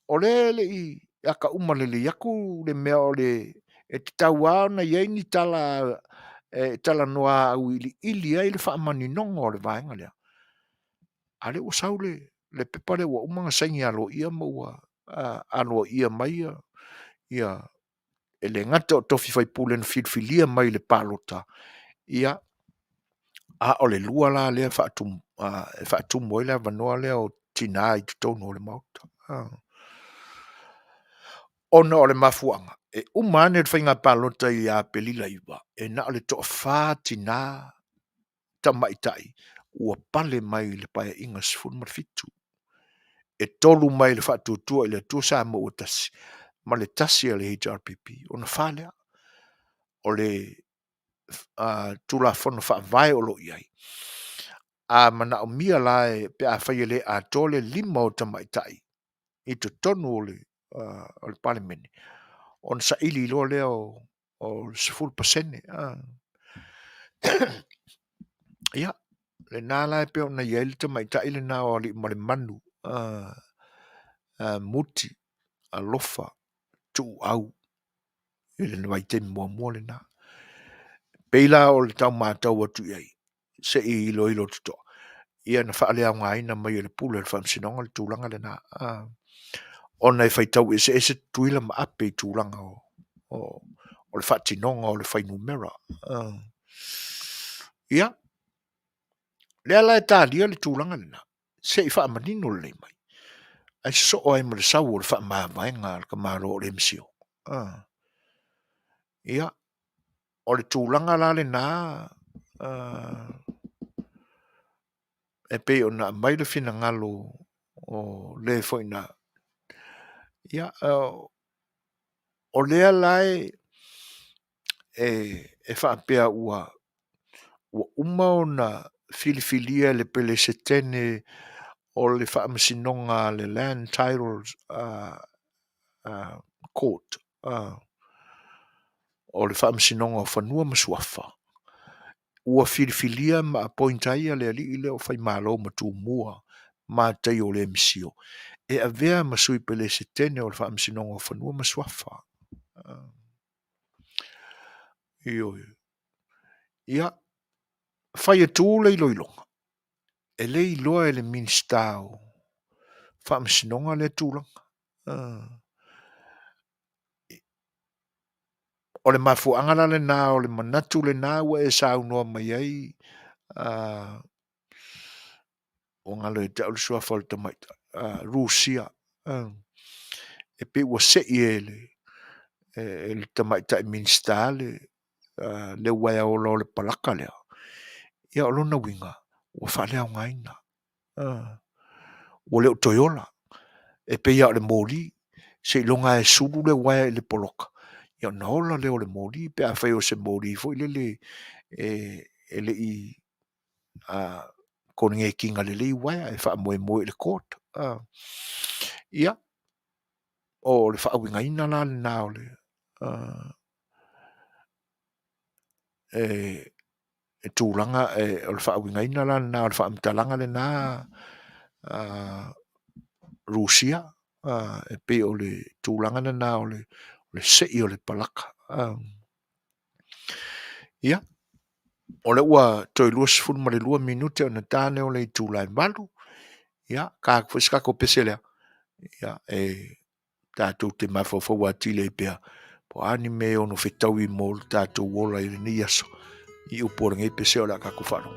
o lea e le i aka uma lelei atu le mea o le e tatau lava ona i ai ni tala e talanoa auiliili ai le faamaninoga o le vaega lea, a o lea ua sau le pepa lea ua uma ona saini aloaia ma ua aloaia mai ia e le gata o tofi faipule na filifilia mai i le palota, ia, a o le lua la lea e faatumu ai le avanoa lea o tina i totonu o le Maota. Ona o le mafuaaga, e uma ane le faiga palota ia Aperila 9, e na o le toafa tina tamaitai ua pale mai i le Paeaiga 17. E 3 mai le Faatuatua i le Atua Samoa ua Tasi, ma le tasi a le HRPP, ona 4 lea. O le Tulafono Faavae o lo o i ai, a manaomia la pe afai e le atoa le 5 o tamaitai i totonu o le Palemene, ona saili loa lea o le 10%. Ia, lena la e pei ona i ai le tamaitai lena o Aliimalemanu Muti Alofa Tuuau i le vaitaimi muamua lena. Pei la o le tau matau atu i ai, se i iloilo totoa, ia na faaleaogaina mai e le Pule o le Faamasinoga le tulaga lena, ona e faitau eseese Tutuila ma Ape i tulaga o le faatinoga o le fuainumera. Ia, lea la e talia le tulaga lena, se i faamanino lelei mai, ae sosoo ai ma le sau o le faamavaega a le tamaloa o le MCIL. Ia, o le tulaga la lena e pei ona aumai le finagalo o le foi na... Ia, o lea la e faapea ua uma ona filifilia e le Peresetene o le Faamasinoga a le Land Titles Court, o le Faamasinoga o Fanua ma Suafa, ua filifilia ma appoint ai le alii lea o Faimalo ma Tumua Mataio o le MCIL e avea ma sui Peresetene o le Faamasinoga o Fanua ma Suafa. Ioe. Ia, fai atu le iloiloga, e le iloa e le Minisita o Faamasinoga lea tulaga. O le mafuaaga la lena o le manatu lena ua e saunoa mai ai, ua galo ia te au le suafa o le tamaitai, Rusia, e pei ua sei e le tamaitai Minisita le uaea ola o le palaka lea. Ia o lona uiga, ua faaleaogaina, ua le o toe ola. E pei lava o le moli, seiloga lava e sulu le uaea i le poloka, ia ona ola lea o le moli pe afai o se moli foi lele e le i koneti ina lelei uaea e faamoemoe i le cord. Ia, o le faauigaina la lena o le e tulaga o le faauigaina la lena o le faamatalaga lena Rusia e pei o le tulaga lena o le sei o le palaka. Ia, o lea ua toe 22 minute ona ta lea o le itula e 8. Ia, ta atu foi se tatou pese lea. Ia, e Tatou te mafaufau atili ai pea, po o a ni mea e ono fetaui mo le tatou ola i lenei aso, i upu o lenei pese o le a tatou faalogo.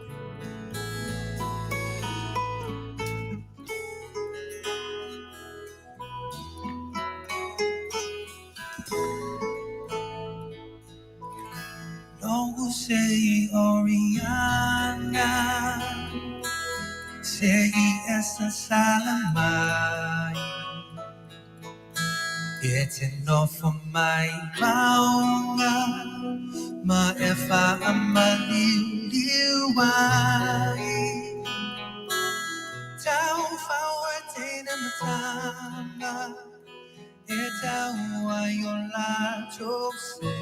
Logo sei Oriana, sei essa salamai. E te nofo mai maunga, ma e whaamaliuliu ai. Tau whaua tēnā matanga, e tau ai o lātou se.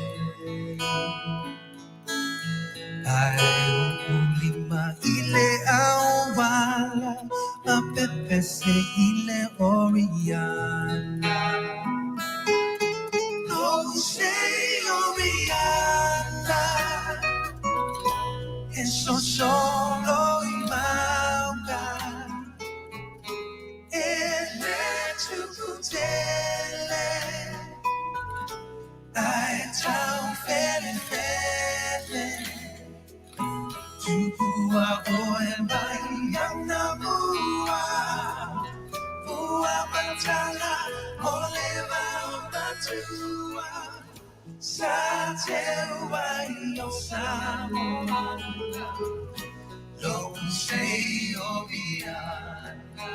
Ai ulima i le auala, a pepese i le Oriana. Logo sei Oriana, e so solo i mauga. E le tupu tele, ai tau fele fele. Tupua oe mai ana mua, pua matala o le vao matua. Sa te wai o Samoa, loku sei Oriana.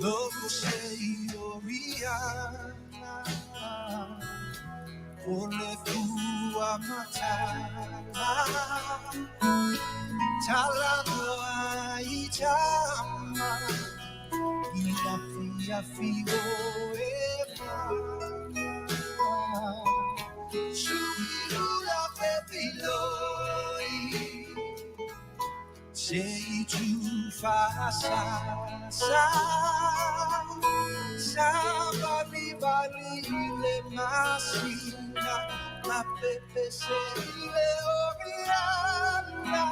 Loku sei Oriana, o le fua matala. Talanoa i tama, i la fia fio e mana. Suilula pepiloi, se i tu whaasasa. Sa bali bali i le masina, ma pepe se i le Oriana.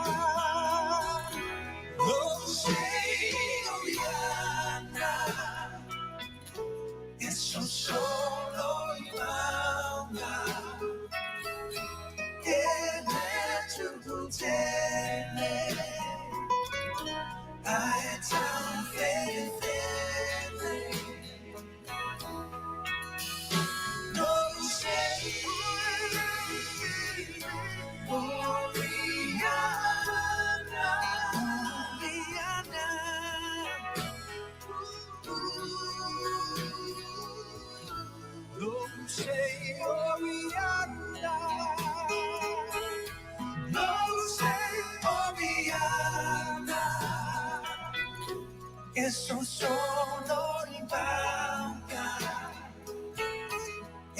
Oh, say Oriana, e so solo i maunga. E le tupu tele, ai tau fele fele. No say Oriana, Oriana. No say Oriana, no say Oriana. E so solo i mauga. E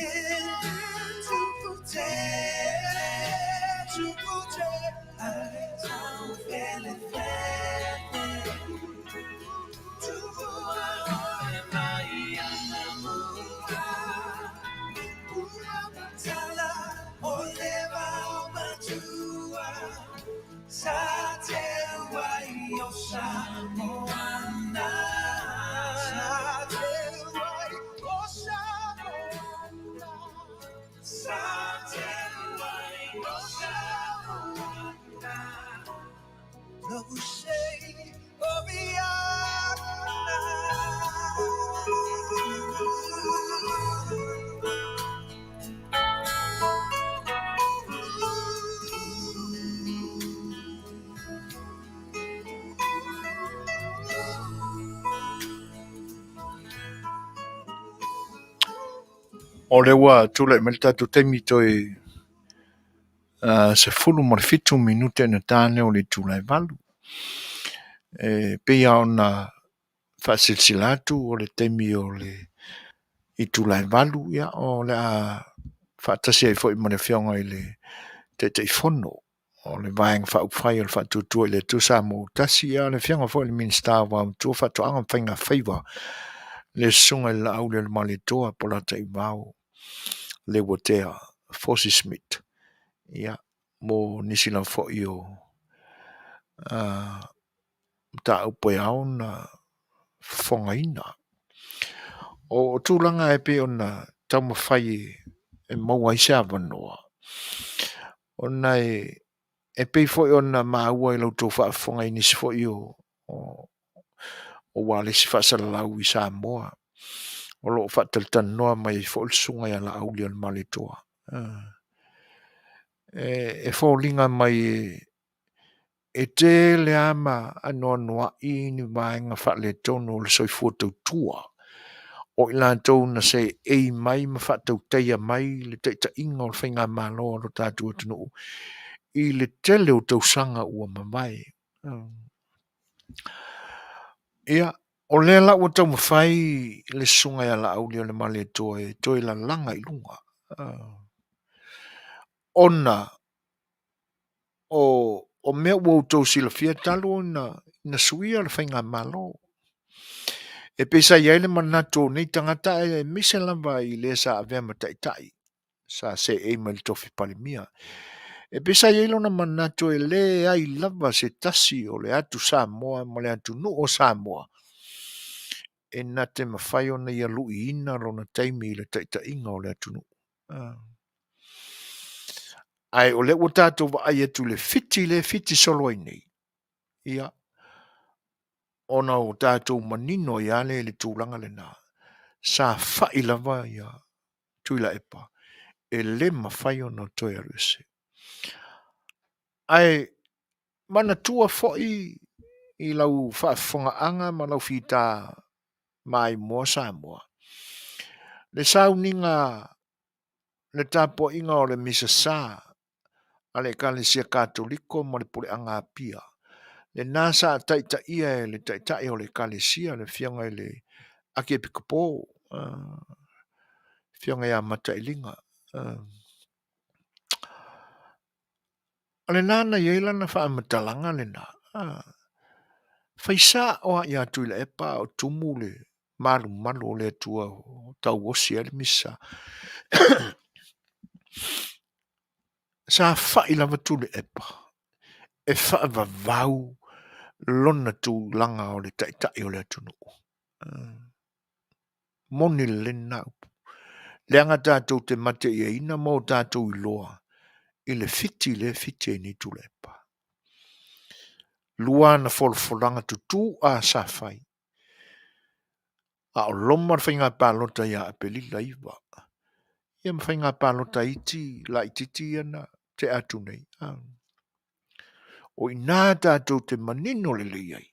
tupu tele, tupu tele, ai tau fele fele. Tupua oe mai ana mua, pua matala o le vao matua. Sa te wai o Samoana. Sa te wai o Samoana. Sa te wai o Samoana. Logo sei Oriana. O lea ua tulai mai le tatou taimi toe 17 minute na ta lea o le itula e 8. E pei lava ona faasilasila atu o le taimi o le itula e 8, ia, o le a faatasi ai foi ma le Afioga i le Taitaifono o le Vaega Faaupufai o le Faatuatua i le Atua Samoa ua Tasi, ia, o le Afioga foi i le Minisita o Vaomatua, Faatoaga ma Faiga Faiva, le Susuga i le Laaulialemalietoa Polataivao Leuatea Forsyth Smith, ia, mo nisi lava foi o Mataupu e ao ona fofogaina. O tulaga e pei ona taumafai e maua ai se avanoa, ona e pei foi ona maua i la outou faafofoga i nisi foi o ualesi faasalalau i Samoa, o lo o faatalatalanoa mai ai foi le susuga ia Laaulialemalietoa. E foliga mai e tele lava ma anoanoai ni vaega faaletonu o le soifua tautua o i latou na seei mai ma faatautaia mai le taitaiga o le faigamalo a lo tatou atunuu i le tele o tausaga ua mavae. Ia, o lea la ua taumafai le susuga ia Laaulialemalietoa e toe lalaga i luga ona o mea ua outou silafia talu ona suia le faigamalo. E pei sa i ai le manatu o nei tagata aemaise lava i le sa avea ma taitai sa seei mai le tofi Palemia. E pei sa i ai lona manatu e leai lava se tasi o le atu Samoa ma le atunuu o Samoa e na te mafai ona ia luiina lona taimi i le taitaiga o le atunuu. Ae o lea ua tatou vaai atu i le fiti lea e fiti solo ai nei, ia, ona ua tatou manino ai lava lea i le tulaga lena, sa fai lava ia Tuilaepa e le mafai ona toe alu ese. Ae manatua foi i lau faafofogaaga ma lau fita maimoa Samoa, le sauniga le tapuaiga o le Misa Sa a le Ekalesia Katoliko ma le Puleaga Apia, lena sa taitaia e le Taitai o le Ekalesia, le Afioga i le Akiepikopo, Afioga ia Matailiga. O lena na i ai lana faamatalaga lena, fai sao lava ia Tuilaepa a o tumu le malumalu o le Atua o tauosi ai le misa. Sa fai lava Tuilaepa e faavavau lona tulaga o le taitai o le atunuu. Moni lelei lena upu. Leaga tatou te mataiaina ma o tatou iloa i le fiti lea e fiti ai nei Tuilaepa. Lua ana folafolaga tutu a sa fai. A o loma le faiga palota ia Aperila 9, ia ma faiga palota iti laitiiti ia na tea atu nei. O i ina tatou te manino lelei ai,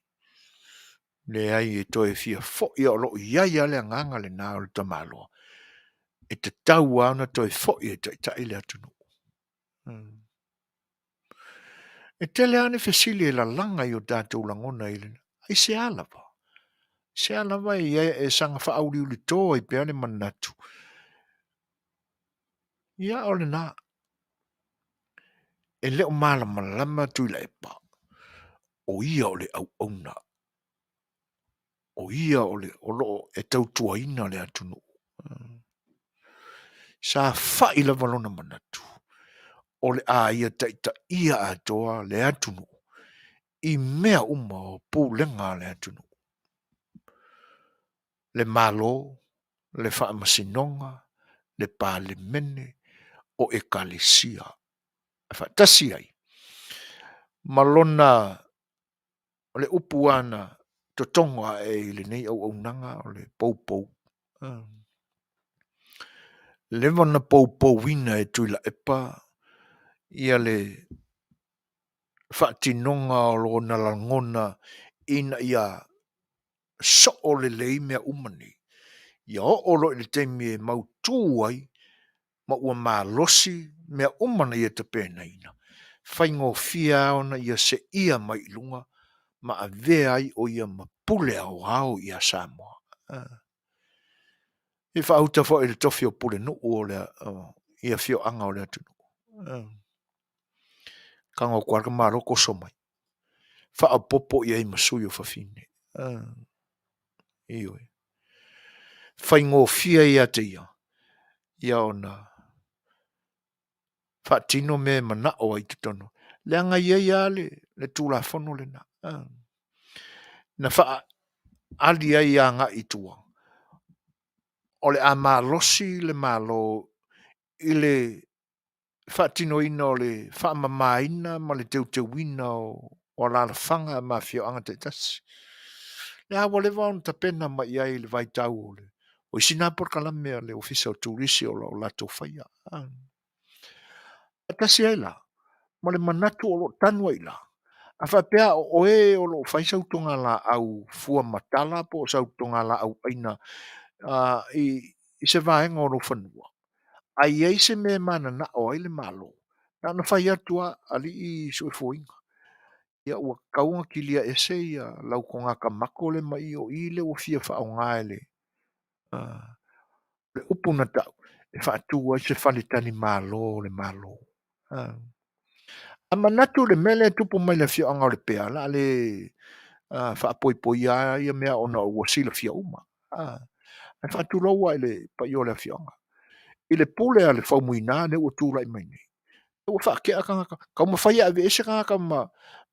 leai e toe fia foi o lo o i ai lava le agaga lena o le tamaloa, e tatau lava ona toe foi e taitai le atunuu. E tele lava ni fesili e lalaga i o tatou lagona i le aisea lava? Aisea lava e saga faauliulito ai pea le manatu? Ia, o lena. E le o malamalama Tuilaepa, o ia o le auauna, o ia o le o lo o e tautuaina le atunuu. Sa fai lava lona manatu, o le a ia taitaia atoa le atunuu i mea uma o pulega a le atunuu. Le Malo, le Faamasinoga, le Palemene, o Ekalesia. E faatasi ai ma lona o le upu ana totogo ae i lenei auaunaga o le poupou. Leva ona poupouina e Tuilaepa ia le faatinoga o lona lagona ina ia soo lelei mea uma nei, ia oo loa i le taimi e mautu ai ma ua malosi mea uma na ia tapenaina, faigofie lava ona ia seia mai i luga ma avea ai o ia ma pule aoao ia Samoa. E faauta foi i le tofi o Pulenuu o le, i afioaga o le atunuu. Tago atu lava le tamaloa toso mai, faaopoopo i ai ma sui o fafine. Ioe. Faigofie ia te ia, ia ona faatino mea e manao ai i totonu. Leaga e i ai lava le, Le Tulafono lena. Na faaali ai agai i tua, o le a malosi le Malo i le faatinoina o le faamamaina ma le teuteuina o alalafaga ma afioaga taitasi. Lea ua leva ona tapena mai i ai i le vaitau o le o isi na polokalame a le Ofisa o Turisi o lo o latou faia. Faatasi ai la ma le manatu o lo o tanu ai la, a faapea o oe o lo o fai sau togalaau fua matala po o sau togalaau aina i se vaega o lou fanua, a i ai se mea e mananao ai le Malo, na ona fai atu lava, alii soifuaina, ia ua tatau ona kilia ese ia lau togatamako lea ma i, o i lea ua fia faaaoga e le le upu na tau e faatu ai se faletalimalo o le Malo. A manatu le mea lea e tupu mai le afioaga o Lepea, o le a le faapoipoia ia mea ona ua silafia uma. Ae faatulou lava i le paia o le afioaga. I le pule a le Faumuina lea ua tulai mai nei, ua faatea tagata, taumafai e aveese tagata ma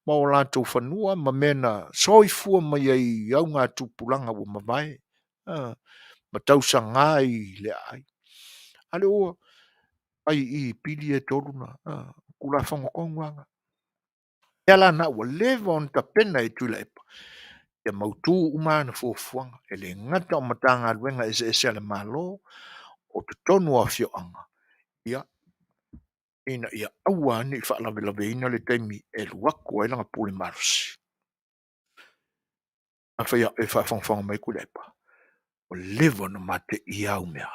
o latou fanua ma mea na soifua mai ai i augatupulaga ua mavae, ma tausaga i le aai. A lea ua fai i i pili ia e tolu na, Tulafono tonu lava na. Lea la na ua leva ona tapena e Tuilaepa ia mautu uma ana fuafuaga, e le gata o Matagaluega eseese a le Malo, o totonu o afioaga, ia, ina ia aua ne i faalavelaveina le taimi e alu atu ai lana pule malosi. Afai o e faafogafoga mai Tuilaepa, ua leva ona mateia au mea.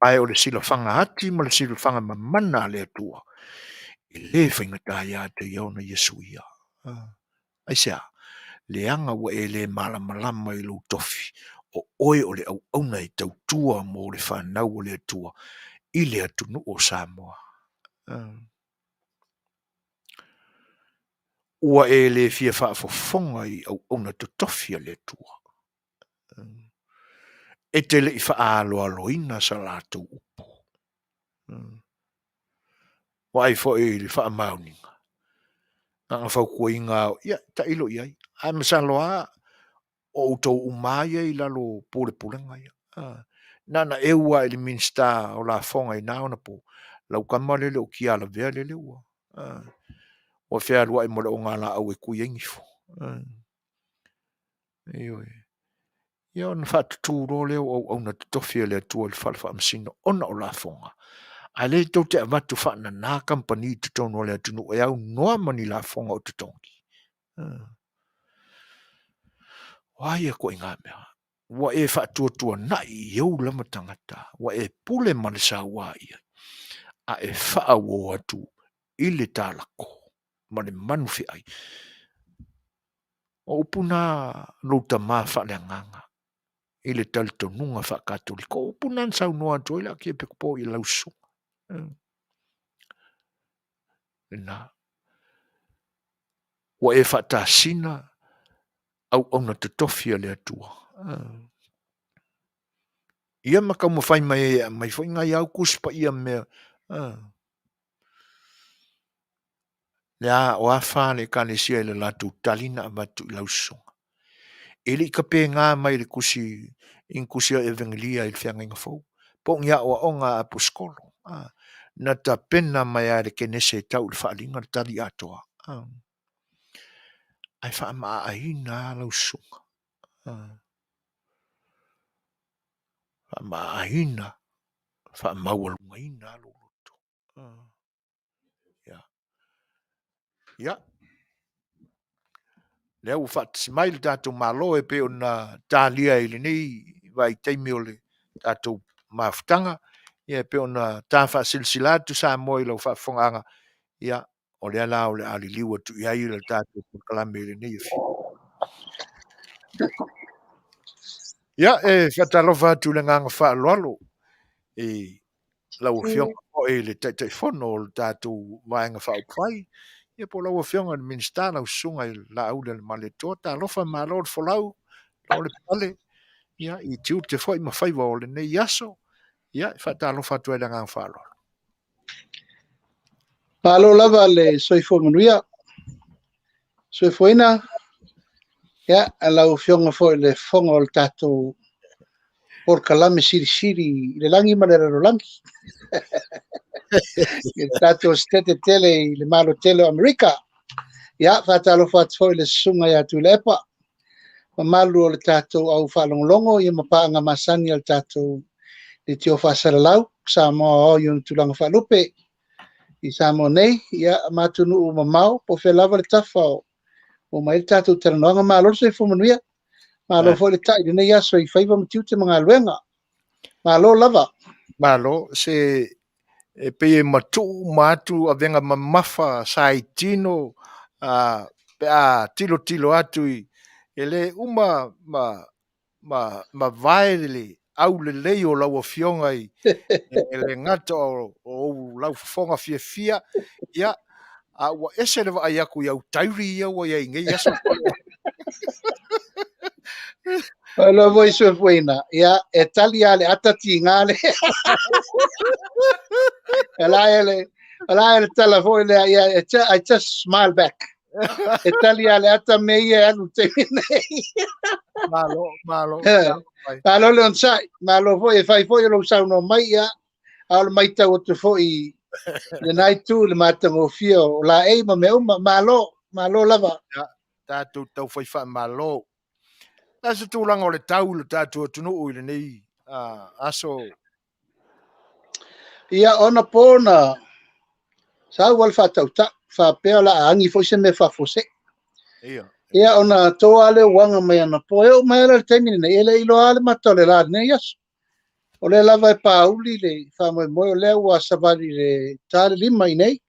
Ae o le silafaga ati ma le silafaga mamana a le Atua, e le faigata ia te ia ona ia suia. Aisea? Leaga ua e le malamalama i lou tofi, o oe o le auauna e tautua mo le fanau a le Atua i le atunuu o Samoa. Ua e le fia faafofoga i auauna totofi a le Atua. E te le i faaaloaloina sa latou upu. Vaai foi i le faamaoniga, na ona fautuaina lava, ia tailo i ai. Ae masalo lava o outou uma lava ia i lalo o pulepulega ia. Na ona eu lava i le Minisita o Lafoga i na ona po, lau tama lea e le o tialavea lele ua ua fealuai ma le ogalaau e tui ai nifo. Ioe. Ia ona faatutu loa lea o auauna totofi a le Atua i le fale faamasino ona o lafoga. A lea tou te avatu faanana kamupani i totonu o le atunuu e aunoa ma ni lafoga o totogi. O a ia ituaiga mea? Ua e faatuatuanai i ou lava tagata, ua e pule ma le saua i ai, a e faauo atu i le talako ma le manufeai. O upu na lou tama faaleagaga i le talitonuga faakatoliko. O upu na na saunoa atu ai le Akiepikopo i lau susuga. Lena. Ua e faatasina auauna totofi a le Atua. Ia ma taumafai mai ai e aumai foi nai au Tusi Paia mea. Le a, o a fa le Ekalesia i le latou tali na avatu i lau susuga. E le i tapena mai le tusi i ni tusi a Evegelia i le Feagaiga Fou, po o ni aoaoga a Aposetolo. Na tapena mai lava e le Kenese e tau i le faaaliga le tali atoa. Ae faamaaaina lava lau susuga. Faamaaaina, faamaualugaina lou loto. Ia. Ia. Lea ua faatasi mai le tatou Malo e pei ona talia i lenei vaitaimi o le tatou mafutaga, ia e pei ona ta faasilasila atu Samoa i lau faafofogaaga, ia o lea la o le a liliu atu i ai le tatou polokalame i lenei afiafi. Ia, e faatalofa atu i le agaga faaaloalo i lau Afioga foi i le Taitaifono o le tatou Vaega Faaupufai, ia po o lau Afioga i le Minisita, lau Susuga i le Laaulialemalietoa, talofa malo le folau, malo le pale, ia, i tiute foi ma faiva o lenei aso. Ia, e faatalofa atu ai i le agaga faaaloalo. Malo lava le soifua manuia. Soifuaina, ia, lau Afioga foi i le Fofoga o le tatou polokalame silisili i le lagi ma le lalolagi. I le tatou Setete tele i le Malo tele o Amerika. Ia, faatalofa atu foi i le Susuga ia Tuilaepa, mamalu o le tatou au faalogologo ia ma paaga masani a le tatou leitio faasalalau, Samoa Aoao i ona tulaga faalupe i Samoa nei, ia, ma atunuu mamao, po o fea lava le tafa o mai ai le tatou talanoaga. Malo le soifua manuia, malo foi le tai i lenei aso i faiva ma tiute ma galuega. Malo lava. Malo, se e pei e matuu uma atu avega mamafa sa i tino pe a tilotilo atu i e le uma ma ma ma vae le aulelei o lau Afioga i e le gata o ou laufofoga fiafia, ia, a ua ese le vaai atu i au tairi ia ua i ai i nei aso. Malo foi soifuaina. Ia, e tali lava le ata tiga le. E la e le, la e le tala foi lea, ia, I just smile back. E tali lava le ata me ia e alu i le taimi nei. Malo, malo. Malo le onosai, malo foi e fai foi o lou saunoa mai, ia, a o le matau atu foi i lena itu i le matagofie o laei ma mea uma. Malo, malo lava. Ia, tatou tau fai faamalo. Le se tulaga o le tau i lo tatou atunuu i lenei aso? Ia, ona po na sau le faatautau, faapea o le a agi foi se mea faafuasei. Ia. Ia, ona toa lea uaga mai anapo. E oo mai ala i le taimi lenei, e le i iloa lava le mata o le la i lenei aso. O lea lava e pauli le faamoemoe, o lea ua savali i le ta le 5 i nei.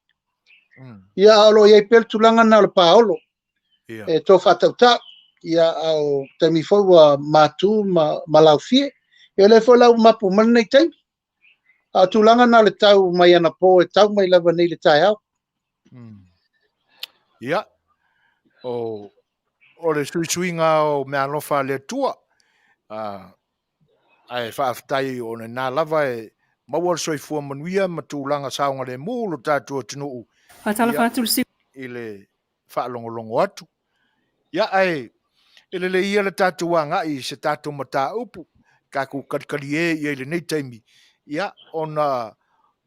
Ia, a o lo o i ai pea le tulaga lena o le paolo. Ia. E to faatautau. Ia, a o taimi foi ua matu ma laufie. Ia, o lea foi la ua mapu mai lenei taimi. A o tulaga na o le tau mai anapo e tau mai lava nei le taeao. Ia, o le suisuiga o meaalofa a le Atua, ae faafetai o lena lava e maua le soifua manuia ma tulaga saogalemu lo tatou atunuu. Faatalofa atu le i le faalogologo atu. Ia, ae e lelei ia le tatou agai i se tatou mataupu, tatou kalikalie ia i lenei taimi, ia, ona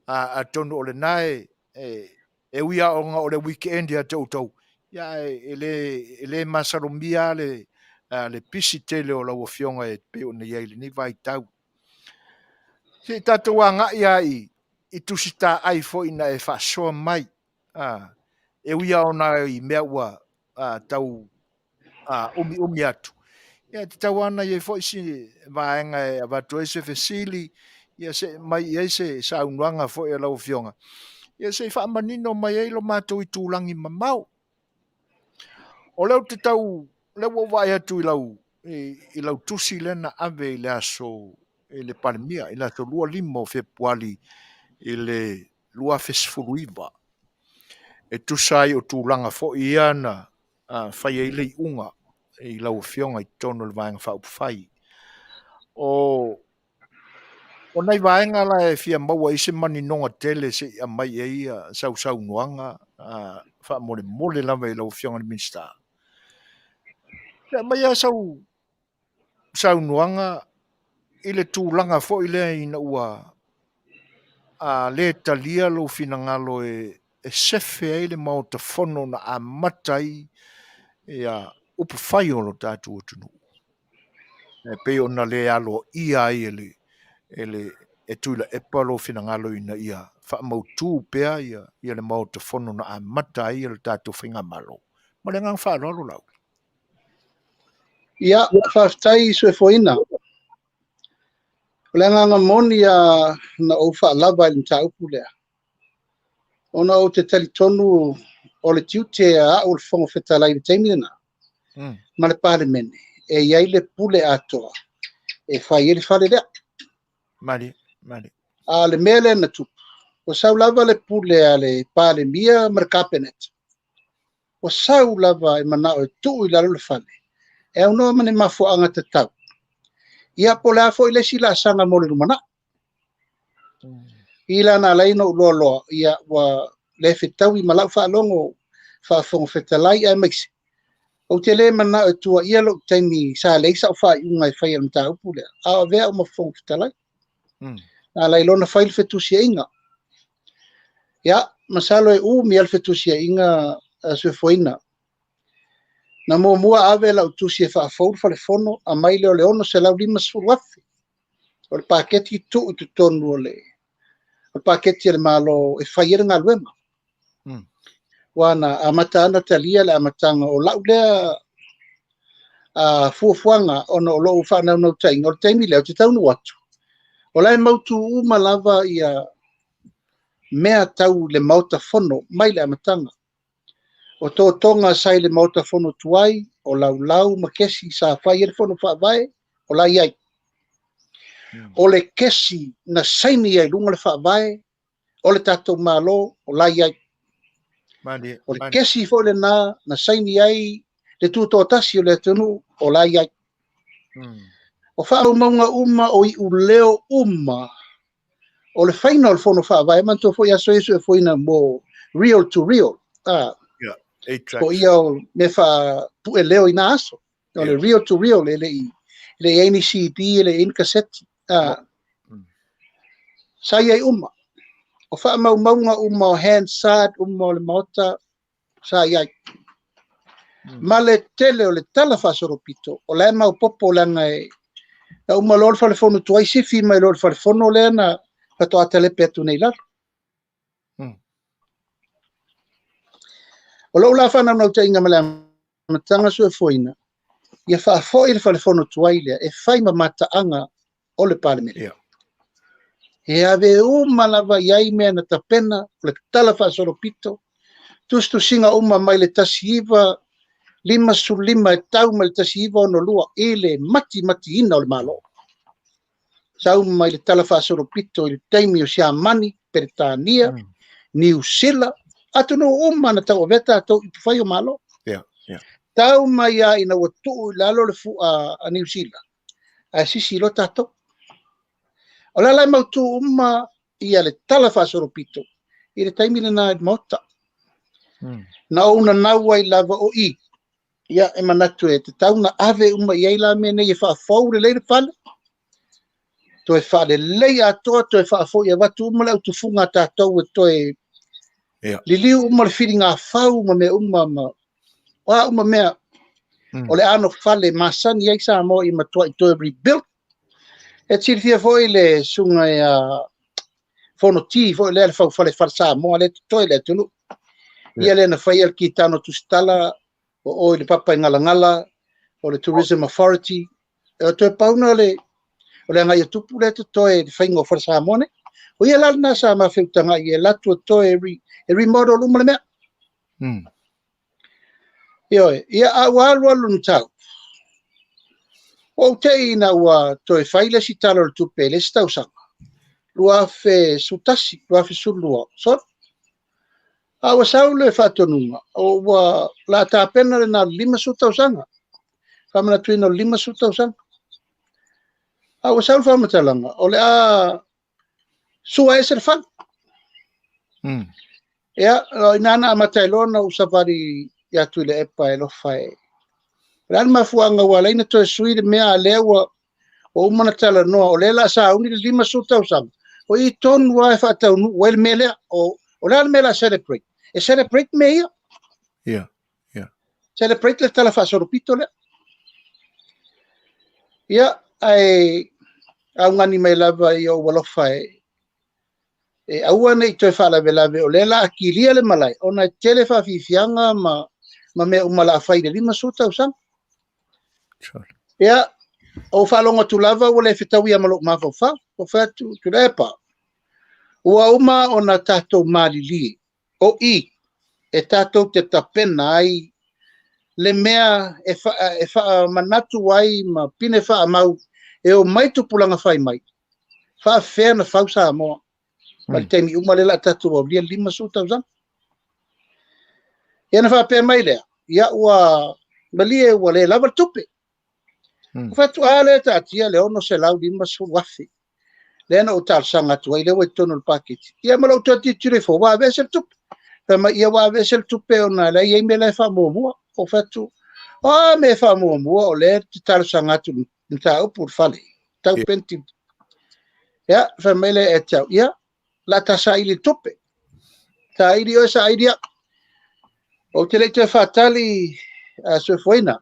atonu o lena e ui lava ona o le weekend ia te outou, ia, ae e le masalomia le pisi tele o lau Afioga e pei ona i ai i lenei vaitau. Se i tatou agai lava i tusitaai foi na e faasoa mai, e ui lava ona i mea ua tau umiumi atu, ia, e tatau lava ona i ai foi si vaega e avatu ai se fesili, ia se mai i ai se saunoaga foi a lau Afioga, ia se i faamanino mai ai lo matou itulagi mamao. O lea ou te tau, lea ua ou vaai atu i lau tusi lea na ave i le aso i le Palemia, i le aso 25 o Fepuari i le 2019, e tusa ai o tulaga foi ia na fai ai le iuga i lau Afioga i totonu o le Vaega Faaupufai. O nai vaega la e fia maua ai se maninoga tele se i aumai ai sausaunoaga faamolemole lava i lau Afioga i le Minisita. Se aumai lava sau saunoaga i le tulaga foi lea ina ua le talia lou finagalo e sefe ai le Maota Fono na amata ai ia upufai o lo tatou atunuu. E pei ona le aloaia ai e Tuilaepa lou finagalo ina ia faamautu pea ia le Maota Fono na amata ai le tatou faigamalo. Ma le agaga faaaloalo lau. Ia, faafetai soifuaina. O le agaga moni na ou faalava i le mataupu lea, ona ou te talitonu o le tiute a au o le Fofoga Fetalai i le taimi lena, ma le Palemene, e i ai le pule atoa e fai ai le fale lea. Mali, mali. A le mea lea na tupu, ua sau lava le pule a le Palemia ma le Kapeneta. Ua sau lava e manao e tuu i lalo le fale, e aunoa ma ni mafuaaga tatau. Ia, po o le a foi le isi laasaga mo le lumanai. I lana alai na ou loaloa, ia, ua le fetaui ma lau faalogo faafofoga fetalai aemaise ou te le manao e tuuaia lou taimi sa leai sau faaiuga e faia i le mataupu lea, a o avea au ma fofoga fetalai. Na ala ai loa ona fai le fetusiaiga. Ia, masalo e umi lava le fetusiaiga a Suefoina. Na muamua ave lau tusi e faafou le falefono, aumai lea o le $650,000. O le paketi tuu i totonu o le paketi a le Malo e fai ai le galuega. Ua na amata ana talia le amataga o lau lea fuafuaga ona o lou faanaunautaiga o le taimi lea ou te taunuu atu, o la e mautu uma lava ia mea tau le Maota Fono mai le amataga. O totoga sa i le Maota Fono tuai, o laulau ma kesi sa fai ai le Fono Faavae, o la i ai. O le kesi na saini ai i luga le Faavae, o le tatou Malo, o la i ai. O le kesi foi lena na saini ai le tutoatasi o le atunuu, o la i ai. O faamaumauga uma, o iuleo uma, o le faiga o le Fono Faavae, manatua foi aso ia suefuaina mo real to real. O ia o mea faapue leo i na aso. O le real to real, e le i ai ni CD, e le i ai ni kaseti. Sa i ai uma. O faamaumauga uma, o Hansard uma o le Maota, sa i ai. Ma le tele o le tala faasolopito, o la e maopoopo leaga e na uma loa le falefono tuai sifi mai loa le falefono lea na faatoa talepe atu nei lalo. O lou la faanaunautaiga ma le amataga suefuaina, ia faafoi le falefono tuai lea e fai ma mataaga o le Palemene. E ave uma lava i ai mea na tapena, o le tala faasolopito, tusitusiga uma mai le 1955 e tau mai le 1962 i le matimatiina o le Malo. Sau mai le tala faasolopito i le taimi o Siamani, Peretania, Niu Sila, atunuu uma na tauavea tatou i upufai o Malo. Tau mai lava ina ua tuu i lalo le fua a Niu Sila, ae sisi loa tatou. O le ala e mautu uma ia le tala faasolopito i le taimi lena i le Maota. Na ou nanau ai lava o i, ia e manatu e tatau na ave uma i ai la mea nei e faafou lelei le fale, toe faalelei atoa, toe faafoi avatu uma le autufuga a tatou e toe liliu uma le filigafau ma mea uma ma o a uma mea o le ano fale masani ai Samoa i matuai toe rebuild. E silafia foi le susuga ia Fonoti foi lea le faufale fale Samoa lea totoe le atunuu. Ia lea na faia le kitano tusitala o oi le papa i Galagala, o le Tourism Authority. E toe pauna le o le agai tupu lea totoe le faiga o fale Samoa nei. O ia la lena sa mafeutagai e latu toe e remodel uma le mea. Ioe, ia a ua alu alu le tau. O te ina ua toe fai le isi tala o le tupe le isi tausaga. 2011, 2012. So, a ua sau le faatonuga, o ua la tapena le na 50 tausaga. Faamanatuina o le 50 tausaga. A ua sau le faamatalaga, o le a sua ese le fale. Ia, o ina na amata ai loa na ou savali ia Tuilaepa e lofa e. O le a le mafuaaga ua ala ai ona toe sui le mea a lea ua uma na talanoa, o lea la sauni le 50 tausaga, o i tonu lava e faataunuu ai le mea lea. O le a le mea la celebrate? E celebrate mea ia. Celebrate le tala faasolopito lea. Ia, ae augani mai lava i ou alofa e aua nei toe faalavelave, o lea la akilia le malae, ona e tele faafiafiaga ma mea uma la fai le 50 tausaga. Ia, o faalogo atu lava ua le fetauia ma lou mafaufau. O fai atu, Tuilaepa, ua uma ona tatou malilie, o i, e tatou te tapena ai le mea e faamanatu ai ma pine faamau e o mai tupulaga fai mai, faafefea na fau Samoa. Ma le taimi uma lea la tatou aulia 50 tausaga. Ia na faapea mai lea, ia ua malie ua le lava le tupe. O fatu a lea taatia le 650,000. Lea na ou talosaga atu ai lea ua i totonu o le paketi. Ia ma lou toe tilotilo ifo, ua aveese le tupe. Fai mai, ia ua aveese le tupe ona la e i ai mea la e faamuamua. Ou fai atu, o a mea e faamuamua o lea e te talosaga atu i le mataupu i le fale, tau penti. Ia, fai mai lea ia te au, ia, o le a ta saili i le tupe. Saili oe, saili au. Ou te le i toe faatali a soifuaina,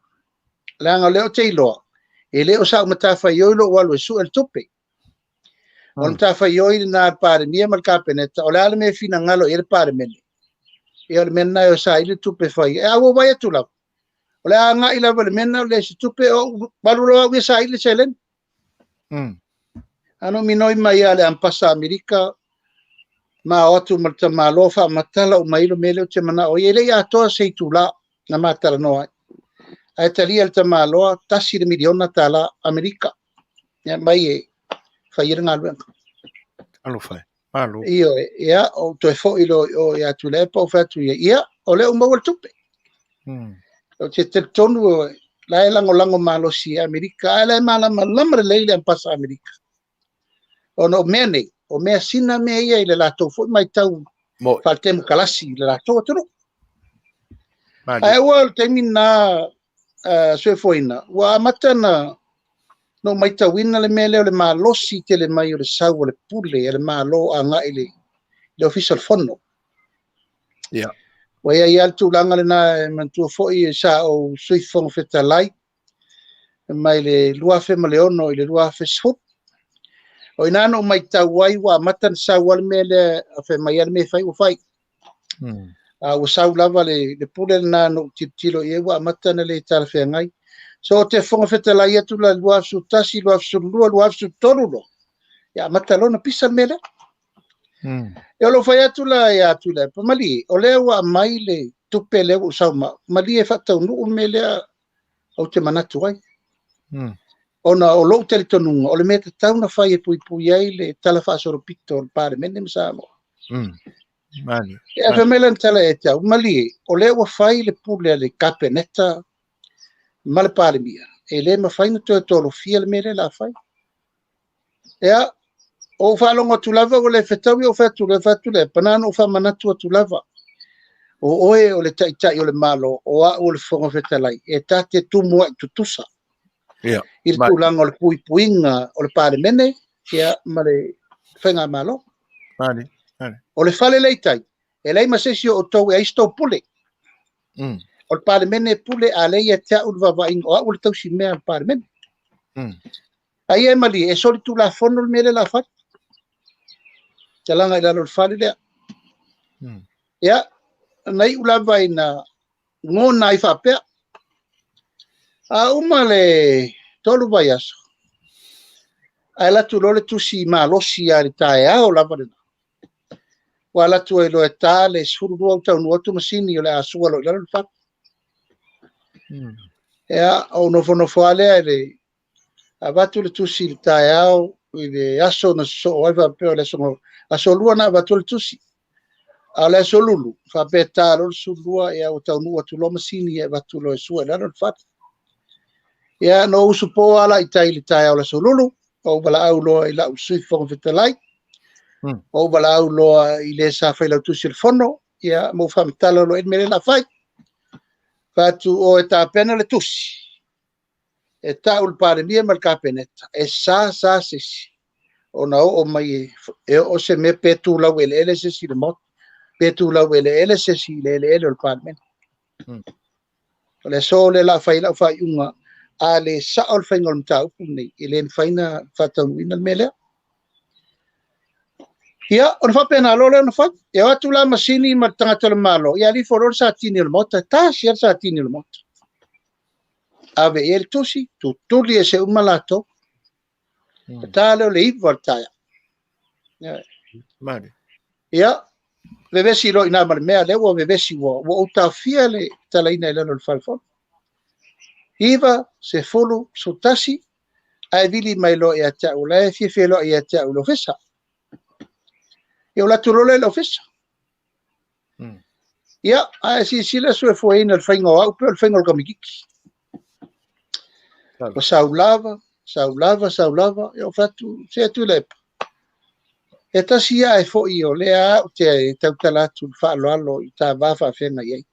leaga o lea ou te iloa, e le o sau matafaioi lou alu e sue le tupe. O le matafaioi lena a le Palemia ma le Kapeneta, o le a le mea e finagalo i ai le Palemene, ia o le mea lena e o e saili le tupe e fai ai. Ae ua ou vaai atu lava, o le a agai lava i le mea lena o le leai o se tupe, ou alu loa au ia saili le seleni. Ae na ou minoi mai lava i le Ampasa Amerika, ma o atu ma le tamaloa faamatala uma ai le mea lea ou te manao ai. E le i atoa se itula na ma talanoa ai. Ae talia e le tamaloa $1 miliona Amerika e aumai e fai ai le galuega. Alofa e. Malo. Ioe, ia, ou toe foi loa i o ia Tuilaepa ou fai atu i ai, ia, o lea ua maua le tupe. Ou te talitonu la e lagolago malosi e Amerika, ae la e malamalama lelei le Ampasa Amerika. Ona o mea nei, o mea sina mea ia i le latou foi matau faaletemokalasi i le latou atunuu. Ae ua o le taimi lena soifuaina, ua amata na ou matauina le mea lea o le malosi tele mai o le sau o le pule a le Malo agai i le Ofisa o le Fono. Ua i ai lava le tulaga lena e manatua foi sa ou Sui Fofoga Fetalai mai le 2006 i le 2010. O i ina na ou matau ai ua amata ona sau lava le mea lea, a fai mai lava le mea e fai ua fai. A ua sau lava le pule lena na ou tilotilo i ai ua amata ona le talafeagai. So ou te Fofoga Fetalai atu la i le 2011, 2012, 2013 loa, ia amata loa ona pisa le mea lea. E o lou fai atu la ia Tuilaepa, malie, o lea ua aumai le tupe lea ua ou sau ma au, malie faataunuu le mea lea ou te manatu ai. Ona o lou talitonuga, o le mea tatau ona fai e puipui ai le tala faasolopito o le Palemene ma Samoa. Ia fai mai lana tala ia te au, malie, o lea ua fai le pule a le Kapeneta ma le Palemia, e le mafai ona toe tolofia le mea lea o le a fai. Ia, ou faalogo atu lava ua le fetaui, ou fai atu loa, fai atu lea, na ona ou faamanatu atu lava, o oe o le Taitai o le Malo, o au o le Fofoga Fetalai, e ta te tumuai tutusa i le tulaga o le puipuiga o le Palemene ma le Faigamalo. O le fale lea i tai, e leai ma se isi o outou e ai se tou pule. O le Palemene e pule, a lea ia te au le vaavaaiga, o au o le tausi mea a le Palemene. A ia e malie, e solitulafono le mea lea o le a fai. Talaga i lalo o le fale lea. Ia, na iu lava ina gona ai faapea. A uma le 3 vaiaso, ae alu atu loa le tusi malosi lava i le taeao lava lena. Ua alu atu ai loa e ta le 12 ou taunuu atu masini o le a sua loa i lalo le fale. Ia, ou nofonofo lava lea i le avatu le tusi i le taeao i le aso na sosoo ai faapea o le aso, aso lua na avatu le tusi. A o le aso lulu, faapea ta loa le 12, ia ua taunuu atu loa masini e avatu loa e sua i lalo le fale. Ia, na ou usupo lava la i tai i le taeao o le aso lulu, ou valaau loa i lau Sui Fofoga Fetalai, ou valaau loa i le sa failautusi o le Fono, ia, ma ou faamatala loa i le mea lea o le a fai. Fai atu, o e tapena le tusi, e tau le Palemia ma le Kapeneta, e sa sa se isi ona oo mai e oo se mea pe tulau eleele se isi i le Maota, pe tulau eleele se isi i le eleele o le Palemene. O le aso lea o le a fai ai lau faaiuga, a le sao le faiga o le mataupu lenei, e le mafai ona faataunuuina le mea lea. Ia, ona faapena loa lea ona fai. E o atu la masini ma le tagata o le Malo, ia alifo loa le satini o le Maota, e tasi lava le satini o le Maota. Ave i ai le tusi, tutuli ese uma latou. E ta lea o le 9 o le taeao. Ia, vevesi loa i ina ma le mea lea ua vevesi, ua ou taofia le talaina i lalo o le fale fono. 9, 10, 11, ae vili mai loa ia te au, o la e fia feiloai ia te au i le ofisa. Ia, o latou loa lea i le ofisa. Ia, ae silasila soifuaina le faiga o au pe o le faiga o le kamititi. Ua sau lava, sau lava, sau lava, ia ou fai atu, se atu i le epa. E tasi ia ae fo'i o lea ou te tautala atu i le faaaloalo i ta va faafeagai ai.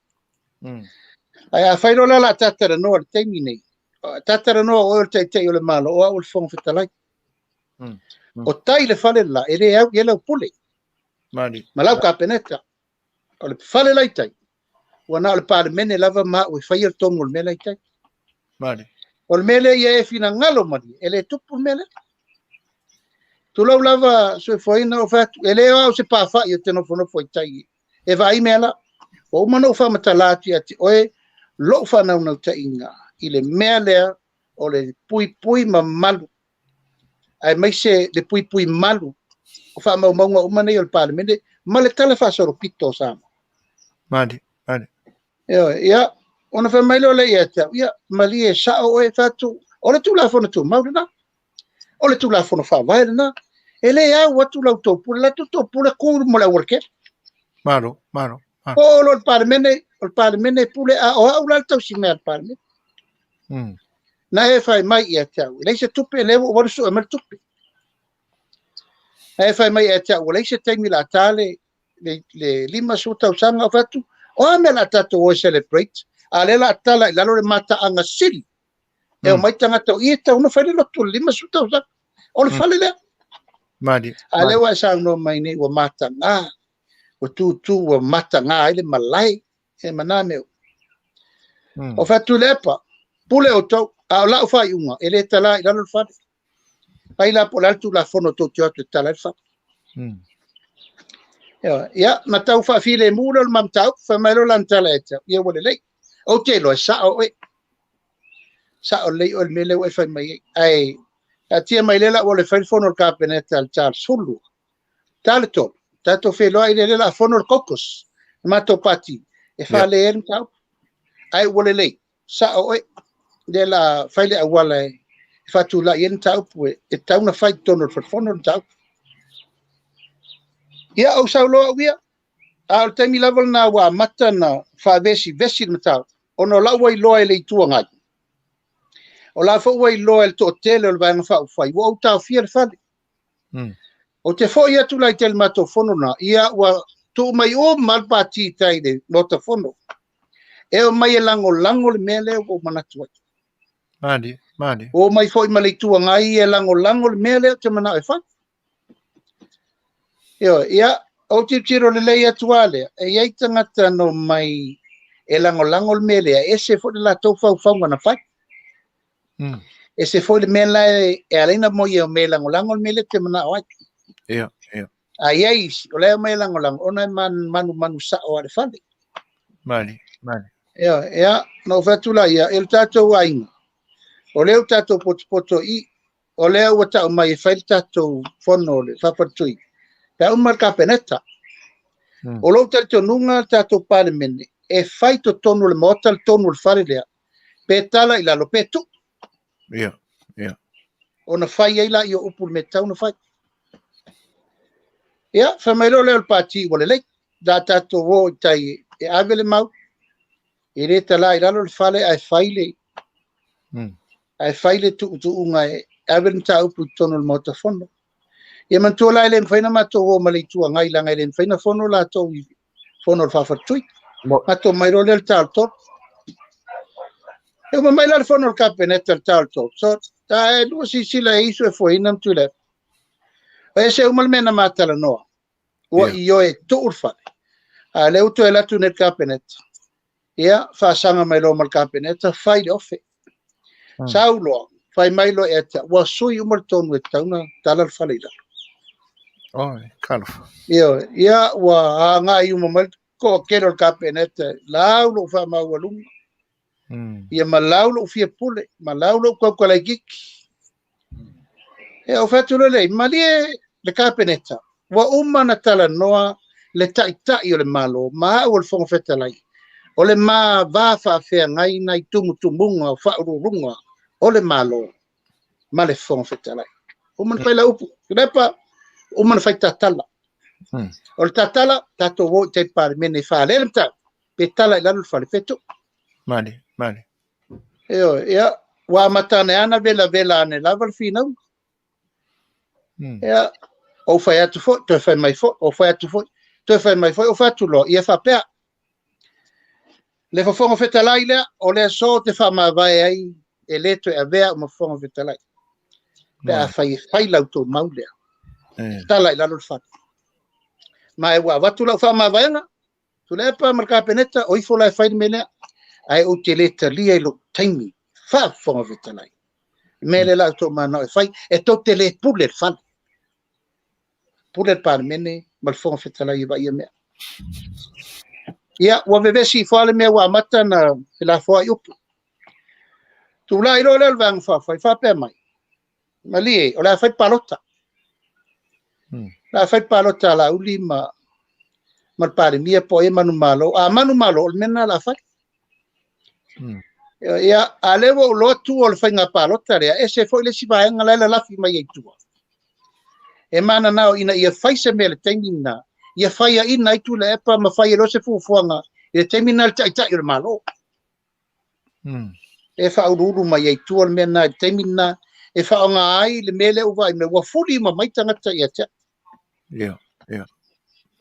Ae afai loa la o le a ta talanoa i le taimi nei, ta talanoa o oe o le Taitai o le Malo, o au o le Fofoga Fetalai. O tai le fale le la, e le au i ai lau pule ma lau Kapeneta. O le fale la i tai, ua na o le Palemene lava ma au e faia le tonu o le mea la i tai. O le mea lea ia e finagalo malie, e le tupu le mea lea. Tulou lava soifuaina ou fai atu, e le o au se pafa'i ou te nofonofo i tai e vaai mea la. Ua uma ona ou faamatala atu ia te oe lou faanaunautaiga i le mea lea o le puipui ma malu, aemaise le puipui malu o faamaumauga uma nei o le Palemene ma le Tala Faasolopito o Samoa. Mali, mali. Ia, ona fai mai lea o le ia te au, ia, malie sao oe, fai atu, o le Tulafono Tumau lena, o le Tulafono Faavae lena, e le au atu la outou pule, la outou pule tu mo le aualatele. Malo, malo. O lo le Palemene, o le Palemene e pule, a o au la le tausimea a le Palemene. Na e fai mai ia te au, e leai se tupe, lea ua ou alu sue mai le tupe. Na e fai mai ia te au, ua leai se taimi o le a ta le 50 tausaga, ou fai atu, o a mea o le a tatou o e celebrate, a o lea o le a tala i lalo le mataaga sili, e omai tagata o i e tatau ona fai le lotu o le 50 tausaga. O le fale lea. A o lea ua e saunoa mai nei ua mataga, ua tutu ua mataga ai le malae, e mana mea. O fai atu Tuilaepa, pule outou, a o lau faaiuga, e le tala i lalo le fale. Ai la po o le a le Tulafono tou te o atu e tala ai le fale. Ia, na tau faafilemu lea o le ma mataupu, fai mai loa lana tala ia te au, ia ua lelei. Ou te iloa e sao oe. Sao lelei oe i le mea lea ua e fai mai ai. Ae taatia mai lea la ua le fai le fono a le Kapeneta i le ta 12. Ta le 3, tatou feiloai lea o le a fono le caucus, le matou pati, e fale ai le mataupu. Ae ua lelei, sao oe, lea o le a fai le auala e faatulai ai le mataupu e tatau ona fai i totonu o le falefono le mataupu. Ia, ou sau loa au ia, a o le taimi lava lena ua amata ona faavesivesi le mataupu, ona o la ua iloa e le Itu Agai, o la foi ua iloa e le toatele o le Vaega Faaupufai, ua ou taofia le fale. Ou te foi atu la i tai i le matou fono lena, ia ua tuu mai uma lava le pati i tai i le Maota Fono. E omai e lagolago le mea lea ua ou manatu ai. Mali, mali. Ua omai foi ma le Itu Agai e lagolago le mea lea ou te manao e fai. Ioe, ia, ou tilotilo lelei atu lava lea, e i ai tagata na omai e lagolago le mea lea, e ese foi le latou faufauga na fai. Ese foi le mea la e ala ai ona moi e omai e lagolago le mea lea ou te manao ai. Ia, ia. A i ai isi, o la e omai e lagolago, ona e manumanu sao lava i le fale. Mali, mali. Ia, ia, na ou fai atu la ia, e le tatou aiga, o lea ua tatou potopoto i i, o lea ua tau mai e fai le tatou fono o le faafaletui, pe a uma le Kapeneta. O lou talitonuga le tatou Palemene, e fai totonu o le Maota le tonu o le fale lea, pe tala i lalo, pe tuu. Ia, ia. Ona fai ai la i o upu i le mea e tatau ona fai. Ia, fai mai loa lea o le pati ua lelei, la tatou o i tai e ave le mau, e le tala i lalo le fale ae fai le, ae fai le tuutuuga e ave le mataupu i totonu o le Maota Fono. Ia manatua la e le mafai ona matou o ma le Itu Agai leaga e le mafai ona fono latou i fono o le faafaletui. Matou omai loa lea i le ta o le 3. E uma mai la le fono o le Kapeneta i le ta o le 3. So, ta e lua silasila e isu e foeina ma Tuilaepa. E ese uma le mea na ma talanoa. Ua ioe e tuu le fale. A o lea ua toe alu atu nei le Kapeneta. Ia, faasaga mai loa ma le Kapeneta, fai le ofe. Sau loa, fai mai loa ia te au, ua sui uma le tonu e tatau ona tala le fale i lalo. Oi, talofa. Ioe, ia, ua agai uma mai le toatele o le Kapeneta, lau lou faamaualuga, ia ma lau lou fia pule, ma lau lou tautalaititi. Ia, ou fai atu loa lea, malie le Kapeneta, ua uma ona talanoa le Taitai o le Malo ma au o le Fofoga Fetalai, o le ma va faafeagai nai tumutumuga o faauluuluga o le Malo ma le Fofoga Fetalai. Uma ona fai lau upu, Tuilaepa, uma ona fai tatala. O le tatala, tatou o i tai Palemene e faalele mataupu, pe tala i lalo le fale, pe tuu. Mali, mali. Ioe, ia, ua amata ane lava ona velavela ane lava le finauga. Ia, Ou fai atu foi, toe fai mai foi, ou fai atu foi, toe fai mai foi, ou fai atu loa, ia faapea. Le Fofoga Fetalai lea, o le aso ou te faamavae ai, e le toe avea au ma Fofoga Fetalai. Pe a fai e fai la outou mau lea. Tala i lalo le fale. Ma e ua avatu lau faamavaega, Tuilaepa ma le Kapeneta, o ifo la e fai le mea lea. Ae ou te le talia i lou taimi faa-Fofoga Fetalai. Le mea lea la outou manao e fai, e tou te le pule le fale. Pule le Palemene ma le Fofoga Fetalai e vaaia mea. Ia, ua vevesi ifo lava le mea ua amata na felafoai upu. Tulai loa lea o le Vaega Faaupufai, faapea mai, malie, o le a fai le palota. O le a fai le palota a Laauli ma le Palemia po o ai e manumalo. A manumalo, o le mea lena o le a fai. Ia, a lea ua ou iloa tua o le faiga palota lea, ese foi le isi vaega la e lalafi mai ai tua. E mananao ina ia fai se mea i le taimi lena, ia faiaina ai Tuilaepa ma fai ai loa se fuafuaga i le taimi lena i le Taitai o le Malo. E faauluulu mai ai tua le mea lena i le taimi lena, e faaaoga ai le mea lea ua vaai mai, ua fuli uma mai tagata ia te au.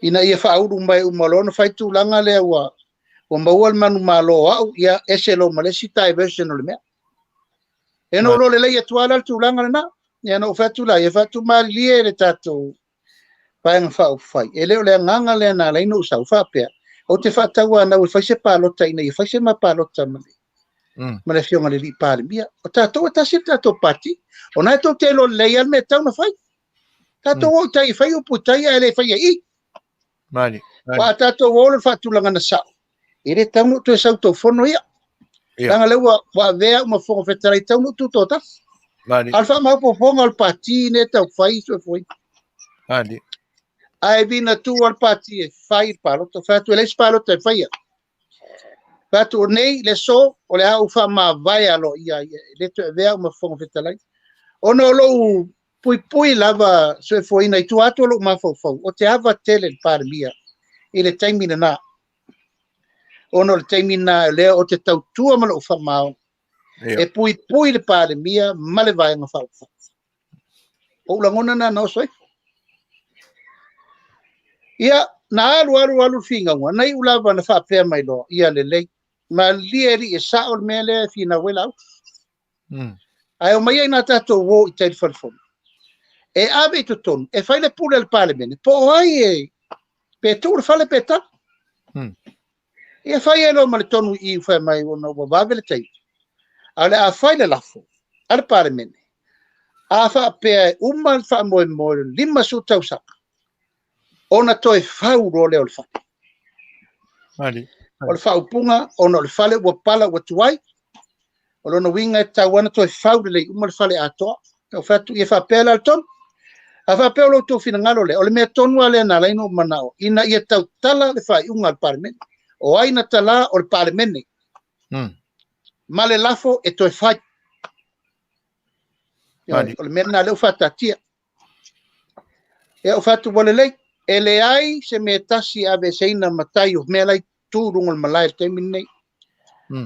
Ina ia faaulu mai uma loa ona fai tulaga lea ua maua le manumalo o au, ia ese loa ma le isi diversion o le mea. E na ou iloa lelei atu lava la le tulaga lena. Ia na ou fai atu la, ia fai atu malilie le tatou Vaega Faaupufai. E le o le agaga lea na ala ai ona ou sau faapea, ou te faatauanau e fai se palota ina ia fai se ma palota ma le, ma le afioga i le alii Palemia. O tatou e tasi le tatou pati. O na e tou te iloa lelei lava le mea e tatau ona fai. Tatou o i tai e fai upu i tai ae le faia i i. Mali. Aua a tatou o i le faatulagana sao, e le tatau ona ou toe sau i tou fono ia. Leaga lea ua avea au ma Fofoga Fetalai, e tatau ona ou tutoatasi. Mali. A o le faamaopoopoga o le pati nei e tau fai soifuaina. Mali. Ae vina tu lava le pati e fai le palota. Fai atu e leai se palota e faia. Fai atu o nei le aso o le a ou faamavae aloaia ai, e le toe avea au ma Fofoga Fetalai. Ona o lou puipui lava soifuaina i tua atu o lou mafaufau, ou te ava tele i le Palemia i le taimi lena. Ona o le taimi lena lea ou te tautua ma lou faamaoni e puipui le Palemia ma le Vaega Faaupufai. O ou lagona na na oso ai. Ia, na alu alu alu le finauga, na iu lava na faapea mai loa, ia lelei, malilie alii e sao le mea lea e finau ai Laauli. Ae omai ai nā tatou o i tai i le fale fono, e ave i totonu, e fai le pule a le Palemene, po o ai e, pe tuu le fale pe tala. Ia fai ai loa ma le tonu i i fai mai ona ua vave le taimi. A o le a fai le lafo a le Palemene, a faapea e uma le faamoemoe o le 50 tausaga, ona toe fau loa lea o le fale. Mali. O le faaupuga, ona o le fale ua pala ua tuai, o lona uiga e tatau lava ona toe fau lelei uma le fale atoa. Ou fai atu, ia faapea la le tonu. A faapea o lo outou finagalo lea, o le mea tonu lava lea na ala ai ona ou manao, ina ia tautala le faaiuga a le Palemene. O ai na tala? O le Palemene. Ma le lafo e toe fai. O le mea lena lea ua faataatia. Ia, ou fai atu, ua lelei. E leai se mea e tasi e aveeseina ma tai o mea la e tu i luga o le malae i le taimi lenei.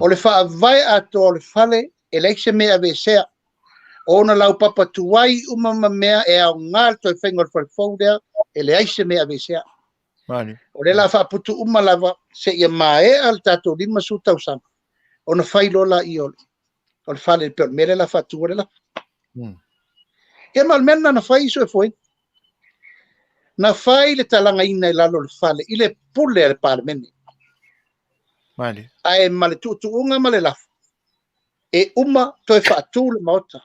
O le faavae atoa o le fale, e leai se mea e aveesea. O ona laupapa tuai uma ma mea e aoga le toe faiga o le fale fou lea, e leai se mea e aveesea. O lea o le a faaputu uma lava seia maea le tatou 50 tausaga, ona fai loa lea o le fale, pei o le mea lea o le a faatu ai le lafo. Ia ma o le mea lena na fai soifuaina. Na fai le talagaina i lalo o le fale i le pule a le Palemene. Ae ma le tuutuuga ma le lafo, e uma toe faatu le Maota.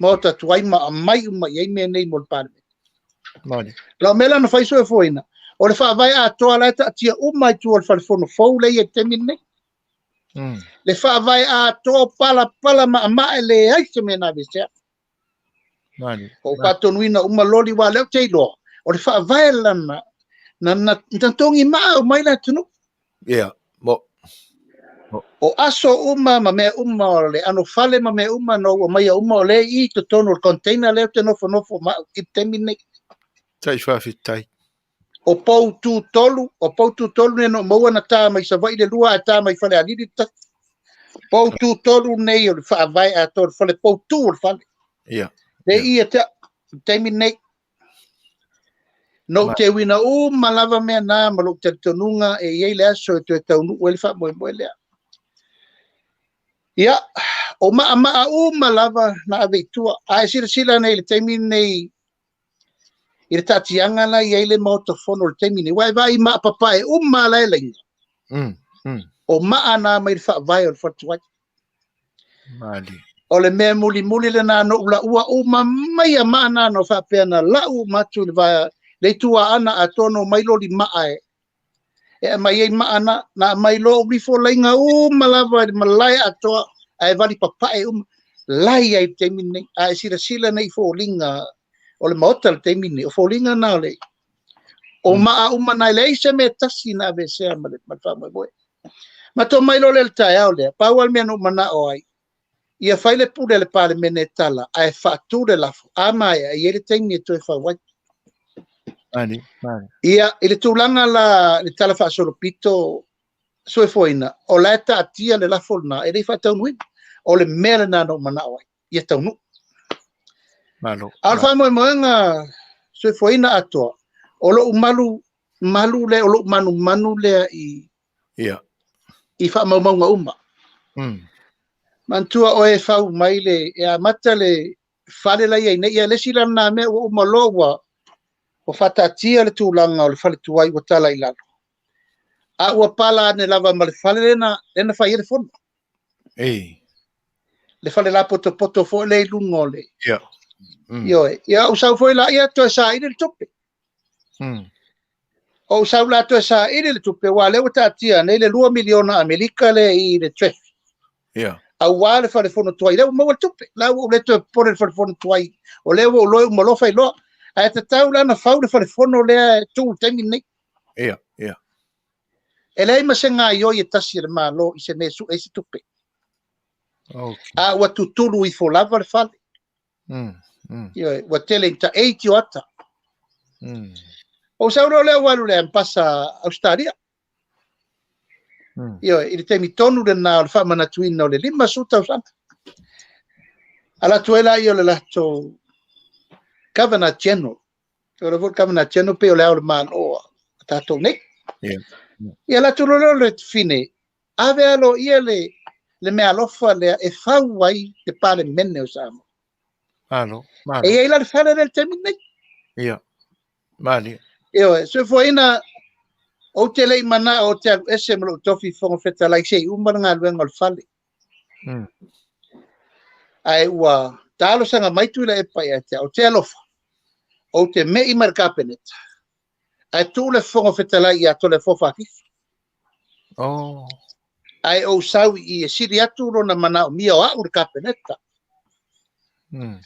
Maota tuai ma aumai uma i ai mea nei mo le Palemene. La o mea la na fai soifuaina, o le faavae atoa la e taatia uma i tua o le fale fono fou lea e i ai i le taimi lenei. Le faavae atoa palapala maamae leai se mea na aveesea. O faatonuina uma loli wa lea ou te iloa, o le faavae lana na togi maa uma ai le atunuu. Ia, mo. O aso uma ma mea uma o le anofale ma mea uma na ou aumaia uma o lea i totonu o le container lea ou te nofonofo ma au i le taimi lenei. Tai faafetai. O pou tu tolu, o pou tu tolu nei na ou maua na ta mai Savaii le lua ae ta mai Falealili le tasi. Pou tu tolu nei o le faavae atoa o le fale, pou tu o le fale. Ia. Le ia te au, i le taimi lenei. Na ou teuina uma lava mea na ma lou talitonuga e i ai le aso e toe taunuu ai le faamoemoe lea. Ia, o maamaa uma lava na ave i tua. A e silasila nei i le taimi lenei i le taatiaga la e i ai le Maota Fono i le taimi lenei, aua e vaai i maa papae uma la e laina. O maa na mai le faavae o le fale tuai. Malie. O le mea mulimuli lena na ou laua uma mai a maa na na faapea na lau uma atu i le vae le itu Aana atoa na omai loli maa e aumai ai maa na, na aumai loa ou ifo laina uma lava i le malae atoa ae vali papae uma la e i ai i le taimi lenei. A e silasila nei i foliga o le Maota i le taimi lenei, o foliga na o le o maa uma na, e leai se mea tasi na aveesea ma le faamoemoe. Matou mai loa lea i le taeao lea, pau lava le mea na ou manao ai, ia fai le pule a le Palemene e tala, ae faatu le lafo, a maea, e i ai le taimi e toe fau ai. Mani, mani. Ia, i le tulaga la le tala faasolopito soifuaina, o la e taatia le lafo lena, e le i faataunuuina. O le mea lena na ou manao ai, ia taunuu. Malo. A o le faamoemoega soifuaina atoa, o lou malu, malu lea, o lou manumanu lea i, Ia. i faamaumauga uma. Manatua oe e fau mai le, e amata le fale la i ai nei, ia le isi la lena mea ua uma loa ua, ua faataatia le tulaga o le fale tuai ua tala i lalo. A ua pala ane lava ma le fale lena, lena fai ai le fono. Ei. Le fale lapotopoto foi lea i luga o le... Ia. Ioe. Ia, ou sau foi la, ia toe saili le tupe. Ou sau la toe saili le tupe, aua lea ua taatia nei le 2 miliona Amerika lea i le TREF. Ia. Aua le fale fono tuai, lea ua maua le tupe. La ua ou le toe popole i le fale fono tuai. O lea ua ou iloa e uma loa fai loa. Ae tatau la ona fau le fale fono lea e tu i le taimi lenei. Ia, ia. E leai ma se gaioi e tasi a le Malo i se mea e sue ai se tupe. Okay. A ua tutulu ifo lava le fale. Ioe, ua tele ina taei tioata. Ou sau loa lea ua alu i le Ambasa Ausetalia. Ioe, i le taimi tonu lena o le faamanatuina o le 50 tausaga. Ala atu ai la ia o le latou Governor General. O le foi Governor General pei o le ao o le Malo a tatou nei. Yeah. Ia ala atu loa lea o le fine, ave alo ia le mea alofa lea e fau ai le Palemene o Samoa. Malo, malo. E i ai la le fale lea i le taimi lenei. Ia, malie. Ioe, soifuaina, ou te le i manao ou te alu ese ma lou tofi Fofoga Fetalai se i uma le galuega o le fale. Ae ua talosaga mai Tuilaepa ia te au, ou te alofa, ou te mei mai le Kapeneta, ae tuu le Fofoga Fetalai ia Toleafoa Faafisi. Oh. Ae ou sau i e sili atu lona manaomia o au le Kapeneta.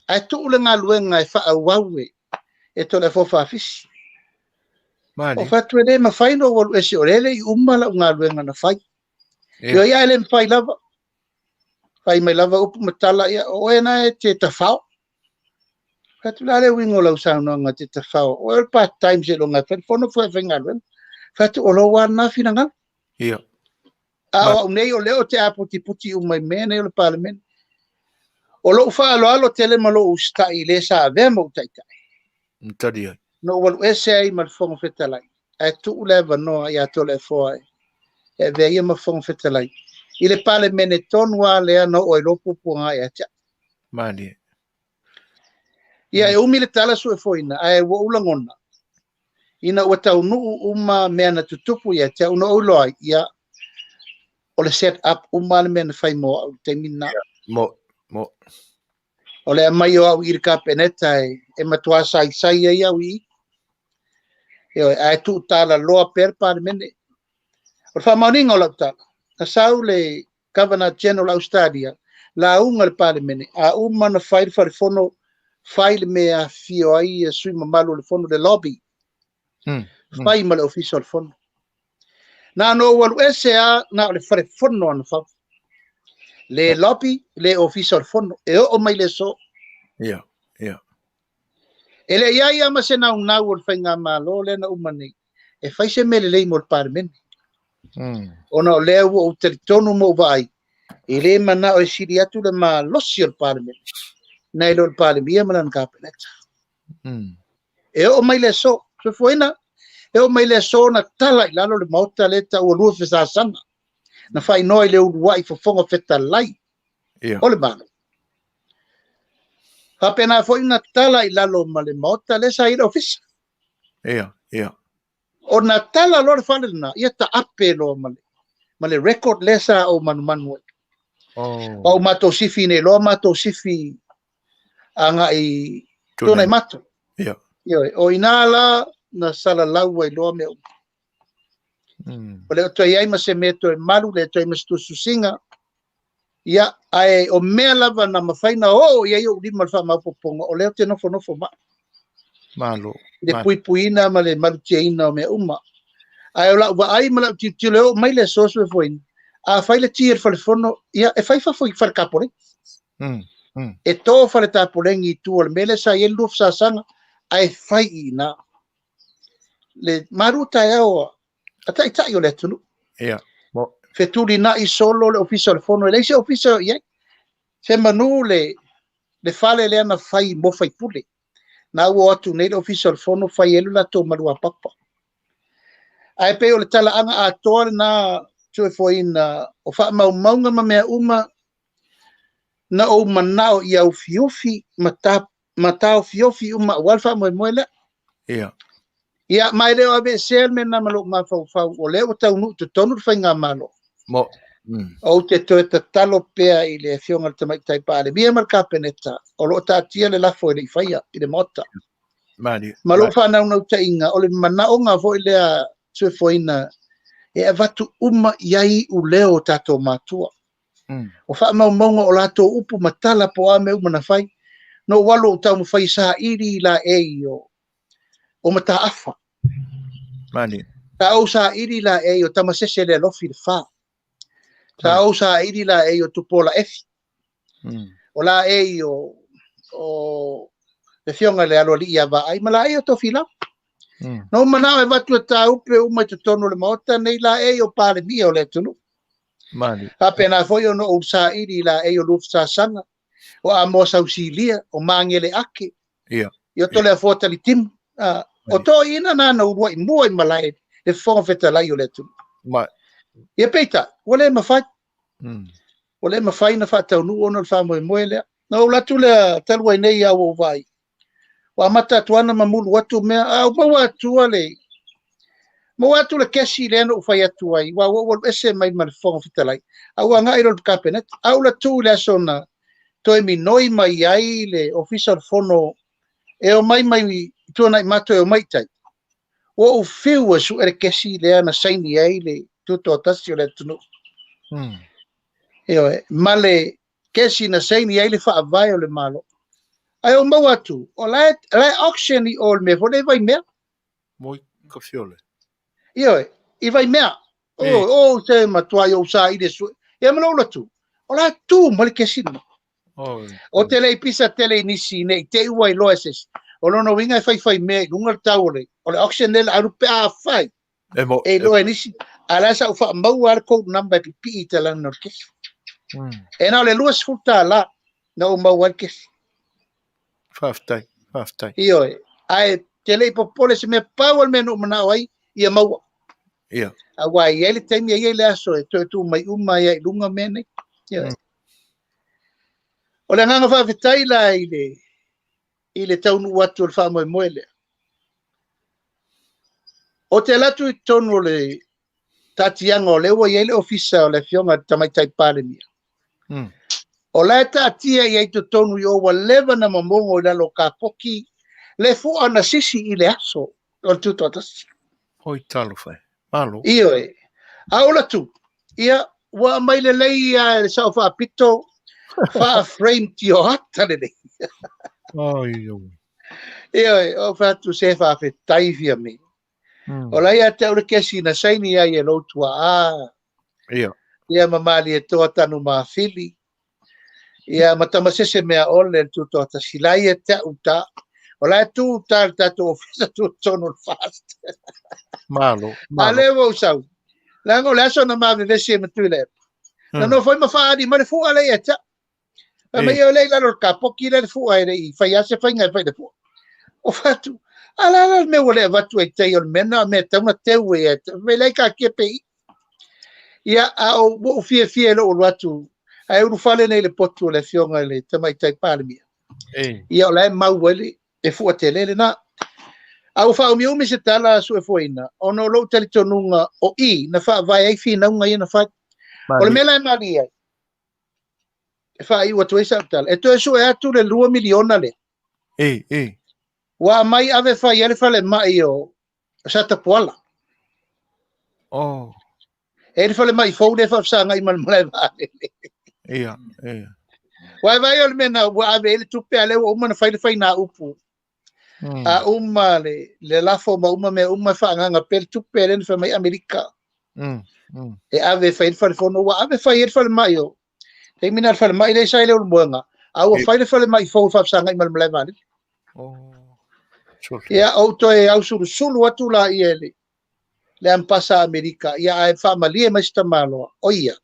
Ae tuu le galuega e faaauau e Toleafoa Faafisi. Mali. O fatu e le mafai no ou alu ese o lea e le i uma lau galuega na fai. Ia. Ioe, ia e le mafai lava. Fai mai lava upu ma tala, ia, o oe na e te tafao. Fatu la le uiga o lau saunoaga te tafao. O oe o le part time seiloga e fai le fono foi e faigaluega. Fatu o lou lava lena finagalo. Ia. A o au nei o lea ou te aputiputi uma i mea nei o le Palemene. O lou faaaloalo tele ma lou usitai i le sa avea ma ou taitai. Tali ai. Na ou alu ese ai ma le Fofoga Fetalai, ae tuu le avanoa ia Toleafoa e avea ia ma Fofoga Fetalai. I le Palemene tonu lava lea na oo ai loa puapuaga ia te au. Malie. Ia, e umi le tala suefoina, ae ua ou lagona, ina ua taunuu uma mea na tutupu ia te au, na ou iloa ai, ia, o le set up uma le mea na fai mo au i le taimi lena. Ia, mo, mo. O le aumai o au i le Kapeneta e matua saisai ai au i i. Ioe, ae tuutalaloa pea le Palemene. O le faamaoniga o lau tala, na sau le Governor General Australia, lauga le Palemene, a uma na fai le fale fono, fai le mea e afifio ai sui mamalu o le fono, le lobby, fai ma le ofisa o le fono. Na ona ou alu ese lava, na o le fale fono ana fau. Le lobby, le ofisa o le fono, e oo mai le aso. Ia, ia. E le i ai lava ma se naunau o le faigamalo lea na uma nei, e fai se mea lelei mo le Palemene. Ona o lea ua ou talitonu ma ou vaai, e le manao e sili atu le malosi o le Palemene, nai lo le Palemia ma lana Kapeneta. E oo mai le aso. Soifuaina, e oo mai le aso na tala i lalo le maota lea e taua lua fesasaga, na faaigoa i le uluai fofoga fetalai o le Malo. Faapena foi na tala i lalo ma le maota lea sa i ai le ofisa. Ia, ia. Ona tala loa le fale lena, ia taape loa ma le, ma le record lea sa ou manumanu ai. Oh. Ua matou sifi nei loa matou sifi agai Tuanaimato. Ia. Ioe, o ina la na salalau ai loa mea uma. O le o toe i ai ma se mea toe malu, le toe ma se tusitusiga. Ia, ae o mea lava na mafai na oo i ai ou lima i le faamaopoopoga, o lea ou te nofonofo mai. Malo. I le puipuiina ma le malutiaina o mea uma. Ae o lau vaai ma lau tilotilo e oo mai le aso Soifuaina, a fai le ti a le falefono, ia, e fai fafo i fale tapoleni. E to fale tapoleni i tua o le mea lea sa i ai le lua fesasaga, ae fai i ina. Le malu taeao a taitai o le atunuu. Ia. Fetulinai solo le ofisa o le fono, e leai se ofisa o i ai. Se manu le, le fale lea na fai mo faipule. Na ua o atu nei le ofisa o le fono fai ai le latou maluapapa. Ae pei o le talaaga atoa lena Tuefoina o faamaumauga ma mea uma na ou manao ia ufiufi ma ta, ma taofiofi uma aua le faamoemoe lea. Ia. Ia, ma e le o aveesea le mea lena ma lou mafaufau, o lea ua taunuu i totonu le faigamalo. Mo. Ou te toe tatalo pea i le Afioga i le Tamaitai Palemia ma le Kapeneta, o lo o taatia le lafo e le i faia i le Maota. Malie. Ma lou faanaunautaiga, o le manaoga foi lea Tuefoina, e avatu uma i ai iuleo o tatou matua. O faamaumauga o latou upu ma tala po o a mea uma na fai. Na ou alu ou taumafai e saili i laei o, o Mataafa. Malie. Sa ou saili laei o Tamasese le alofi le fa. Sa ou saili laei o Tupuola Efi. O laei o, o le afioga i le aloalii ia Vaai ma laei o Tofilau. Na ou manao e avatu e tāupe uma i totonu o le Maota nei laei o Palemia o le atunuu. Malie. Faapena foi ona ou saili i laei o Luafesasaga, o Amoa Sausilia, o Magele Ake, Ia. ia Toleafoa Talitimu. Ah, o toeaiina na na uluai mua i malae le Fofoga Fetalai o le atunuu. Ma. Ia peitai, ua le mafai. Ua le mafai ona faataunuu ona o le faamoemoe lea. Na ou alu atu lea talu ai nei a ua ou vaai. Ua amata atu ana mamulu atu mea, a ua maua atu le maua atu le kesi lea na ou fai atu ai, ua ua alu ese mai ma le Fofoga Fetalai, a ua agai loa i le Kapeneta. A ua tu i le aso na toe minoi mai ai le Ofisa o le Fono e omai mai i Tuanaimato e omai i tai. Ua ou fiu e sue le kesi lea na saini ai le tutoatasi o le atunuu. Ioe, ma le kesi na saini ai le faavae o le Malo. Ae ou maua atu, o la e, la e auction i o le mea foi lea i Vaimea. Moi ka fiole. Ioe, i Vaimea. O, o se matua i ou saili e sue. Ia ma lou alu atu, o la e tu mai le kesi lena. O te le i pisa tele i nisi ne i te i ua iloa e se isi. O lona uiga e faifai mea i luga le tau o le, o le auction lea o le a alu pe a fai. E mo, E iloa e nisi. A la sa ou faamaua lava le code number e pipii i talana o le kesi. E na o le $20 na ou maua ai le kesi. Faafetai, faafetai. Ioe, ae te le i popole se mea pau o le mea na ou manao ai, ia maua. Ia. Aua e i ai le taimi, e i ai le aso e toe tuu mai uma ai i luga mea nei. Ioe. O le agaga faafetai la i le, i le taunuu atu o le faamoemoe lea. Ou te alu atu i totonu o le taatiaga o lea ua i ai le ofisa o le Afioga i le Tamaitai Palemia. O la e taatia i ai totonu i o ua leva na momogo i lalo o kapoki le fua na sisi i le aso o le Tutoatasi. Oi talofa e. Malo. Ioe. A ou alu atu, ia, ua aumai lelei lava e le Sao Faapito faa-frame tioata lelei. Oi, oi. Ioe, ou fai atu se faafetai Fiame. O la ia te au le kesi na saini ai e lou tuaa. Ia. Ia ma Malietoa Tanumafili. Ia ma Tamasese Meaole le Tutoatasi. La ia te au ta. O la e tu ta le tatou ofisa tu totonu o le FAST. Malo, A malo. lea ua ou sau. Leaga o le aso na mavevesi ai ma Tuilaepa. Na nofo ai ma faaali mai le fua lea ia te au. Fai mai o lea i lalo o le kapoki lea le fua e le i fai lava se faiga e fai i le fua. O fai atu, A la la le mea ua le avatu ai tai o le mea na mea tau na teu e me lai ka kia pe i. Ia, a o ua ou fiafia i lou alu atu, ae ulufale nei i le potu o le Afioga i le Tamaitai Palemia. Ia, o la e mau ai le e fua tele lena. A ua faaumiumi se tala a Suefuaina, ona o lou talitonuga o i na faavae ai finauga ia na fai. O le mea la e malie ai, e faaiu atu ai sau tala, e toe sue atu le $2 miliona lea. E, e. Ua aumai ave fai ai le falemai o Satapuala. Oh. E le falemai fou lea e faafesagai ma le malae vaalele. Ia, ia. Ua e vaai o le mea na ua ave ai le tupe a lea ua uma na fai le faigaupu. A uma le, le lafo ma uma mea uma e faaagaga pea le tupe lea na fai mai Amerika. E ave e fai ai le falefono, ua ave fai ai le falemai o taimi na le falemai lea sa i Leulumoega, a ua fai le falemai fou e faafesagai ma le malae vaalele. Oh. Ia, ou toe ausulusulu atu la ia le, le ampasa a Amerika, ia ae faamalie mai se tamaloa, o ia,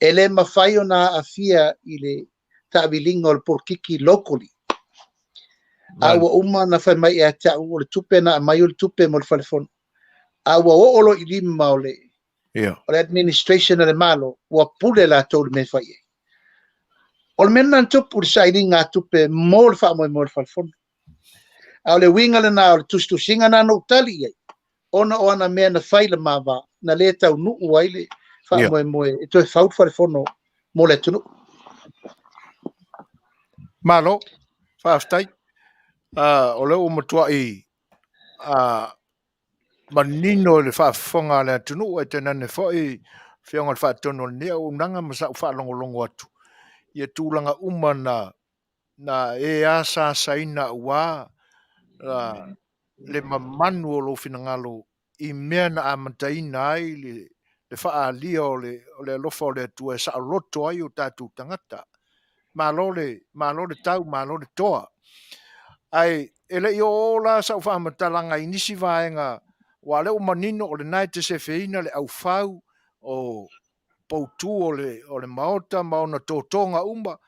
e le mafai ona aafia i le taaviliga o le polokiki locally. A ua uma ona fai mai ia te au, o le tupe na aumai o le tupe mo le falefono. A ua oo loa i lima o le, o le administration a le Malo, ua pule latou i le mea e fai ai. O le mea lena na tupu i le sailiga a tupe mo le faamoemoe o le falefono. A o le uiga lena o le tusitusiga na na ou tali i ai, ona o ana mea na fai i le ma va, na le taunuu ai le faamoemoe e toe fau le falefono mo le atunuu. Malo, faafetai. O lea ua matuai manino i le faafofoga a le atunuu ae tainane foi Afioga i le Faatonu o lenei auaunaga ma sa ou faalogologo atu ia tulaga uma na na e asaasaina aua le mamanu o lou finagalo i mea na amataina ai le faaalia o le alofa o le Atua e saoloto ai o tatou tagata. Malo le, malo le tau, malo le toa. Ae e le i oo la sau faamatalaga i nisi vaega, aua o lea ua manino o lena e te sefeina le aufau o poutu o le, o le maota ma ona totoga uma,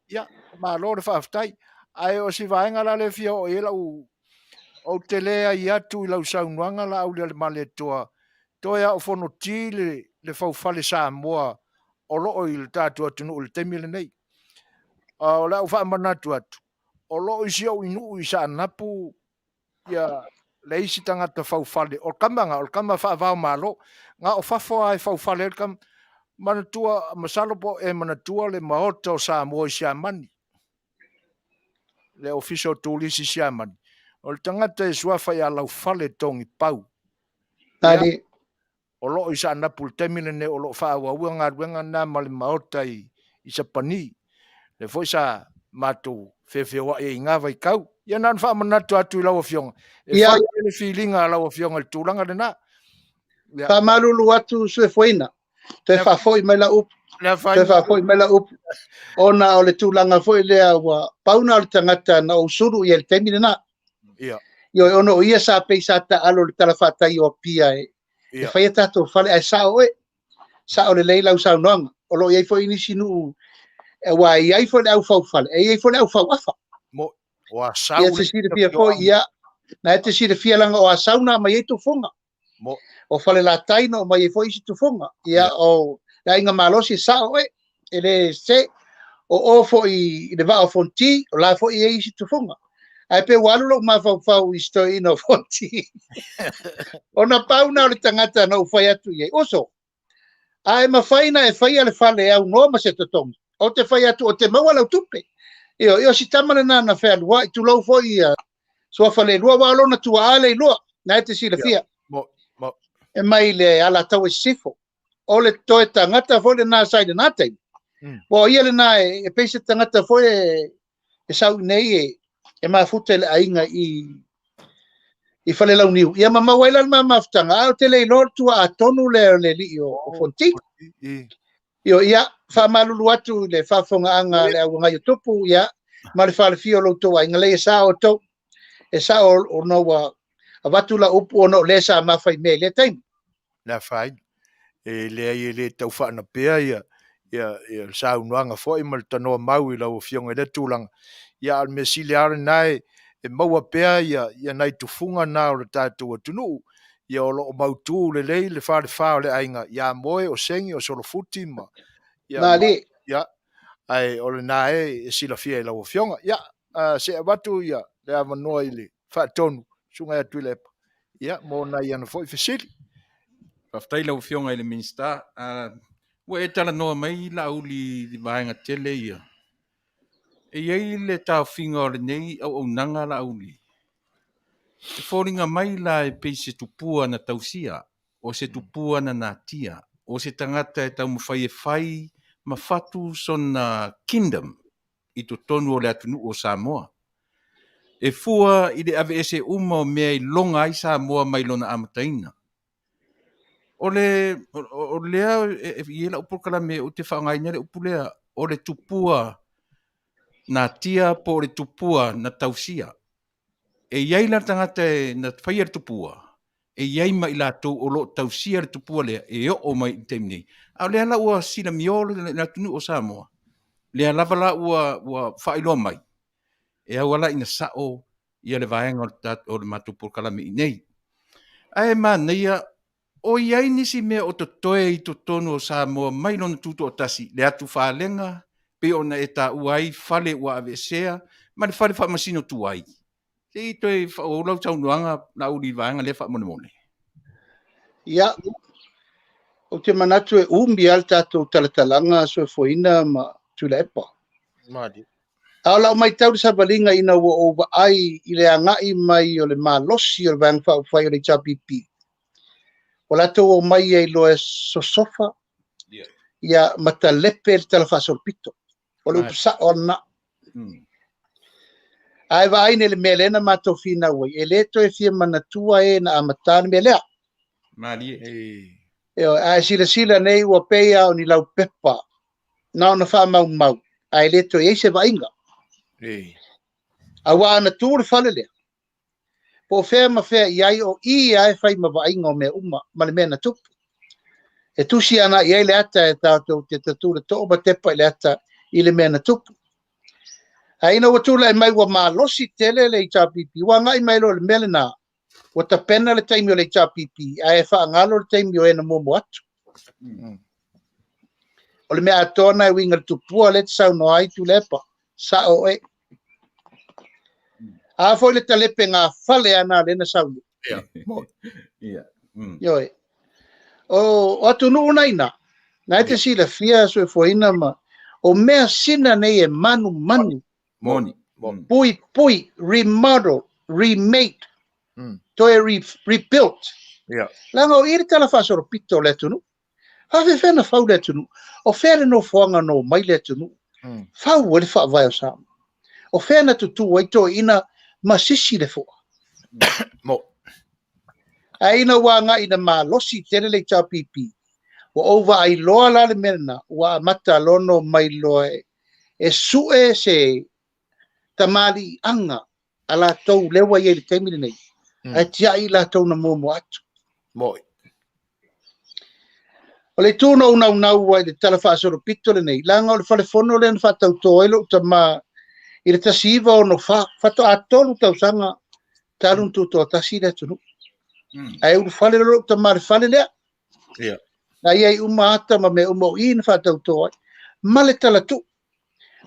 ia, malo le faafetai. Ae o si vaega la lea e fia oo i ai lau, ou te leai atu i lau saunoaga Laaulialemalietoa, toe a o fonoti le, le faufale Samoa o lo o i le tatou atunuu i le taimi lenei. O le a ou faamanatu atu, o lo o i si ou nuu i Saanapu ia le isi tagata faufale, o le tama na, o le tama faava o Malo, na o fafo lava e faufale ai le tama. Manatua, masalo po o e manatua le Maota o Samoa i Siamani, le Ofisa o Turisi i Siamani, o le tagata e suafa ia Laufale Togipau. Ia, o lo o i Saanapu i le taimi lenei o lo o faaauauina galuega na ma le Maota i Sapani. Lea foi sa matou feofeoai ai i na vaitau. Ia na ona faamanatu atu i lau Afioga, e fai ai le filiga a lau Afioga i le tulaga lena. Ia. Faamalulu atu Suefuaina, toe faafoi mai lau upu. Toe faafoi mai lau upu. Ona o le tulaga foi lea ua pau na o le tagata na ou sulu i ai i le taimi lena. Ia. Ioe, ona o ia sa pei sa taalo i le talafatai o Apia e, e fai a tatou fale, ae sao oe, sao lelei lau saunoaga. O lo o i ai foi nisi nuu, aua e i ai foi le au faufale, e i ai foi le au fauafa. Mo, o Asau. Ia, te silafia foi, ia, na e te silafia leaga o Asau na aumai ai tufuga. Mo. O Falelatai na aumai ai foi isi tufuga. Ia, o le aiga malosi, e sao oe, e le se, o o foi i le vaa o Fonti, o la foi e i ai isi tufuga. Ae pei ua alu lou mafaufau i si toeaina o Fonti. Ona pau na o le tagata na ou fai atu i ai, uso, a e mafai na e faia le fale e aunoa ma se totogi, ou te fai atu ou te maua lau tupe. Ioe, o si tama lena na fealuai, tulou foi ia suafa le lua, aua o lona tuaa le iloa, na e te silafia. E mai le Alataua i Sisifo. O le toe tagata foi lena sa i lena taimi. Ua o ia lena e pei se tagata foi e sau i nei e mafuta i le aiga i Falelauniu. Ia ma maua ai la le ma mafutaga, a ou te le iloa o le tuaa tonu lea o le alii o Fonti. Ioe, ia, faamalulu atu i le faafofogaaga a le Auagai o Tupu, ia, ma le falefia o lo outou aiga, leai e sao outou, e sao ona ua avatu lau upu ona o lea sa ma faimea i lea taimi. Le afaina, e leai e le tau faanapea ia, ia, ia le saunoaga foi ma le tanoa mau i lau Afioga i lea tulaga. Ia, a o le mea sili lava lena e, e maua pea ia ia nai tufuga na o le tatou atunuu, ia o lo o mautu lelei le falefa o le aiga ia Moe, o Segi, o Solofuti ma ia ma, Malie. ia ae o lena e silafia e lau Afioga. Ia, se avatu ia le avanoa i le faatonu Susuga ia Tuilaepa, ia mo nai ana foi fesili. Faafetai lau Afioga i le Minisita. Ua e talanoa mai Laauli i vaega tele ia. E i ai le taofiga o lenei auaunaga Laauli. E foliga mai la e pei se tupua na tausia, o se tupua na natia, o se tagata e taumafai e fai ma fatu sona kingdom i totonu o le atunuu o Samoa. E fua i le aveese uma o mea i loga ai Samoa mai lona amataina. O le o lea e i ai lau polokalame ou te faaaogaina le upu lea, o le tupua natia po o le tupua na tausia. E i ai la tagata e na faia le tupua, e i ai ma i latou o lo o tausia le tupua lea e oo mai i le taimi nei. A o lea la ua silamio le atunuu o Samoa, lea lava la ua faailoa mai, e ao lava ina sao ia le vaega o le matou polokalame i inei. Ae manaia, o i ai nisi mea o totoe i totonu o Samoa mai lona tutoatasi, le atufalega, pei ona e taua ai fale ua aveesea ma le fale faamasino tuai. Se i toe faaauau lau saunoaga Laauli i le vaega lea faamolemole. Ia, ou te manatu e umi lava le tatou talatalaga Soifuaina ma Tuilaepa. Malie. A o lau matau i le savaliga ina ua ou vaai i le agai mai o le malosi o le Vaega Faaupufai o le HRPP, ua latou omai ai loa e sosofa ia ma talepe le talafaasolopito. O le upu sao lena. Ae vaai nei i le mea lea na matou finau ai, e le toe fia manatua e na amata le mea lea. Malie. Ioe, ae silasila nei ua pei lava o ni laupepa na ona faamaumau, ae le toe i ai se vaaiga. Aua ana tu le fale lea, po o fea ma fea i ai, o i lava e fai ma vaaiga o mea uma ma le mea na tupu. E tusi ana i ai le ata e tatou te tatū le too ma tepa i le ata i le mea na tupu. Ae ina ua tulai mai ua malosi tele le HRPP, ua agai mai loa i le mea lena, ua tapena le taimi o le HRPP, ae faagalo le taimi o e na muamua atu. O le mea atoa na e uiga i le tupua lea e te saunoa ai Tuilaepa, sao oe. A foi le talepe gafale ana lea na sau nei. Ioe. O atunuu na ina, na e te silafia Soifuaina ma o mea sina nei e manumanu. Moni. Pui pui, remodel, remake, toe rebuilt. Leaga o i le tala faasolopito o le atunuu. Faafefea na fau le atunuu? O fea le nofoaga na omai le atunuu? Fau ai le faavae o Samoa. O fea na tutū ai toeaiina ma sisi le fua? Ae ina ua agai ina malosi tele le HRPP, ua ou vaai loa la le mea lena, ua amata lono mai loa e sue se tamaliiaga a latou lea ua i ai i le taimi lenei, ae tiai i latou na muamua atu. Moi. O le itu na ou naunau ai i le tala faasolopito lenei, leaga o le falefono lea na faatauto ai lou tama i le 1964, faatoa 3 tausaga talu ona tutoatasi le atunuu. Ae ulufale loa lou tama i le fale lea. Na i ai uma ata ma mea uma o i na faatauto ai. Ma le talatuu.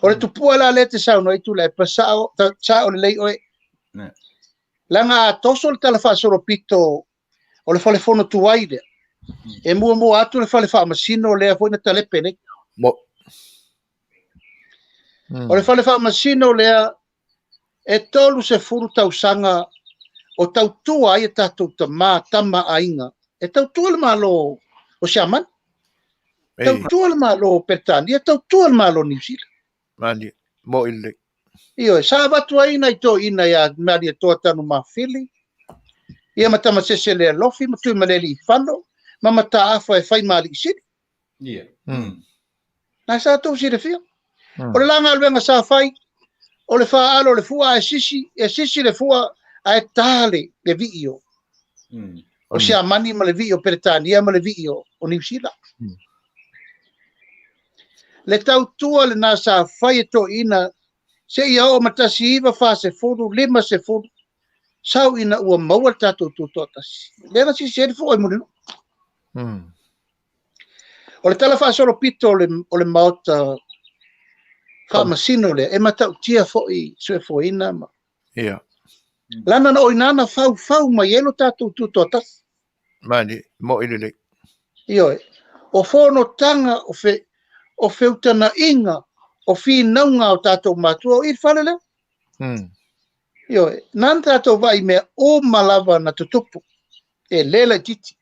O le tupua la lea te saunoa ai Tuilaepa, sao, sao lelei oe. Leaga a toso le tala faasolopito o le falefono tuai lea, e muamua atu le fale faamasino lea foi na talepe nei. O le fale faamasino lea e 30 tausaga o tautua ai a tatou tama, tama aiga, e tautua le Malo o Siamani, tautua le Malo o Peretania, tautua le Malo o Niu Sila. Mani, moi lelei. Ioe, sa avatu ai nai toeaiina ia Malietoa Tanumafili, ia ma Tamasese Lealofi, ma Tuimalealiifano, ma Mataafa e fai ma alii sili. Na sa tou silafia. O le la galuega sa fai, o le faaalo o le fua ae sisi, e sisi le fua ae ta le vii o o Siamani ma le vii o Peretania ma le vii o Niu Sila. Le tautua lena sa fai e toeaiina Seia oo ma 1940, 50, sau ina ua maua le tatou tutoatasi. Lea na sisi ai le fua i Mulinuu. O le tala faasolopito o le Maota Faamasino lea, e matautia foi suefuaina ma. Ia. Lana na o ina na faufau mai ai lo tatou tutoatasi. Mani, mo'i lelei. Ioe. O fonotaga, o feutagaiga, o finauga o tatou matua o i le fale lea. Ioe. Na tatou vaai mea uma lava na tutupu. E le laitiiti.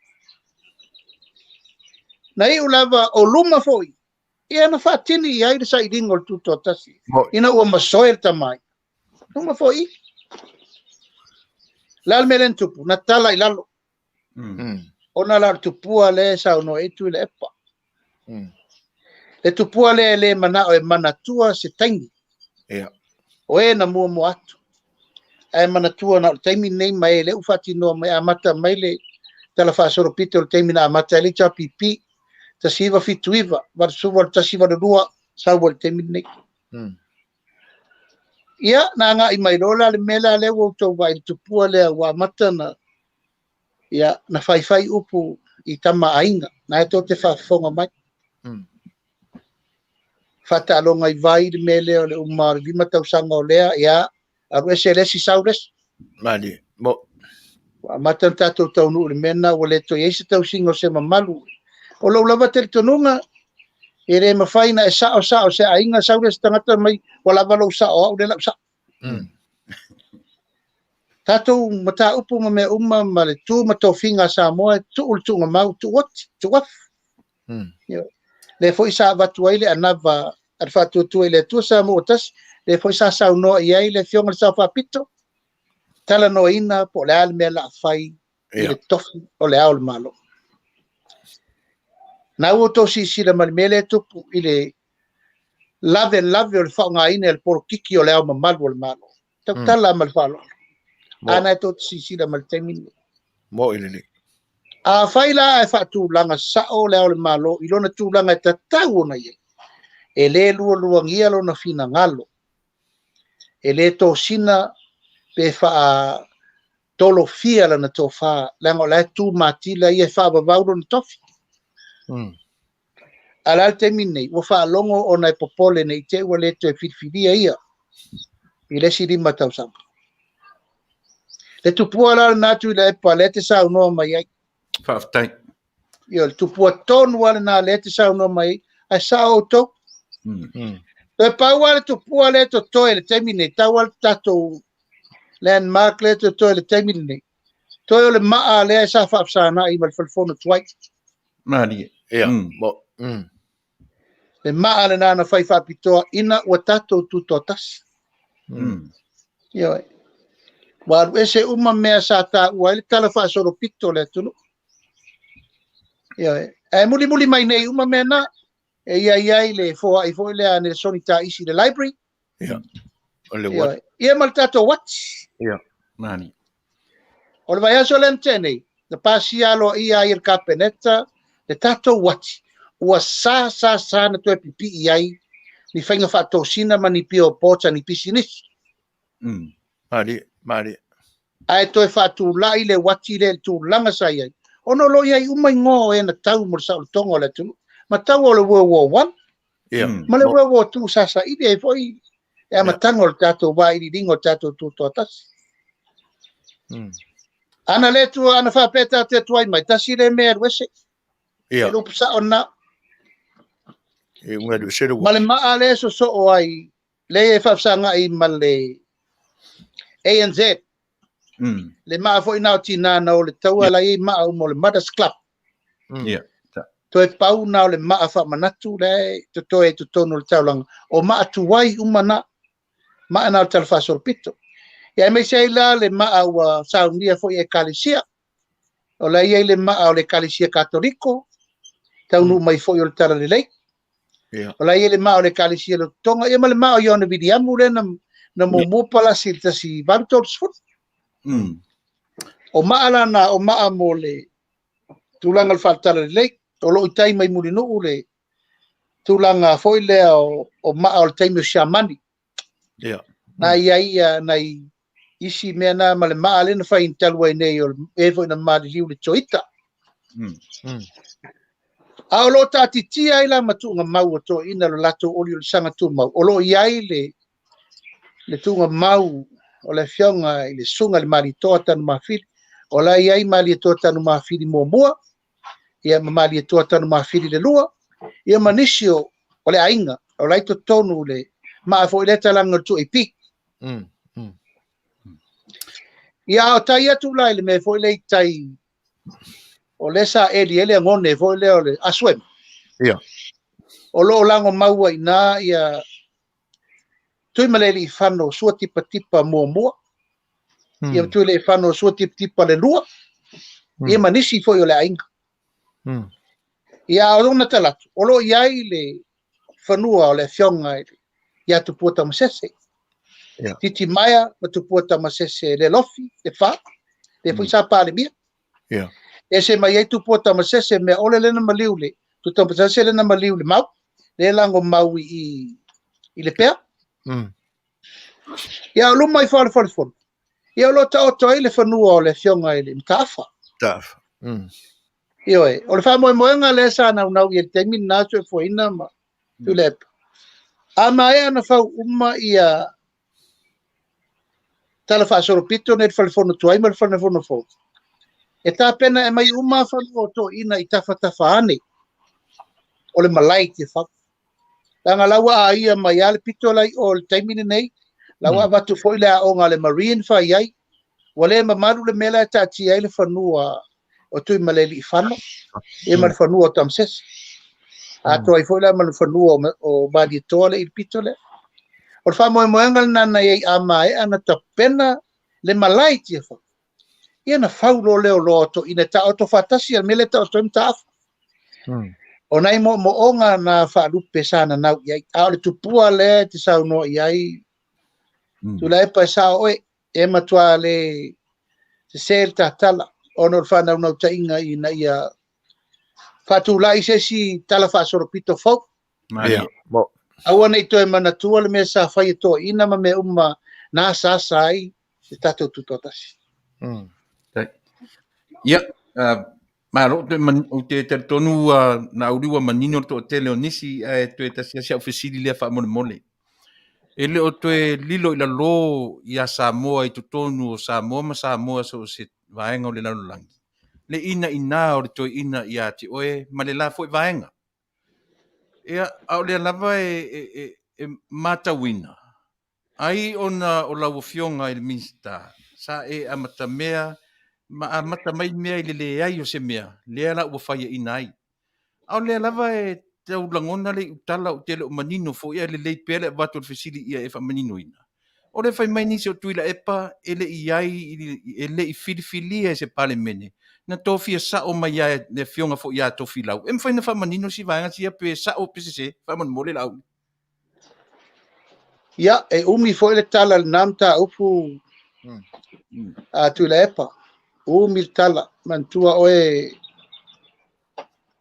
Na iu lava o luma foi, ia na faatini i ai le sailiga o le tutoatasi. Ina ua masoe le tamai. Luma foi. La le mea lea na tupu, na tala i lalo. Ona la o le tupua lea e saunoa ai Tuilaepa. Le tupua lea e le manao e manatua se taimi. Ia. O e na muamua atu. Ae manatua na o le taimi lenei ma e lea ua faatinoa mai, amata mai le tala faasolopito o le taimi na amata ai le HRPP, 1979, 81, 82, sau ai le taimi lenei. Ia, na agai mai loa la le mea la lea ua outou vaai i le tupua lea ua amata na, ia, na faifai upu i tama aiga, na e tou te faafofoga mai. Faataaloga i vai le mea lea o le uma o le 5 tausaga o lea, ia, alu ese le isi sau le isi. Mani, mo. Ua amata na tatou taunuu i le mea lena ua le toe i ai se tausiga o se mamalu. O lou lava talitonuga, e le mafai na e sao sao se aiga sau le isi tagata mai, ua lava lou sao au lea lau sao. Tatou mataupu ma mea uma ma le tu ma tofiga a Samoa, e tuu le tuugamau, tuu oti, tuu afu. Lea foi sa avatu ai le anava a le Faatuatua i le Atua Samoa ua tasi, lea foi sa saunoa i ai le Afioga i le Sao Faapito, talanoaina po o le a le mea o le a fai i le tofi o le Ao o le Malo. Na ua outou silasila ma le mea lea e tupu i le lavelave o le faaaogaina e le polokiki o le Ao mamalu o le Malo. Tautala ma le faaaloalo. Ana e tou te silasila ma le taimi lenei. Mo'i lelei. A fai la e faatulaga sao le Ao o le Malo i lona tulaga e tatau ona i ai, e le lualuagia lona finagalo, e le tosina pe faatolofia lana tofa, leaga o la e tu matila ia e faavavau lona tofi. A la le taimi lenei, ua faalogo ona e popole nei te ua le toe filifilia ia i le isi 5 tausaga. Le tupua la lena Tuilaepa lea te saunoa mai ai. Faafetai. Ia, le tupua tonu lava lena lea te saunoa mai ai, ae sao outou. Toe pau lava le tupua lea totoe i le taimi lenei, tau lava le tatou landmark lea totoe i le taimi lenei. Toe o le maa lea sa faafesagai ma le falefono tuai. Malie. Ia. Le maa lena na fai faapitoa ina ua tatou tutoatasi. Ia, ua alu ese uma mea sa taua ai le tala faasolopito o le atunuu. Ia, ae mulimuli mai nei uma mea na, e ia i ai le foai foi lea a Nelesoni Taisi i le library. Ia. O le uati. Ia ma le tatou uati. Ia. Mani. O le vaiaso lea na tea nei, na pasia aloaia ai e le Kapeneta le tatou uati. Ua sa sa sa na toe pipii ai ni faiga faatosina ma ni pio boards a ni pisinisi. Mani, mani. Ae toe faatulai le uati lea i le tulaga sa i ai. Ona o lo o i ai uma igoa o e na tau mo le saolotoga o le atunuu. Ma tau o le World War I. Ia. Ma le World War II sa saili ai foi le amataga o le tatou vailiiliga o le tatou tutoatasi. Ana le tua, ana faapea tatou te tuai mai, tasi le mea e alu ese. Ia. E lupu sao na. E unga alu ese le Ma le maa lea sosoo ai, lea e faafesagai ma le ANZ. Le maa foi na o tina na o le taua la i maa uma o le Mothers Club. Ia. Toe pau na o le maa faamanatu lea e totoe i totonu o le taulaga. O maa tuai uma na. Maa na o le tala faasolopito. Ia aemaise ai la le maa ua saunia foi e Ekalesia. O la i ai le maa o le Ekalesia Katoliko, taunuu mai foi o le Tala Lelei. Ia. O la i ai le maa o le Ekalesia Lototoga, ia ma le maa o Ioane Viliamu lea na muamua palasi i le 1830. O maa la na, o maa mo le tulaga o le faaletala lelei, o loo i tai mai Mulinuu le tulaga foi lea o maa o le taimi o Siamani. Ia. Na i ai ia nai isi mea na ma le maa lea na fai talu ai nei o e foi na maliliu le Toita. A o lo o taatitia ai la matuuga mau o toeaiina lo latou oliolisaga tumau, o lo o i ai le tuugamau o le afioga i le susuga i le Malietoa Tanumafili. O la e i ai Malietoa Tanumafili muamua, ia ma Malietoa Tanumafili le lua, ia ma nisi o le aiga, o la e i totonu le maa foi lea talaga o le 2AP. Ia a o tai atu la i le mea foi lea i tai, o lea sa eli ai le agone foi lea o le Asuem. O lo o lago maua i ina ia Tuimalealiifano Sua Tipatipa muamua, ia Tuimalealiifano Sua Tipatipa le lua, ia ma nisi foi o le aiga. Ia a o lona talatu, o lo o i ai le fanua o le afioga ia Tupua Tamasese. Titimaea ma Tupua Tamasese le Lofi, le Fa, le foi sa Palemia. Ese mai ai Tupua Tamasese mea ole lena maliu le, Tupua Tamasese lena maliu le mau, le lango mau i le pea. Ia o luma i fale fale fono. Ia o lo taoto ai le fanua o le afioga i le Mataafa. Mataafa. Ioe, o le faamoemoega lea sa naunau i le taimi lena soifuaina ma Tuilaepa. A maea na fau uma ia tala faasolopito nei le falefono tuai ma le falefono fou. E tapena e mai uma fanua o toeaiina i tafatafa ane o le malae i Tiafau. Leaga laua a ia mai a le pito lai o le taimi lenei, laua avatu foi le aoga le Marine fai ai, ua le mamalu le mea la e taatia ai le fanua o Tuimalealiifano, ia ma le fanua o Tamasese. Atoa ai foi la ma le fanua o Malietoa le i le pito lea. O le faamoemoega lena na i ai a maea na tapena le malae i Tiafau. Ia na fau lo leo loa o toeaiina e taoto faatasi a le mea lea e taoto ai Mataafa. O nai moomooga na faalupe sa nanau i ai. A o le tupua lea e te saunoa i ai, Tuilaepa e sao oe, e matua le sese le tatala, ona o le faanaunautaiga ina ia faatulai se isi tala faasolopito fou. Aua nei toe manatua le mea sa fai e toeaiina ma mea uma na asaasa ai le tatou tutoatasi. Ia, malo ou te talitonu na auliua manino le toatele o nisi ae toe tasi asi au fesili lea faamolemole. E le o toe lilo i lalo ia Samoa i totonu o Samoa ma Samoa so o se vaega o le lalolagi. Le ina ina o le toeaina ia te oe ma le la foi vaega. Ia, a o lea lava e matauina, ai ona o lau afioga i le Minisita, sa e amatamea ma amata mai mea i le leai o se mea, lea la ua faiaina ai. A o lea lava e tau lagona le iutala ou te le o manino foi ae lelei pea le avatu o le fesili ia e faamaninoina. O le fai mai nisi o Tuilaepa e le i ai, e le i filifilia e se Palemene, na tofia sao mai ai le afioga foi ia Tofilau. E mafai na faamanino si vaega sia pe sao pe sese, faamolemole lau. Ia, e umi foi le tala le na mataupu a Tuilaepa. Umi le tala, manatua oe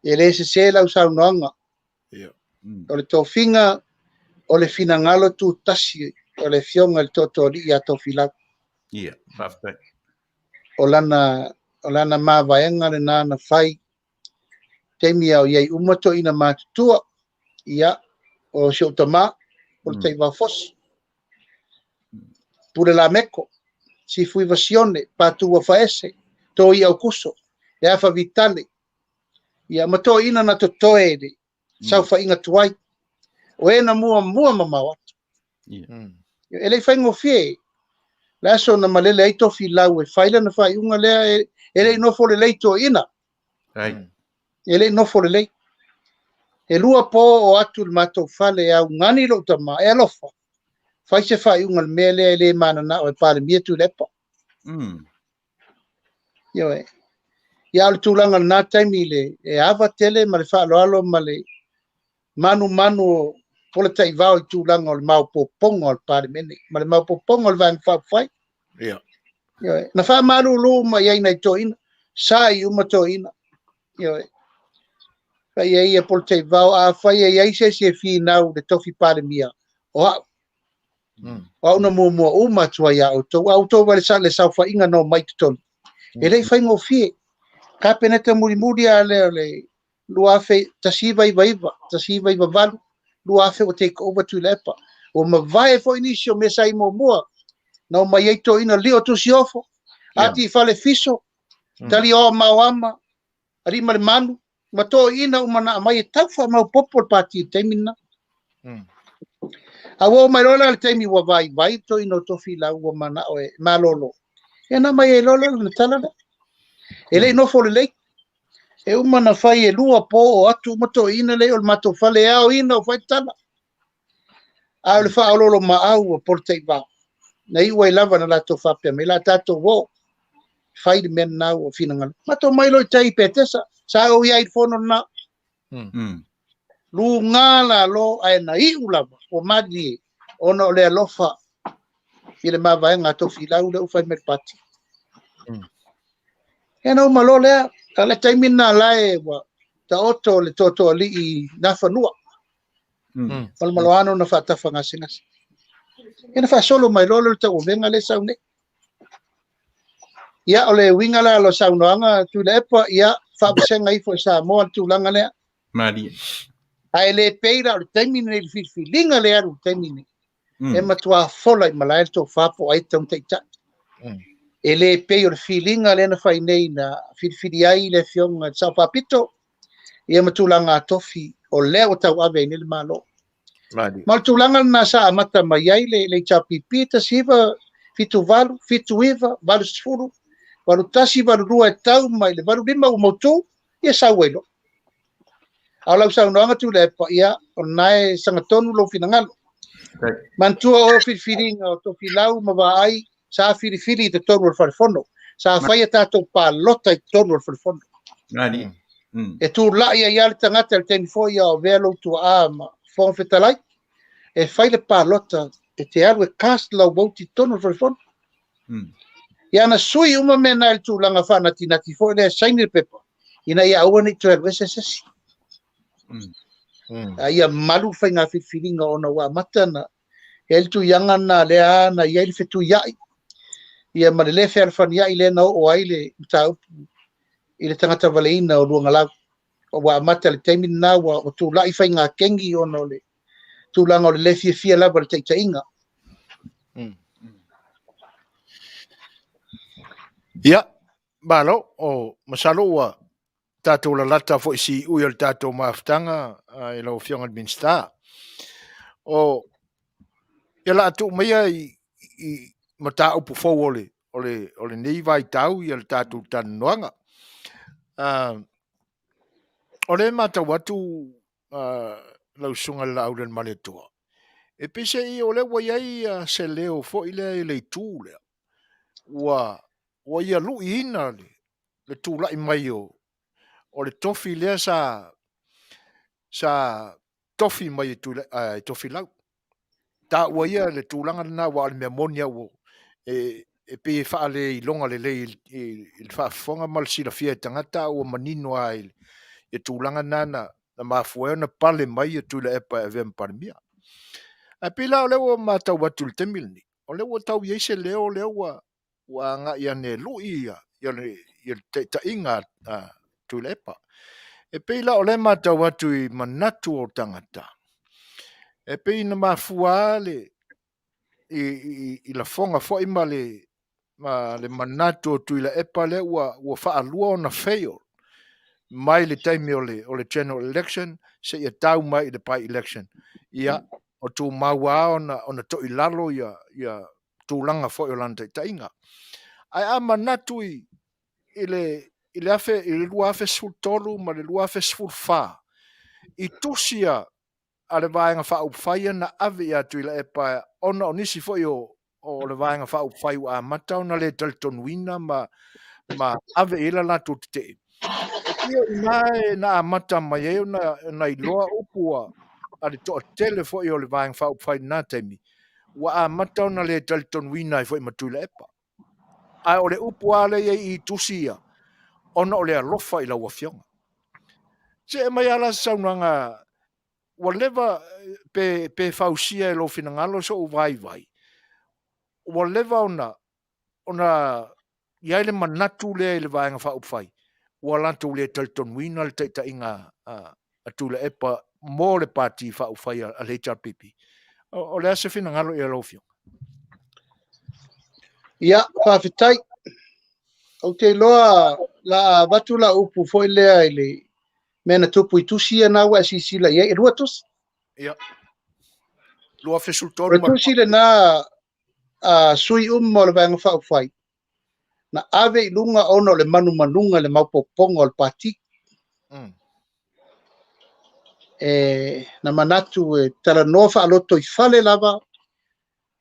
e le sese lau saunoaga. O le tofiga, o le finagalo tutasi o le afioga i le Tootooalii ia Tofilau. Ia, faafetai. O lana mavaega lena na fai, taimi au i ai uma toeaiina matutua. Ia, o si ou tama, o le Taivao-fosi, Pule Lameko, Sifui Vasione, Patu Faese, Toi Aukuso, Le Afa Vitale, ia ma toeaiina na totoe le saofaiga tuai. O e na muamua mamao atu. E le i faigofie. Le aso na malele ai Tofilau e fai lana faaiuga lea e le i nofo lelei toeaiina. E le i nofo lelei. E lua po o atu le matou fale e augani lou tama, e alofa. Fai se faaiuga le mea lea e le mananao e Palemia Tuilaepa. Ioe. Ia o le tulaga lena taimi le e ava tele ma le faaaloalo ma le manumanu o Polataivao i tulaga o le maopoopoga o le Palemene ma le maopoopoga o le Vaega Faaupufai. Ioe. Na faamalulu uma i ai nai toeaiina, sa i uma toeaiina. Ioe. Fai ai ia Polataivao, a fai ai ai se isi e finau le tofi Palemia, o au. O au na muamua uma atu ai iā outou, a outou vai le saofaiga na omai i totonu, e le i faigofie. Kapeneta mulimuli lava lea o le 1999, 1998, 2000 ua take over Tuilaepa. Ua mavae foi nisi o mea sa i muamua, na omai ai toeaiina Lio Tusiofo, Ati Fale Fiso, Talioa Maoama, Alii ma le Manu, ma toeaiina uma na aumai e tau faamaopoopo le pati i le taimi lena. A ua oo mai loa la le taimi ua vaivai toeaiina o Tofilau ua manao e malolo, ia na aumai ai loa lea o lana tala lea. E le i nofo lelei. E uma na fai e lua po o atu uma toeaiina lea o le matou fale e aoina o fai tala. A o le faaoloolomaau ua polataivao. Na iu ai lava na latou faapea mai, o le a tatou o fai le mea lena ua finagalo. Matou omai loa i tai i Petesa, sa ou i ai i le fono lena. Luga lalo ae na iu lava, ua malilie, ona o le alofa i le mavaega a Tofilau lea ua fai mai le pati. Ia na uma loa lea, a le taimi lena la e ua taoto le toatoalii Nafanua. Malomaloano na faatafa gasegase. Ia na faasolo mai loa lea o le tauavega lea e sau nei. Ia, o le uiga la o lau saunoaga Tuilaepa, ia faavasega ifo e Samoa le tulaga lea. Malie. Ae le pei la o le taimi lenei i le filifiliga lea e alu i le taimi lenei. E matuā fola i malae le tofa po o ai e tatau ona taitai. E le pei o le filiga lea na fai nei na filifili ai le Afioga i le Sao Faapito, ia ma tulaga tofi o lea ua tauave ai nei le Malo. Ma o le tulaga lena sa amata mai ai le HRPP 1978, 79, 80, 81, 82 e tau mai le 85 ua mautu, ia sau ai loa. A o lau saunoaga Tuilaepa, ia, o lena e sagatonu lou finagalo. Manatua oe o filifiliga o Tofilau ma Vaai sa filifili i totonu o le Falefono. Sa fai a tatou palota i totonu o le Falefono. E tulai ai lava le tagata i le taimi foi a o avea lou tuaa ma Fofoga Fetalai, e fai le palota e te alu e cast lau vote i totonu o le Falefono. Ia na sui uma mea na i le tulaga faanatinati foi lea e saini le pepa, ina ia aua ne i toe alu ese se isi. A ia malu le faiga filifiliga ona ua amata na e ai le tuiaga lena lea na i ai le fetuiai, ia ma le le fealofaniai lea na oo ai le mataupu i le tagata valeina o Luagalau. Ua amata le taimi lena ua tulai faiga kengi ona o le tulaga o le le fiafia lava i le taitaiga. Ia, malo, o masalo ua tatou lalata foi siui o le tatou mafutaga i lau Afioga i le Minisita. O ia la tuu maia i mataupu fou o le o lenei vaitau ia le tatou talanoaga. O lea e matau atu lau Susuga i le Laaulialemalietoa, e peiseai o lea ua i ai se leo foi lea i le itu lea, ua ia luiina le tulai mai o le tofi lea sa tofi mai e Tofilau. Taua ia le tulaga lena aua o le mea moni lava e pei e faaleiloga lelei i le faafofoga ma le silafia e tagata a ua manino lava i le tulaga lena na mafua ai ona pale mai Tuilaepa e avea ma Palemia. Ae pei la o lea ua matau atu i le taimi lenei, o lea ua tau i ai se leo lea ua agai ane e lui ia le taitaiga a Tuilaepa. E pei la o lea e matau atu i manatu o tagata, e pei na mafua le i lafoga foi ma le manatu o Tuilaepa lea ua faalua ona fail mai le taimi o le general election seia tau mai i le by election. Ia, o tumau lava ona toilalo ia tulaga foi o lana taitaiga. Ae a manatu i le 2013 ma le 2014, i tusi a le Vaega Faaupufai na ave ia Tuilaepa ona o nisi foi o le Vaega Faaupufai ua amata ona le talitonuina ma ave i ai le latou tetee. E pei o i ina na amata mai ai ona iloa upu a le toatele foi o le Vaega Faaupufai i lena taimi, ua amata ona le talitonuina ai foi ma Tuilaepa. Ae o le upu lava lea e i ai i tusi ia, ona o le alofa i lau Afioga. See mai lava la se saunoaga Ua leva pe, pe fausia e lou finagalo so'u vaivai, ua leva ona, ona i ai le manatu lea i le Vaega Faaupufai, ua latou le talitonuina le taitaiga a, a Tuilaepa mo le Pati Faaupufai a le HRPP. O, o le a se finagalo i lau Afioga? Ia, faafetai. Ou te iloa la avatu la upu foi lea i le mea na tupu i tusi ia na ua e silasila i ai, e lua tusi. Ia. 2013 O le tusi lena a sui uma o le Vaega Faaupufai, na ave i luga ona o le manumanuga i le maopoopoga o le pati. E, na manatu e talanoa faaloto i fale lava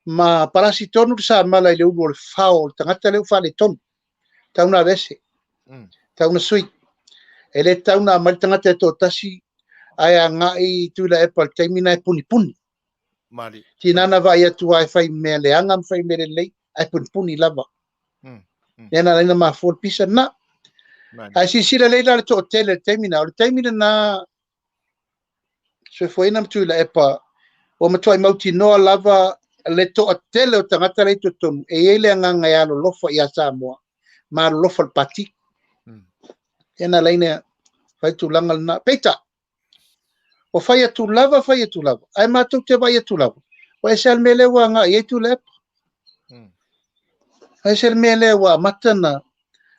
ma palasi tonu le samala i le ulu o le fao o le tagata lea ua faaletonu. Tau na aveese. Tau na sui. E le tau na aumai le tagata e toatasi ae agai i Tuilaepa i le taimi na e punipuni. Mali. Tina na vaai atu lava e fai mea leaga ma fai mea lelei, ae punipuni lava. Lea na ala ai ona mafua le pisa lena. Ae silasila lelei la le toatele i le taimi lena. O le taimi lena, soifuaina ma Tuilaepa, ua matuai mautinoa lava le toatele o tagata la i totonu, e i ai le agaga e alolofa ia Samoa, ma alolofa i le pati. Lea na ala ai ona fai le tulaga lena. Peitai, ua fai atu lava, fai atu lava, ae matou te vaai atu lava, ua ese lava le mea lea ua agai i ai Tuilaepa. Ua ese le mea lea ua amata ona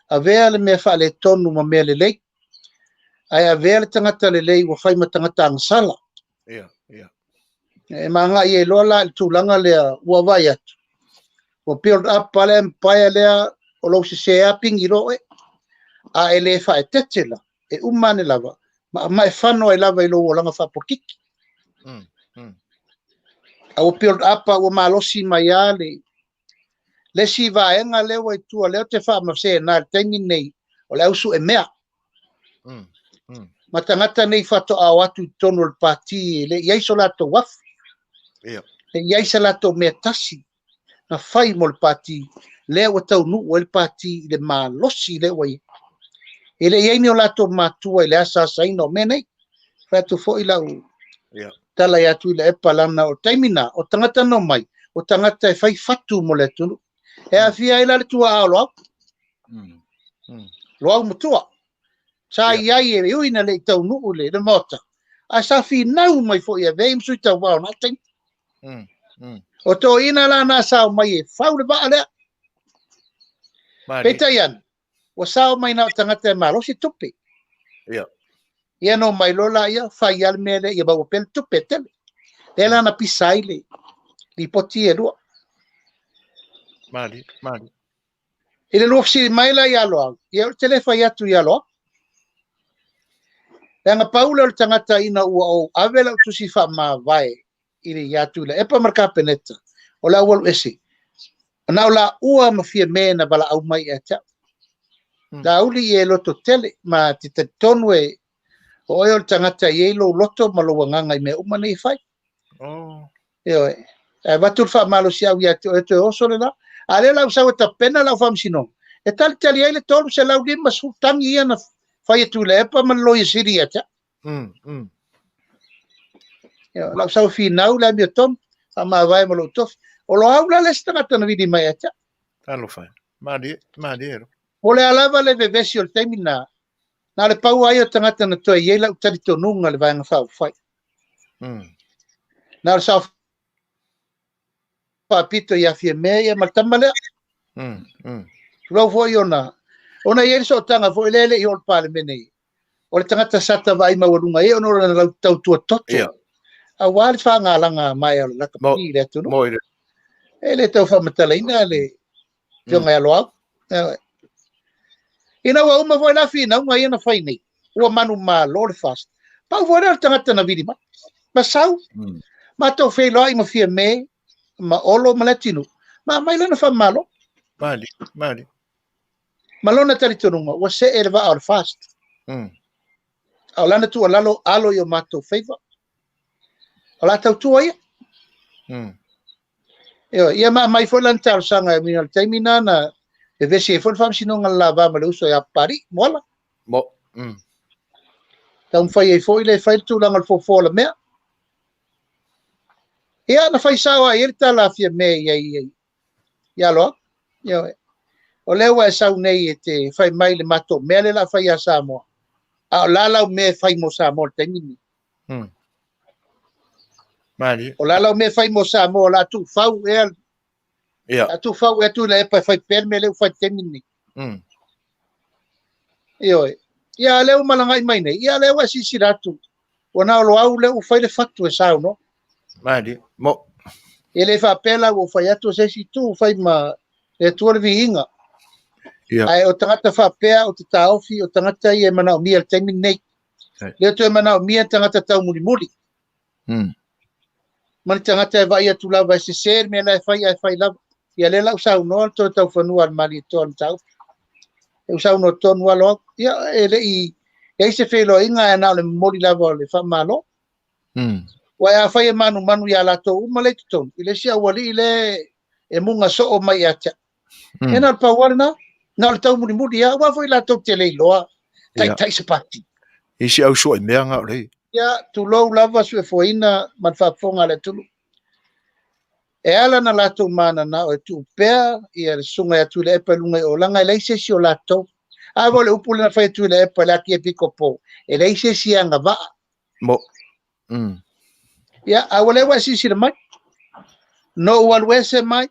avea le mea faaletonu ma mea lelei, ae avea le tagata lelei ua fai ma tagata agasala. Yeah, yeah. E magai ai loa la i le tulaga lea ua vaai atu, ua build up lava le empire lea o lou sese lava pigi loa oe. A e le faaeteete la, e uma ane lava, ma, ma e fano ai lava i lou olaga faapolokiki. A ua build up, ua malosi mai lava le, le isi vaega lea ua i tua, lea ou te faamasena i le taimi lenei, o le au sue mea. Ma tagata nei faatoa o atu i totonu o le pati e le i ai so latou afu. E le i ai se latou mea tasi na fai mo le pati, lea ua taunuu ai le pati i le malosi lea ua i ai. E le i ai ni o latou matua i le asaasaina o mea nei. Fai atu foi lau tala ia Tuilaepa lana o taimi na, o tagata na omai, o tagata e fai fatu mo le atunuu. E aafia ai la le tuaa o Loau. Loau matua. Sa i ai e ui na le i taunuu le, le maota, ae sa finau mai foi e avea ia ma sui tauva o na taimi. O toeaiina la na sa omai e fau le vaa lea. Peitai ane, ua sao mai na o tagata e malosi tupe. Ia na omai loa laia, fai lava le mea lea ia maua pea le tupe e tele. Lea la na pisa ai le lipoti e lua. Mali, mali. I le lua fesili mai la ia Loau, ia ou te le fai atu ia Loau. Leaga pau lea o le tagata ina ua ou ave lau tusi faamavae i le ia Tuilaepa ma le Kapeneta, o le a ou alu ese. Na o laua ma Fiame na valaau mai ia te au. Laauli ia e loto tele, ma te talitonu e o oe o le tagata e i ai lou loto ma lou agaga i mea uma nei e fai. Ioe. Ae avatu le faamalosiau ia te oe toe oso le la. A lea la ua sau e tapena lau faamasinoga, e talitali ai le 350 tagi ia na fai e Tuilaepa ma le Loia Sili ia te au. Ioe, lau sau finau le amiotonu, faamavae ma lou tofi. O Loau la le isi tagata na vili mai ia te au. Talofa e. Malie, malie lo. Po o le a lava le vevesi o le taimi lena, na o le pau lava ia o tagata na toe i ai lau talitonuga i le Vaega Faaupufai. Na o le sao faapito ia Fiame ia ma le tama lea. Tulou foi ona, ona e i ai le sootaga foi lea e le i oo i le Palemene, o le tagata sa ta vaai maualuga i ai ona o lana tautua toto, aua le fagalaga maea o le lakapi i le atunuu. E le tau faamatalaina le afioga ia Loau. Ina ua uma foi la finauga ia na fai nei, ua manumalo le FAST. Pau foi lea o le tagata na vili mai. Ma sau, matou feiloai ma Fiame, ma Olo ma Leatinuu, ma aumai lana faamalo. Mali, mali. Ma lona talitonuga, ua see le vaa o le FAST. A o lana tuualalo, alo i o matou faiva. O la tautua ia. Ioe, ia ma aumai foi lana talosaga e uiga i le taimi lena na vevesi ai foi le faamasinoga o le lava ma le uso ia Papalii, Moala. Mo. Taumafai ai foi le fai le tulaga o le fofo o le mea. Ia, na fai sao lava i ai le tala a Fiame i ai i ia Loau. Ioe. O lea ua e sau nei e te fai mai i le matou mea lea o le a fai ia Samoa, a o le a lau mea e fai mo Samoa i le taimi lenei? Malie. O le a lau mea e fai mo Samoa? O le a tuufau ea? Ia. O le a tuufau ea Tuilaepa e fai pea le mea lea ua fai i le taimi lenei? Ioe. Ia, a o lea ua malagai mai nei, ia, o lea ua e silasila atu, ua na o Loau lea ua fai le fatu e saunoa. Malie. Mo. E le faapea la ua ou fai atu o se isi itu, fai ma le Atua le viiga. Ia. Ae o tagata faapea ou te taofi, o tagata ia e manaomia i le taimi lenei. Lea toe manaomia tagata taumulimuli. Ma le tagata e vaai atu lava e sese le mea la e fai ae fai lava. Ia lea la ua saunoa le toe taufanua a le Malietoa i le mataupu. E saunoa tonu lava Loau. Ia e le i i ai se feiloaiga ae na o le momoli lava o le faamalo. Aua afai e manumanu ia latou uma lea i totonu, i le isi aualii lea e muga soo mai ia te au. E na o le pau lava lena, na o le taumulimuli lava, aua foi latou te le iloa taitai se pati. Isi au sue mea nga o le. Ia, tulou lava suefoina ma le faafofoga a le atunuu. E ala na latou mananao e tuu pea ia le susuga ia Tuilaepa i luga i o, leaga e leai se isi o latou. A foi o le upu lea na fai e Tuilaepa i le Akiepikopo, e leai se isi e agavaa. Mo. Ia, a ua lea ua e silasila mai. Na ou alu ese mai,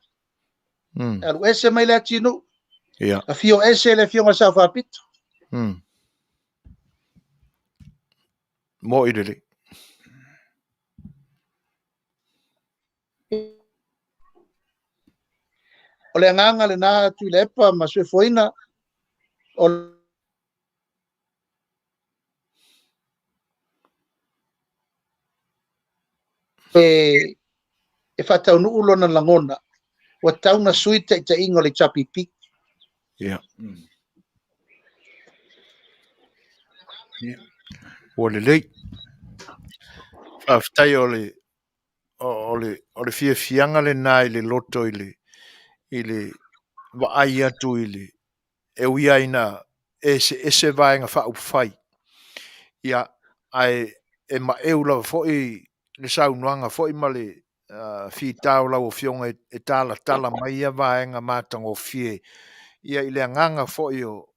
alu ese mai Leatinuu. Ia. Afio ese le afioga i le Sao Faapito. Mo i lelei. O le agaga lena Tuilaepa ma Suefoina o e faataunuu lona lagona, ua tatau ona sui le taitaiga o le HRPP. Ia. Ua lelei. Faafetai o le o le fiafiaga lena i le loto i le vaai atu i le e ui lava ina eseese vaega faaupufai, ia, ae e maeu lava foi le saunoaga foi ma le fita o lau Afioga e talatala mai ia vaega matagofie, ia, i le agaga foi o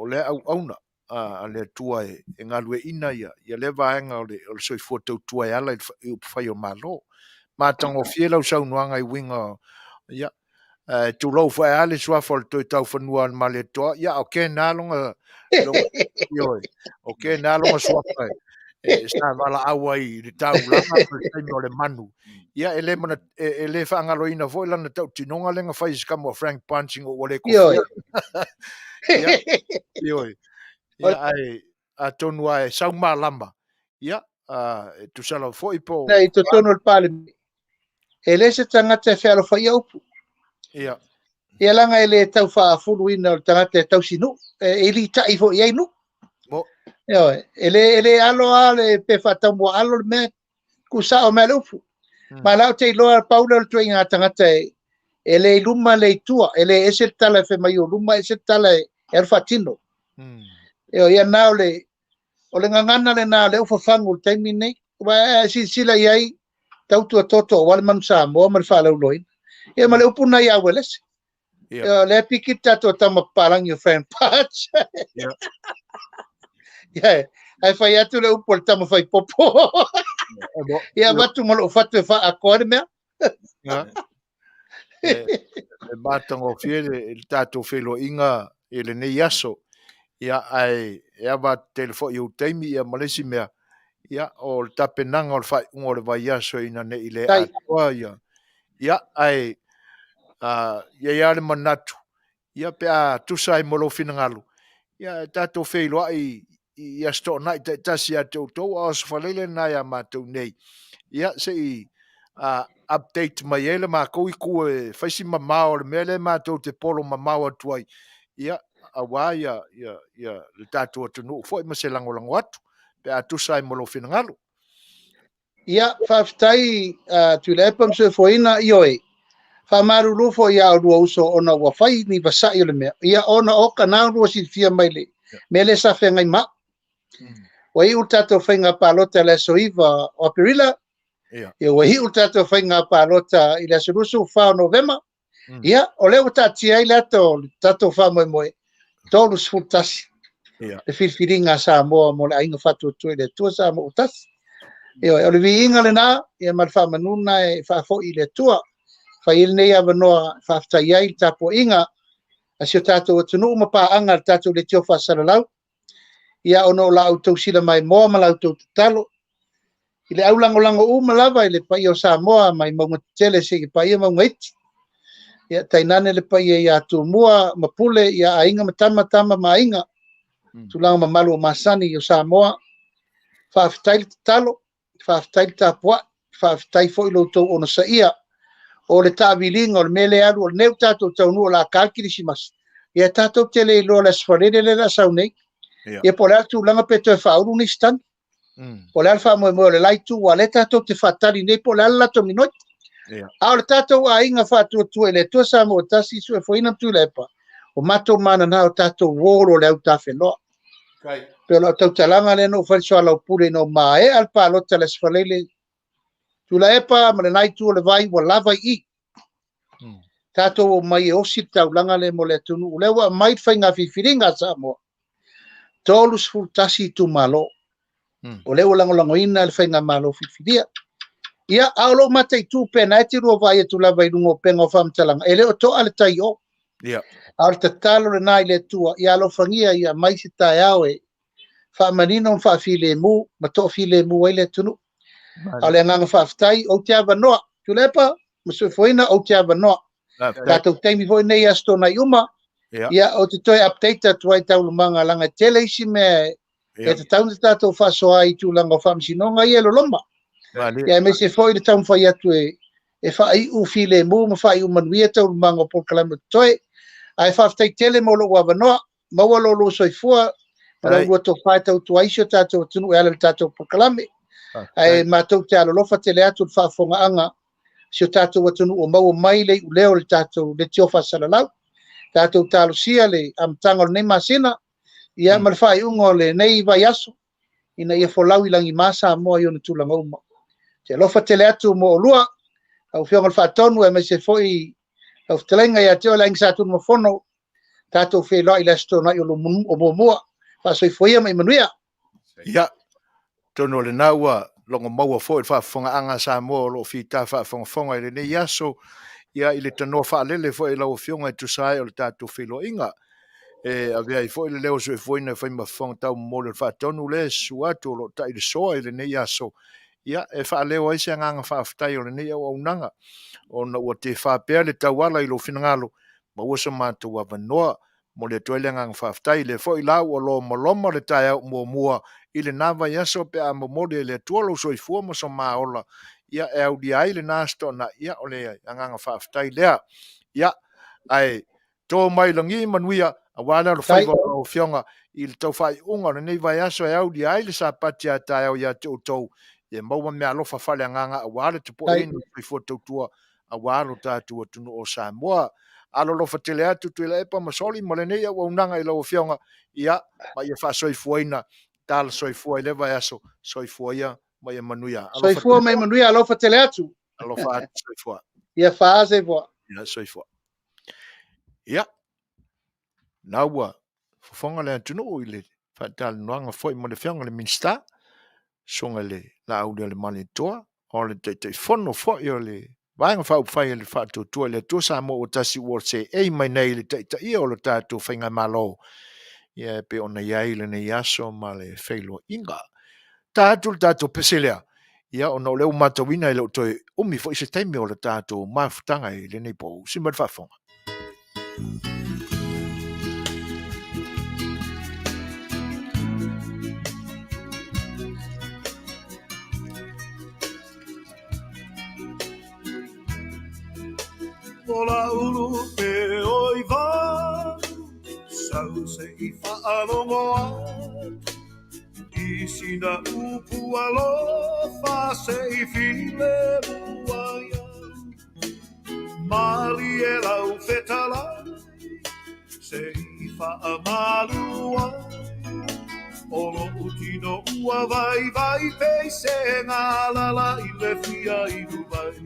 lea auauna a le Atua e galueaiina ia lea vaega o le soifua tautua e ala i upufai o Malo. Matagofie lau saunoaga i uiga, ia, tulou foi lava le suafa o le toe taufanua o le Malietoa, ia, o kena lona, ioe, o kena lona suafa e sa valaau ai i le taulaga ma le taimi o le manu. Ia, e le, mana, e le faagaloina foi lana tautinoga lea na fai i se kama o Frank Punch ina ua le kofia. Ia, ioe. Ia, ae atonu lava e sau malama, ia, e tusa lava foi po I totonu o le Palemene, e le se tagata e fealofaia upu. Ia. Ia leaga e le tau faafuluina o le tagata e tausi nuu, e litai foi i ai nuu. Mo. Ioe, e le alo lava le, pe faataumuaalo le mea, tuusao mai le upu. Ma la ou te iloa pau lea o le ituaiga tagata e le i luma le i tua, e le ese le tala e fai mai o luma, ese le tala e alu faatino. Ioe, ia na o le gagana lena o lea ua fafagu i le taimi lenei. Ua e silasila i ai, tautua toto aua le manu Samoa ma le faalauloina. Ia ma le upu na ia Uelese. Ia. O lea piki le tatou tama papalangi o Frank Parch. Ia. Ia, ae fai atu le upu o le tama fai popo. Ia avatu ma lou fatu e faaatoa le mea. Ia. E matagofie le tatou feiloaiga i lenei aso. Ia, ae e ava tele foi i ou taimi, ia ma le isi mea, ia, o le tapenaga o le faaiuga o le vaiaso ina ne i le atoa, ia. Ia, ae i ai lava le manatu, ia, pe a tusa ai ma lou finagalo, ia, e tatou feiloai i Aso Toonai taitasi ia te outou, a o Aso Faraile lena ia matou nei. Ia, se i update mai ai le matou itu e fai si mamao o le mea lea matou te polo mamao atu ai, ia, aua ia, ia, ia le tatou atunuu foi ma se lagolago atu, pe a tusa ai ma lou finagalo. Ia, faafetai Tuilaepa ma Soifuaina, ioe, faamalulu foi ia oulua uso ona ua fai ni vasai o le mea. Ia, ona o ka na lua silafia mai le mea lea sa feagai ma au. Ua iu le tatou faiga palota i le aso 9 o Aperila, Ia ua iu le tatou faiga palota i le aso 24 o Novema. Ia, o lea ua taatia ai le ata o le tatou faamoemoe, 31 le filifiliga a Samoa mo le Aiga Faatuatua i le Atua Samoa ua Tasi. Ioe, o le viiga lena, ia ma le faamanu lena e faafoi i le Atua. Fai ai lenei avanoa e faafetai ai i le tapuaiga a si o tatou atunuu ma paaga a le tatou Leitio Faasalalau, ia ona o la outou sila maimoa ma la outou tatalo i le aulagolago uma lava i le paia o Samoa mai mauga tetele seia paia mauga iti. Ia tainane le paia ia Tumua ma Pule, ia Aiga ma Tama, Tama ma Aiga, tulaga mamalu o masani o Samoa. Faafetai le tatalo, faafetai le tapuai, faafetai foi lo outou onosaia o le taaviliga o le mea lea alu o lenei ua tatou taunuu o le a ta le Kerisimasi, ia tatou te le iloa le Aso Faraile lea o le a sau nei. Ia po o le a le tulaga pe toe faaulu nisi tagi. Po o le a le faamoemoe o le la itu, aua o lea tatou te faatali nei po o le a le latou minoi. A o le tatou aiga faatuatua i le Atua Samoa ua Tasi, Suefoina ma Tuilaepa, o matou manana o tatou uo o le autafeloa. Pei o lau tautalaga lea na ou fai i le soalaupule ina ua maea le palota i le Aso Faraile, Tuilaepa ma lena itu o le vai ua lava i i. Tatou omai e osi le taulaga lea mo le atunuu. O lea ua aumai le faiga filifiliga a Samoa. 31 itumalo. O lea ua lagolagoina le faigamalo filifilia. Ia, a o lou mataitu pea na e te lua vaai atu lava i luga o upega o faamatalaga, e le o toa le tai o. A o le tatalo lena i le Atua, ia alofagia ia aumai se taeao e faamanino ma faafilemu ma toafilemu ai le atunuu. A o le agaga faafetai, ou te avanoa. Tuilaepa ma Soifuaina, ou te avanoa. Tatou taimi foi nei Aso Toonai uma, ia, ou te toe update atu ai taualumaga, leaga e tele isi mea e tatau ona tatou faasoa ai i tulaga o faamasinoga ia e loloma. Ia, aemaise foi le taumafai atu e faaiu filemu ma faaiu manuia taualumaga o polokalame o totoe. Ae faafetai tele mo lou avanoa. Maua lo lua soifua ma la lua tofa e tautua ai si o tatou atunuu e ala i le tatou polokalame. Ae matou te alolofa tele atu i le faafofogaaga si o tatou atunuu o maua mai le iuleo o le tatou leitio faasalalau. Tatou talosia le amataga o lenei masina, ia ma le faaiuga o lenei vaiaso, ina ia folau i lagima Samoa i ona tulaga uma. Te alofa tele atu mo oulua, lau Afioga i le Faatonu, aemaise foi lau fetalaiga ia te oe le Aiga Sa Tunumafono, tatou feiloai i le Aso Toonai o muamua. Faasoifua ia ma ia manuia. Ia, atonu o lena ua logo maua foi le faafofogaaga a Samoa o lo o fita faafogafoga i lenei aso, ia i le tanoa faalele foi i lau Afioga e tusa ai o le tatou feiloaiga. E avea ai foi le leo soifuaina e fai ma fofoga taumomoli o le faatonu lea e susu atu o lo o tai le soa i lenei aso, ia e faaleo ai se agaga faafetai o lenei auaunaga ona ua tefa pea le tauala i lou finagalo maua so matou avanoa. Momoli atu ai le agaga faafetai. Lea foi la ua lomaloma le taeao muamua i lena vaiaso pe a momoli e le Atua lou soifua ma so ma ola, ia e aulia ai lena Aso Toonai, ia o le agaga faafetai lea. Ia, ae to mai lagi manuia aua le alofaiva o lau Afioga i le tau faaiuga o lenei vaiaso e aulia ai le Sapati a taeao ia te outou, ia maua meaalofa faaleagaga aua le tapuaiina o le soifua tautua aua lo tatou atunuu o Samoa. Alolofa tele atu Tuilaepa ma Soli ma lenei auaunaga i lau Afioga, ia, ma ia faasoifuaina, tala soifua i lea vaiaso, soifua ia ma ia manuia. Alofa Soifua ma ia manuia, alofa tele atu. Alofa atu, soifua. Ia faa soifua. Ia soifua. Ia, na ua fofoga le atunuu i le faatalanoaga foi ma le Afioga i le Minisita, susuga i le Laaulialemalietoa, o le Taitaifono foi o le Vaega Faaupufai a le Faatuatua i le Atua Samoa ua tasi ua seei mai nei i le taitaia o le tatou Faigamalo, ia e pei ona i ai lenei aso ma le feiloaiga. Ta atu le tatou pese lea, ia ona o lea ua matauina e le o toe umi foi se taimi o le tatou mafutaga i lenei po. Usi mai le faafofoga. O la ulu pe oi valu Sau se i faalogo atu I sina upu alofa se i filemu ai au Malie lau fetalai Se i faamalu ai. O loʻu tino ua vaivai pei se galala i le fia inu vai.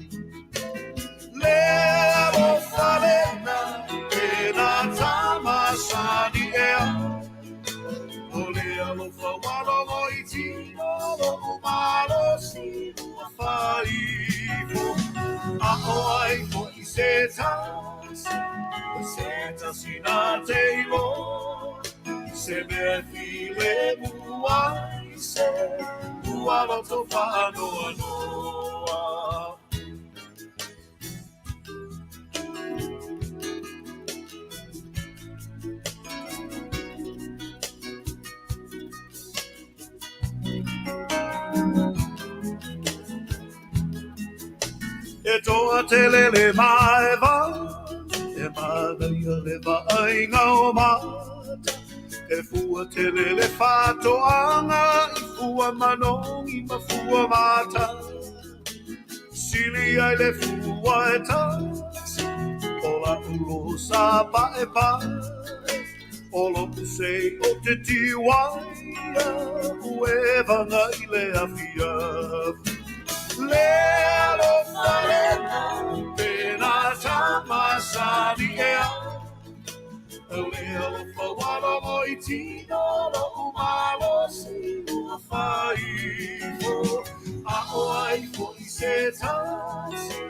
Le alofa lena e nā tama sani ea. O le alofa ua logo i tino loʻu malosi ua faifo. A ʻo ai foʻi se tasi, se tasi na te iloa. I se mea e filemu ai se ua loto faanoanoa. E toa tele le maeva, e manaia le vaaiga o mata, e fua tele le faatoaga i fua manogi ma fua mata. Sili ai le fua e tasi, o la'u loho sa paepae, o lo'u sei o te tiu ai a'u e vaga i le afiafi. Le alofa lena e nā tama sani ea. O le alofa ua logo i tino lo'u malosi ua faifo. A ʻo ai foʻi se tasi,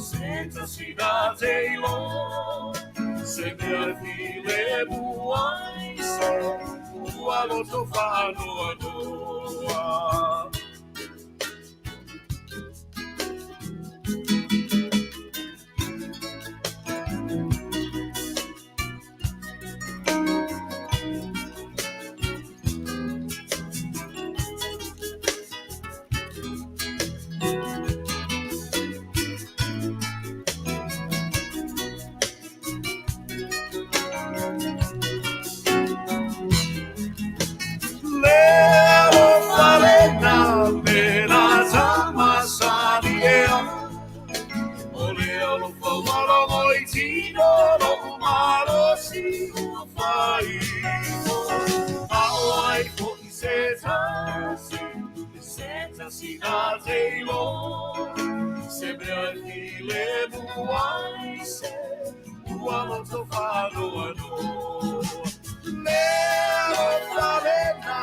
se tasi na te iloa. Se mea e filemu ai se ua loto faanoanoa. Le alofa lena me nā tama sani ea. O le alofa ua logo i tino loʻu malosi ua faifo. A ʻo ai foʻi se tasi, se tasi na te iloa. Se mea e filemu ai se ua loto faanoanoa. Le alofa lena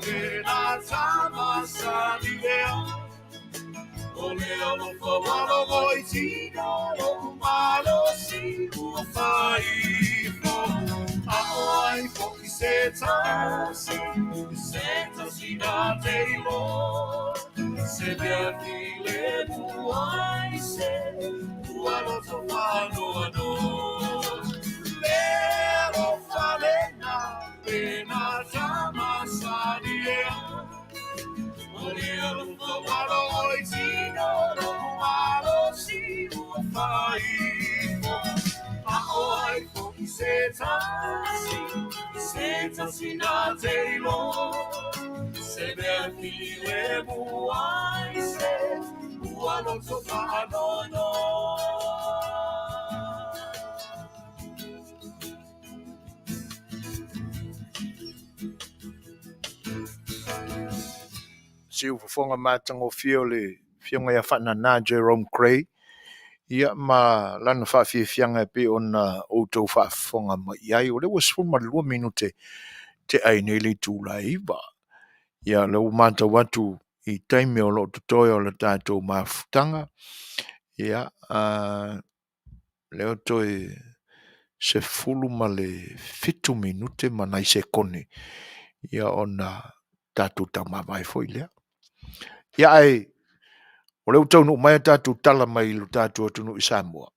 e nā tama sani ea. O le alofa ua logo i tino loʻu malosi ua faifo. A ʻo ai foʻi se tasi, se tasi na te iloa. Se mea e filemu ai se ua loto faanoanoa. Le alofa lena e nā tama sani ea. O le alofa ua logo i tino loʻu malosi ua faifo. A ʻo ai foʻi se tasi, se tasi na te iloa. Se mea e filemu ai se ua loto faanoanoa. Siufofoga matagofie o le Afioga ia Faanana Jerome Gray, ia ma lana faafiafiaga e pei ona outou faafofoga mai i ai. O lea ua 12 minute tea ai nei le itula e 9. Ia, o lea ua matau atu i taimi o loo totoe o le tatou mafutaga. Ia, lea toe 17 minute ma nai sekone, ia ona tatou taumavae foi lea. Ia, ae o lea ua taunuu mai a tatou tala mai lo tatou atunuu i Samoa.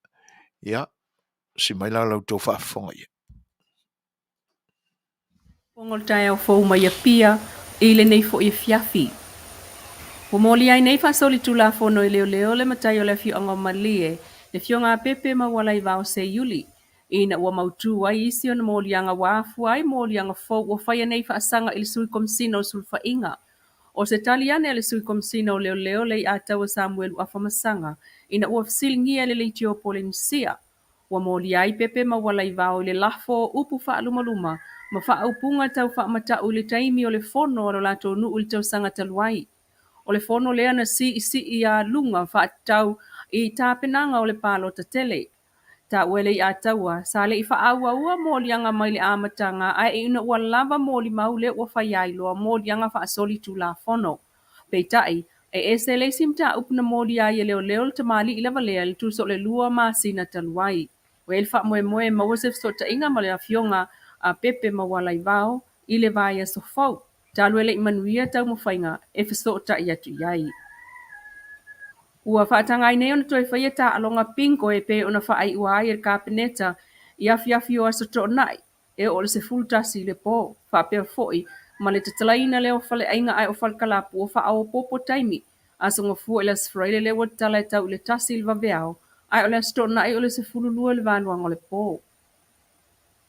Ia, si mai la la outou faafofoga ia. Fofoga o le taeao fou mai Apia i lenei foi afiafi. Ua molia ai nei faasolitulafono i leoleo le matai o le afioaga o Malie, le Afioga a Pepe Maualaivao Seiuli, ina ua mautu ai isi ona moliaga ua afua ai moliaga fou ua faia nei faasaga i le Sui Komesina o Sulufaiga. O se tali ane a le Sui Komesina o Leoleo le Iataua Samuelu Afamasaga ina ua fesiligia e le Leitio Polenisia. Ua molia ai Pepe Maualaivao i le lafo o upu faalumaluma ma faaupuga tau faamata'u i le taimi o le fono a lo latou nuu i le tausaga talu ai. O le fono lea na siisii a luga faatatau i tapenaga o le palota tele. Taua e Leiataua, sa le i faaauaua moliaga mai le amataga ae ina ua lava molimau lea ua fai ai loa moliaga faasolitulafono. Peitai, e ese le isi mataupu na molia ai e leoleo le tamalii lava lea i le tusa o le 2 masina talu ai. Ua i ai le faamoemoe e maua se fesootaiga ma le Afioga a Pepe Maualaivao i le vaiaso fou, talu e le i manuia taumafaiga e fesootai atu i ai. Ua faataga ai nei ona toe faia taaloga bingo e pei ona faaiua ai e le Kapeneta i afiafi o Aso Toonai e oo i le 11 i le po, faapea foi ma le tatalaina lea o faleaiga ae o falekalapu ua faaopoopo taimi. Aso Gafua i le Aso Faraile lea ua tatala e tau i le 1 i le vaveao, ae o le Aso Toonai o le 12 i le valuaga o le po.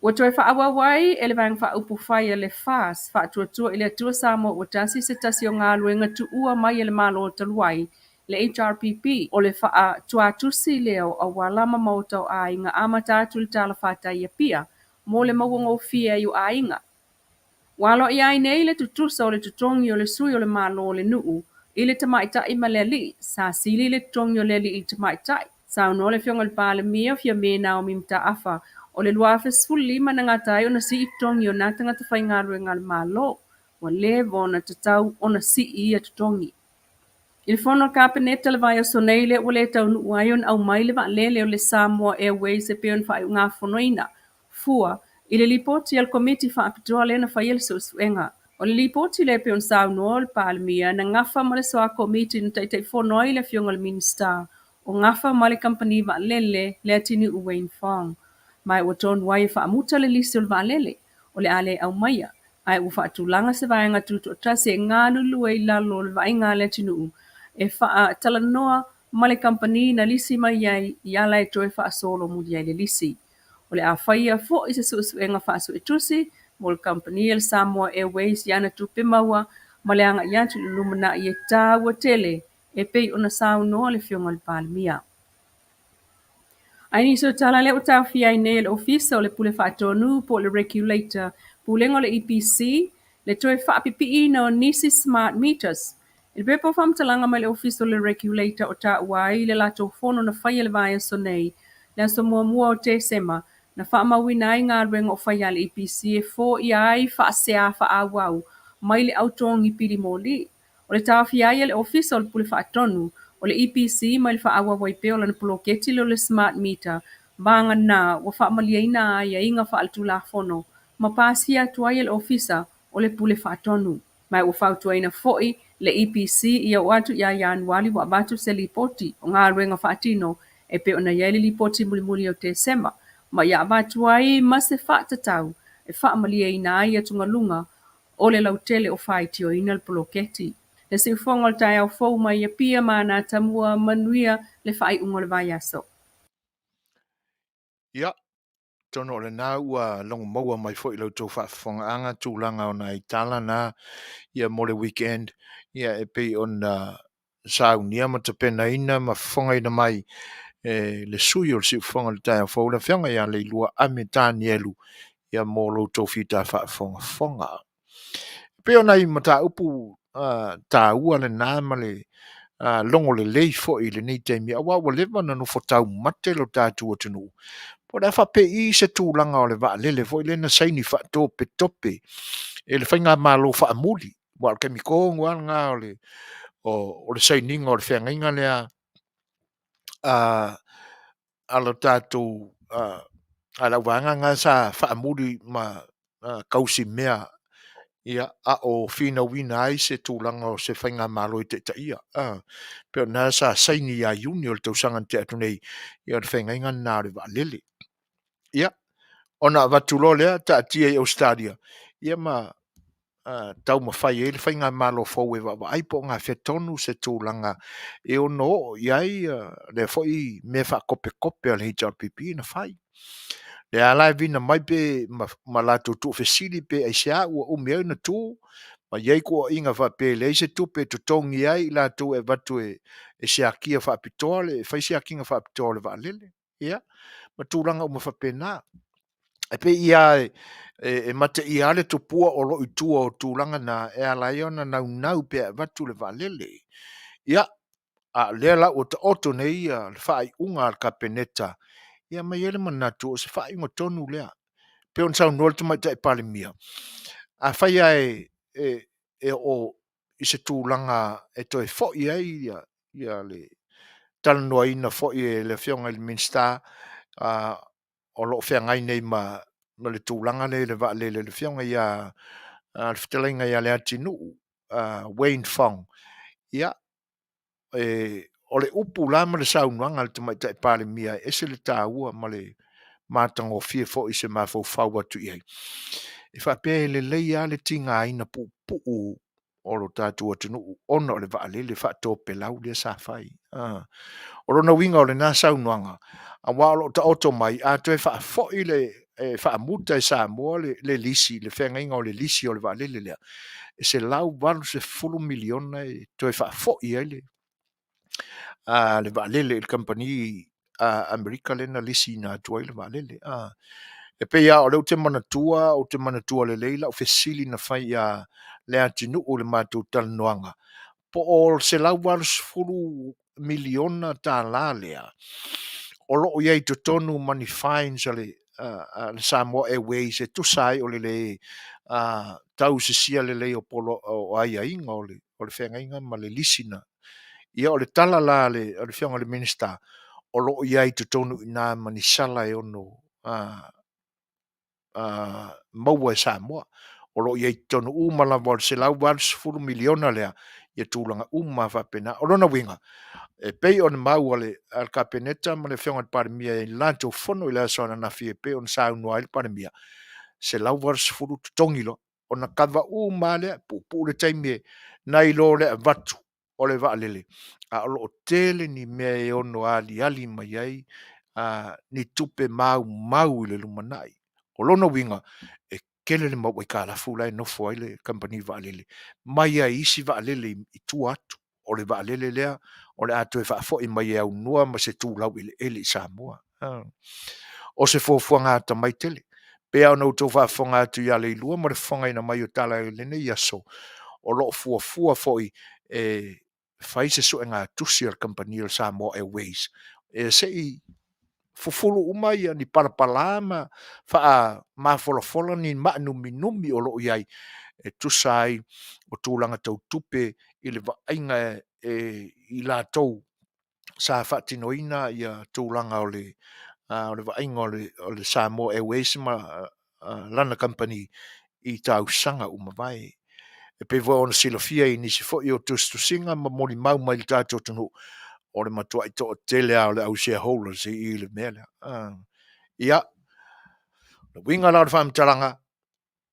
Ua toe faaauau ai e le Vaega Faaupufai a le FAST, Faatuatua i le Atua Samoa Ua Tasi, se tasi o galuega tuua mai e le Malo talu ai, le HRPP, o le faaatuatusi lea o auala ma maota o aiga amata atu i le talafatai i Apia mo le mauagofie ai o aiga. Ua aloaia ai nei le tutusa o le totogi o le sui o le Malo o le nuu i le tamaitai ma le alii. Sa sili le totogi o le alii i le tamaitai. Saunoa le Afioga i le Palemia, Fiame Naomi Mataafa, o le 2015 na gata ai ona sii totogi o nā tagata faigaluega a le Malo. Ua leva ona tatau ona sii ia totogi. I le fono a le Kapeneta le vaiaso nei lea ua le taunuu ai ona aumai le vaalele o le Samoa Airways e pei ona faaiugafonoina fua i le lipoti a le Komiti Faapitoa lea na faia le suesuega. O le lipoti lea e pei ona saunoa le Palemia na gafa ma le Soa Komiti na Taitaifono ai le Afioga i le Minisita o gafa ma le kamupani vaalele Leatinuu Wayne Fong ma ua tonu ai e faamuta le lisi o le vaalele o le a le aumaia ae ua faatulaga se vaega tutoatasi e galulue i lalo o le vaaiga a le atunuu e faatalanoa ma le kamupani na lisi mai ai i ala e toe faasolomuli ai le lisi. O le a faia foi se suesuega faasuetusi mo le kamupani a le Samoa Airways i ana tupe maua ma le agai atu i le lumanai e taua tele e pei ona saunoa le Afioga i le Palemia. Ae nisi o tala lea ua taofia ai nei e le Ofisa o le Pule Faatonu po o le Regulator, Pulega o le EPC, le toe faapipiina o nisi smart meters. I le pepa o faamatalaga mai le Ofisa o le Regulator o taua ai le latou fono na faia i le vaiaso nei, le aso muamua o Tesema, na faamauina ai galuega o faia a le EPC e foia ai faasea faaauau mai le au togi pili moli. O le taofia ai e le Ofisa o le Pule Faatonu o le EPC mai le faaauau ai pea o lana poloketi lea o le Smart Meter, vagana ua faamalieina aiaiga faaletulafono ma pasia atu ai e le Ofisa o le Pule Faatonu. Ma ua fautuaina foi le EPC ia oo atu ia Ianuali ua avatu se lipoti o galuega faatino e pei ona i ai le lipoti mulimuli o Tesema, ma ia avatu ai ma se faatatau e faamalieina ai atugaluga o le lautele o faitioina le poloketi. Le siufofoga o le taeao fou mai Apia ma Anatamua, manuia le faaiuga o le vaiaso. Ia, atonu o lena ua logo maua mai foi i la outou faafofogaaga tulaga o nai tala na ia mo le weekend ia e pei ona saunia ma tapenaina ma fofogaina mai e le sui o le siufofoga o le taeao fou le afioga ia Leilua Ame Tanielu ia mo lo outou fita faafogafoga. E pei o nai mataupu taua lena ma le logo lelei foi i lenei taimi, aua ua leva ona nofo taumate lo tatou atunuu. Po o le a faapei se tulaga o le vaalele foi lea na saini faatopetope e le faigamalo faamuli, aua o le taimi tonu lava lena o le o le sainiga o le feagaiga lea a lo tatou a le auvaega lena sa faamuli ma tausimea ia a o finauina ai se tulaga o se faigamalo e taitaia. Pei o lena sa saini ia Iuni o le tausaga na tea atu nei, ia o le feagaiga lena o le vaalele. Ia, ona avatu loa lea taatia i Ausetalia, ia ma taumafai ai le faigamalo fou e vaavaai po o gafea tonu se tulaga e ono oo i ai lea foi mea faatopetope a le HRPP na fai. Lea la e vina mai pe ma latou tuufesili pe aisea ua umi ai ona tu ma i ai tuuaiga faapea e leai se tupe e totogi ai i latou e avatu e siakia faapitoa le fai siakiina faapitoa o le vaalele. Ia, ma tulaga uma faapena. E pei ia e, e, e mateia lava le tupua o lo o i tua o tulaga na e ala ai ona naunau pea e avatu le vaalele. Ia, a o lea la ua taoto nei ia le faaiuga a le Kapeneta, ia ma e i ai le manatu o se faaiuga tonu lea. Pei ona saunoa le Tamaitai Palemia, afai lava e, e, e oo i se tulaga e toe foi ai ia, ia le talanoaina foi e le Afioga i le Minisita o lo o feagai nei ma, ma le tulaga lea i le vaalele, le Afioga ia le fetalaiga ia Leatinuu Wayne Fong, ia, e, o le upu la ma le saunoaga a le Tamaitai Palemia e ese le taua ma le matagofie foi i se mafaufau atu i ai. E faapea e lelei lava le tigaina puupuu o lo tatou atunuu ona o le vaalele faatopelau lea sa fai. O lona uiga o lena saunoaga, aua o lo o taoto mai, a toe faafoi le e faamuta e Samoa le, le lisi, le feagaiga o le lisi o le vaalele lea, e $180 miliona e toe faafoi ai le, a, le vaalele i le kamupani Amerika lea na lisiina atu ai le vaalele. A. E pei lava o lea ou te manatua, ou te manatua lelei lau fesili na fai ia Leatinuu i le matou talanoaga, po o $180 miliona tala lea o lo o i ai i totonu ma ni fines a le, a le Samoa Airways e tusa ai o le le tausisia lelei o, polo, o aiaiga o le, o le feagaiga ma le lisi na. Ia o le tala la a le, a le Afioga i le Minisita, o lo o i ai i totonu i ina ma ni sala e ono maua e Samoa. O lo o i ai i totonu uma lava o le $180 miliona lea, ia tulaga uma lava faapena. O lona uiga, e pei ona mau a le, a le Kapeneta ma le Afioga i le Palemia i le latou fono i le aso ananafi e pei ona saunoa ai le Palemia, 180 totogi loa, ona kava uma lava lea, puupuu le taimi e nai lo le avatu o le vaalele, a o lo o tele ni mea e ono aliali mai ai ni tupe maumau i le lumanai. O lona uiga, e tele le mau aitalafu la e nofo ai le kamupani vaalele mai ai isi vaalele i tua atu o le vaalele lea o le a toe faafoi mai e aunoa ma se tu laueleele i Samoa. O se fuafuaga atamai tele. Pei lava ona outou faafofoga atu ia Leilua ma le fofogaina mai o tala i lenei aso, o lo o fuafua foi e fai se suegatusi a le kamupani o le Samoa Airways e se i fufulu uma ia ni palapala ma faamafolafola ni maanuminumi o lo o i ai e tusa ai o tulaga tau tupe i le vaaiga e i latou sa faatinoina ia tulaga o le o le vaaiga o le, o le Samoa Airways ma lana kamupani i tausaga ua mavae. E pei foi ona silafia i nisi foi o tusitusiga ma molimau mai le tatou atunuu, o le matuai toatele lava o le au shareholders i i le mea lea. Ia, o le uiga la o le faamatalaga,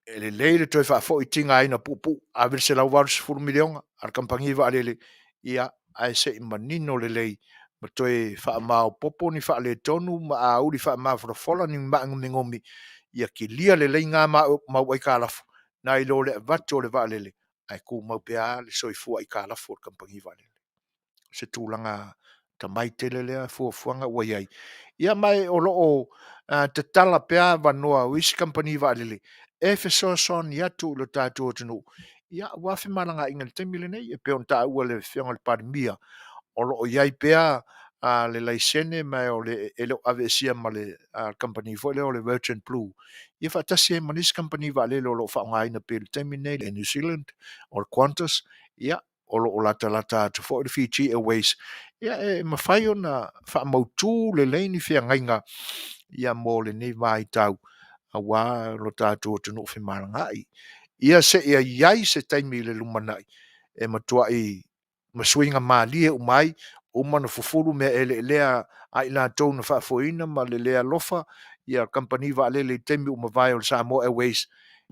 e lelei le toe faafoi tigaina puupuu, ave le $180 miliona a le kamupani vaalele, ia, ae se i manino lelei ma toe faamaopoopo ni faaletonu ma auli faamafolafola ni maanuminumi, ia kilia lelei na mau aitalafu, nai lo le avatu o le vaalele, ae tumau pea le soifua aitalafu o le kamupani vaalele. O se tulaga tamai tele lea fuafuaga ua i ai. Ia ma o lo o tatala pea avanoa o isi kamupani vaalele e fesoasoani atu i lo tatou atunuu, ia aua femalagaaiga i le taimi lenei, e pei ona taua e le Afioga i le Palemia, o lo o i ai pea le laisene ma o le, e le o aveesia ma le kamupani foi lea o le Virgin Blue, ia faatasi ai ma nisi kamupani vaalele o lo o faaaogaina pea i le taimi lenei, le Air New Zealand, o le Qantas, ia o lo o latalata atu foi le Fiji Airways, ia e mafai ona faamautu lelei ni feagaiga ia mo lenei vaitau aua lo tatou atunuu femalagaai. Ia seia i ai se taimi i le lumanai e matuai ma suiga malie uma ai, uma ona fufulu mea eleelea a i latou na faafoeina ma le le alofa ia kamupani vaalele i taimi ua mavae o le Samoa Airways,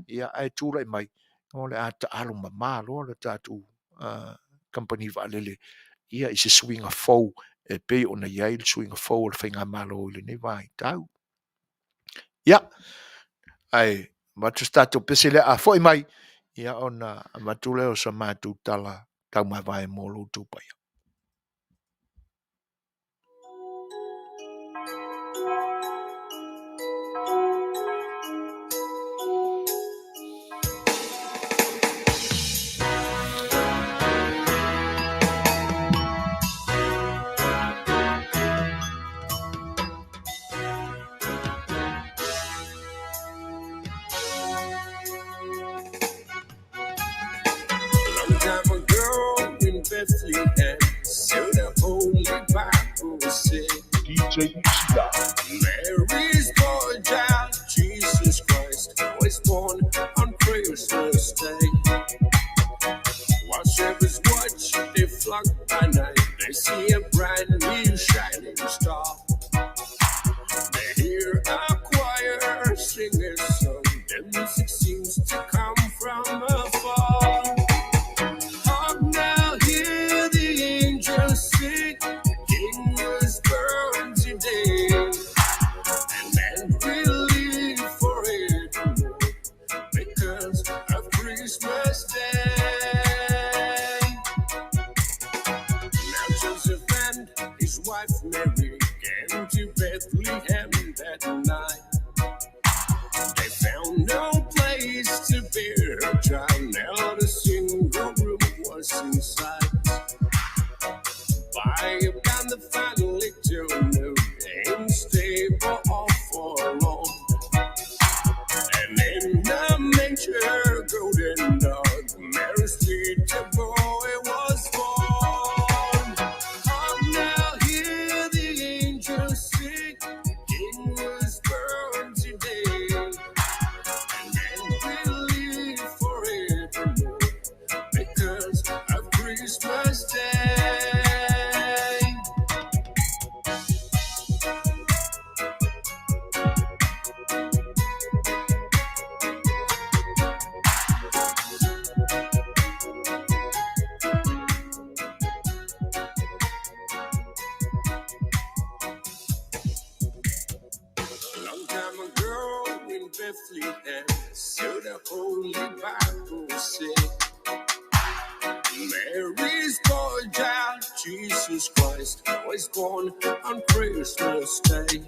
ia ae tulai mai o le a taalo mama loa le tatou kamupani vaalele ia i se suiga fou e pei ona i ai le suiga fou o le faigamalo i lenei vaitau. Ia, ae avatu se tatou pese lea a foi mai, ia ona avatu lea o sa matou tala taumavae mo lo outou paia. JCR. Mary's boy child, Jesus Christ, was born on Christmas Day. While shepherds watch their flock by night, they see a bright new shining star. They hear a choir sing a song, the music seems to come from afar. Hark now, hear the angels sing, the King was born today. And man will live forevermore because of Christmas Day. Now Joseph and his wife Mary came to Bethlehem that night. They found no place to bear her child. Not a single room was in sight. By about the final little noon, in stable all forlorn. And in the manger, golden dog, Mary's little boy was born. Hark now, hear the angels sing, the King was born today. And man will live forevermore because of Christmas Day. Long time ago in Bethlehem, so the Holy Bible said, Mary's boy child, Jesus Christ, was born on Christmas Day.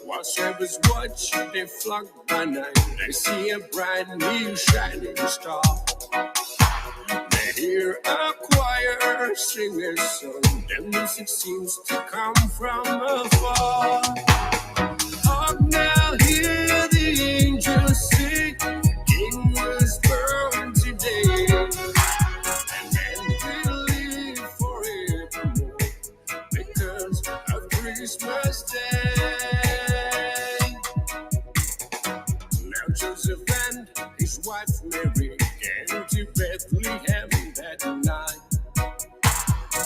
While shepherds watch their flock by night, they see a bright new shining star. They hear a choir sing a song, the music seems to come from afar. Hark now, hear the angels sing, the King was born today. And man will live forevermore because of Christmas Day. Now Joseph and his wife Mary came to Bethlehem that night.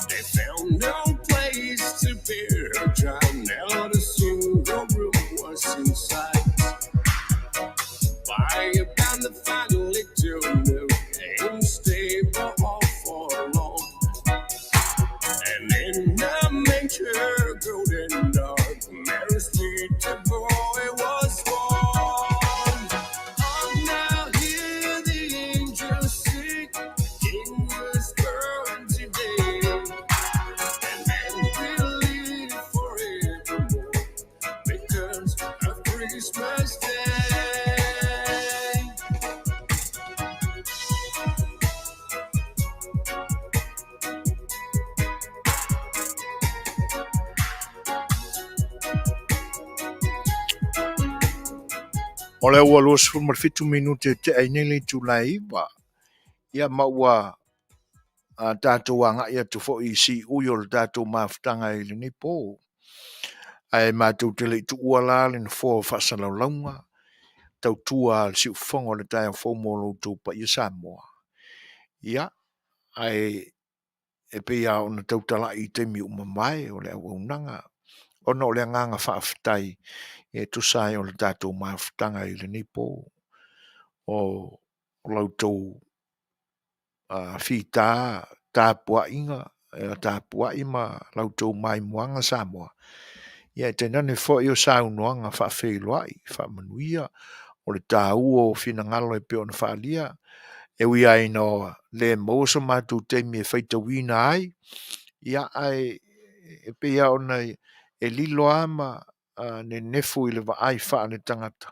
They found no place to bear her child. Not a single room was in sight. By about the final little noon, in stable all forlorn. And in the manger, golden dog, Mary's little boy was born. Hark now, hear the angels sing, the King was born today. And man will live forevermore because of Christmas Day. O le ua 27 minute e tea ai nei le itula e 9. Ia ma ua a tatou agai atu foi i siui o le tatou mafutaga i lenei pō. Ae matou te le i tuua la le nofoa o faasalaulauga, tautua a le siufofoga o le taeao fou mo lo outou paia Samoa. Ia, ae e pei lava ona tautalai i taimi ua mavae o le auaunaga, ona o le agaga faafetai e tusa ai o le tatou mafutaga i lenei pō, o la outou fita tapuaiga, tapuai ma la outou maimoaga Samoa. Ia e tainane foi o saunoaga faafeiloai, faamanuia, o le taua o finagalo e pei ona faaalia, e ui lava ina le maua so matou taimi e faitauina ai, ia ae e pei lava ona e lilo lava ma nenefu i le vaai faaletagata,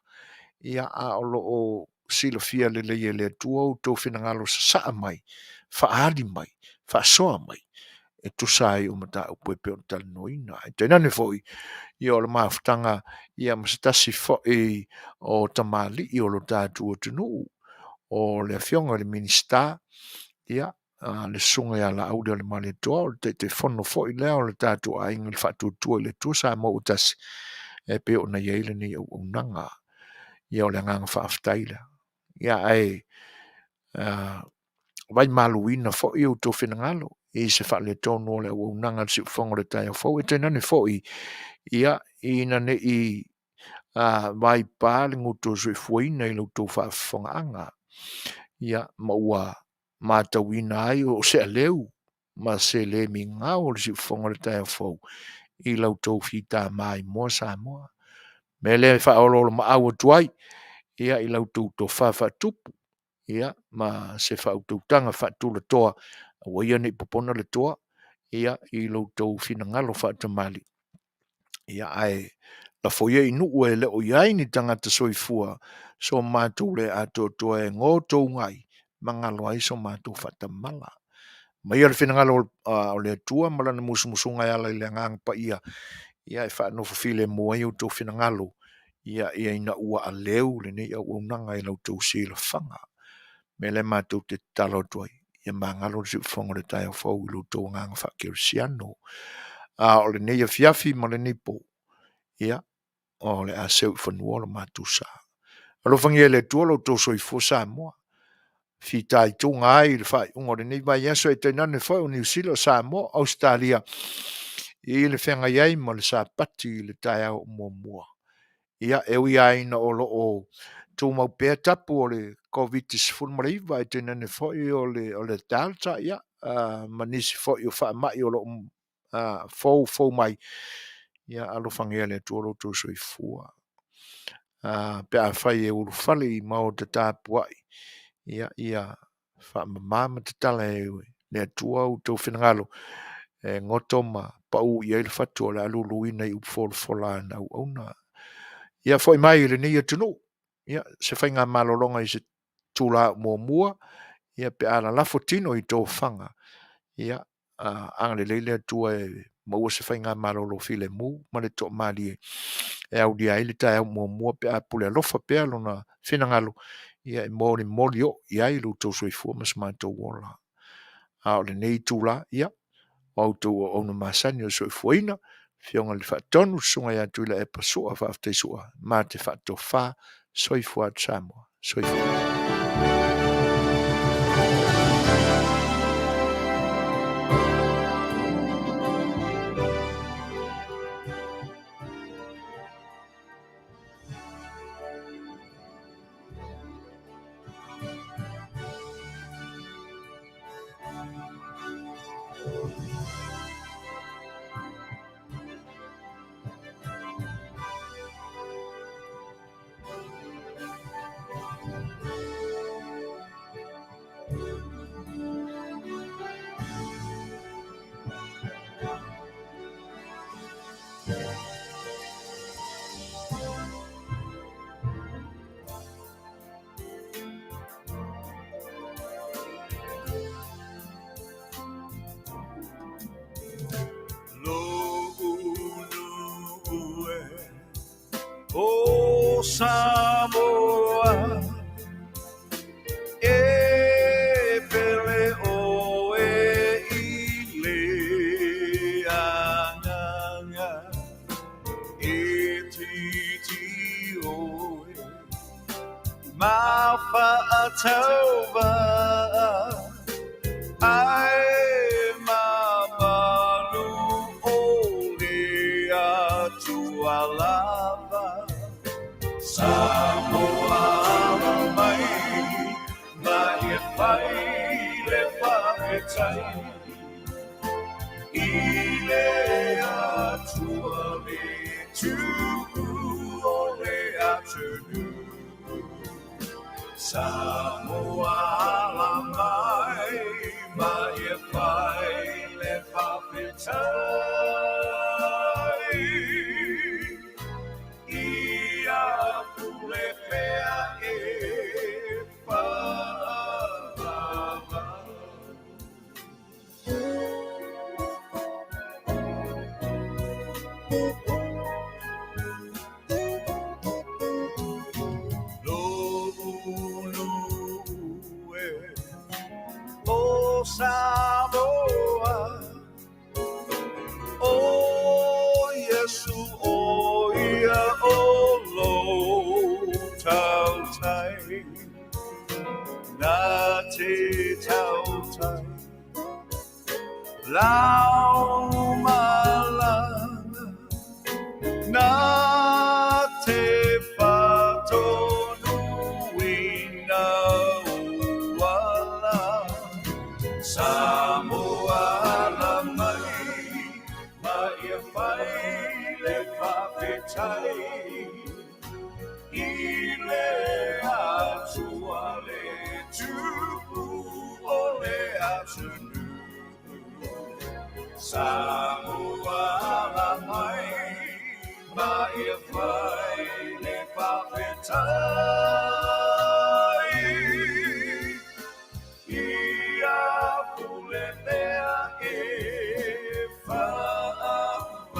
ia a o lo o silafia lelei e le Atua outou finagalo sasaa mai, faaali mai, faasoa mai, e tusa ai o mataupu e pei ona talanoaina. Ae tainane foi, ia o le mafutaga ia ma se tasi foi o tamalii o lo tatou atunuu, o le Afioga i le Minisita, ia, le susuga ia Laauli o le Malietoa, o le Taitaifono foi lea o le tatou aiga i le Faatuatua i le Atua Samoa ua tasi, e pei ona i ai lenei auaunaga. Ia o le agaga faafetai lea. Ia ae vaimaluina foi outou finagalo i se faaletonu o le auaunaga a le siufofoga o le taeao fou, e tainane foi ia ina ne i vaipa le gutu o le soifuaina i la outou faafofogaaga, ia ma ua matauina ai o se aleu ma se le migao o le siufofoga o le taeao fou i la outou fita maimoa Samoa. Mea lea e faaoloolomaau atu ai ia i la outou tofa faatupu ia ma se faautautaga faatulatoa, aua ia ne i popona le toa ia i lo outou finagalo faatamalii. Ia ae lafo ia i nuu e le o i ai ni tagata soifua so matou le atoatoa e gotou ai ma galo ai so matou faatamala. Maia le finagalo o le Atua ma lana musumusuga e ala i le agaga paia, ia e faanofo filemu ai outou finagalo, ia ia ina ua aleu lenei auaunaga i la outou silafaga. Mea lea matou te tatalo atu ai, ia magalo le siufofoga o le taeao fou i lo outou agaga faakerisiano. A o lenei afiafi ma lenei po, ia, o le a seu i fanua lo matou sa. Alofagia e le Atua lo outou soifua Samoa, fitaituga ai i le faaiuga o lenei vaiaso e tainane foi o Niu Sila, o Samoa, Ausetalia, i le feagai ai ma le Sapati i le taeao muamua. Ia, e ui lava ina o lo o tumau pea tapu o le Koviti-19 e tainane foi o le Delta, ia, ma nisi foi o faamai o lo o foufou mai, ia alofagia e le Atua lo outou soifua. Pe afai e ulufale i maota tapuai, ia, ia faamama ma tatala e le Atua outou finagalo e goto ma pau i ai le fatu o le a luluina i upu folafola a na auauna. Ia foi mai i lenei atunuu, ia se faiga malologa i se itula muamua, ia pe a lalafo tino i tofaga, ia agalelei le Atua e maua se faiga malolo filemu ma le toamalie e aulia ai le taeao muamua pe a pule alofa pea lona finagalo, ia e molimoli oo i ai lo outou soifua ma so matou ola. A o lenei itula, ia, o a outou auauna masani o le soifuaina, Afioga i le Faatonu, Susuga ia Tuilaepa Sua, faafetai Sua, ma te faatofa, soifua atu Samoa. Soifua. O Samoa e pele oe i le agaga e titi oe ma faatauva ae mamalu o le Atua lava. Samoa alo mai ma e fai le faafetai i le Atua le tupu o le atunuu. Samoa ala mai ma e fai le faafetai ia pule pea e faavavau. Lo'u nu'u o Samoa. O Iesu o ia o lo tautai, nā te tautai. Lau malanga, nā te whatonuina uala. Samoa la mai, ma ia whai le whawhetai. I le atua le tupu o le atunu. Samoa la mai, ma ia whai le whawhetai. Ia pule mea e whaapapa.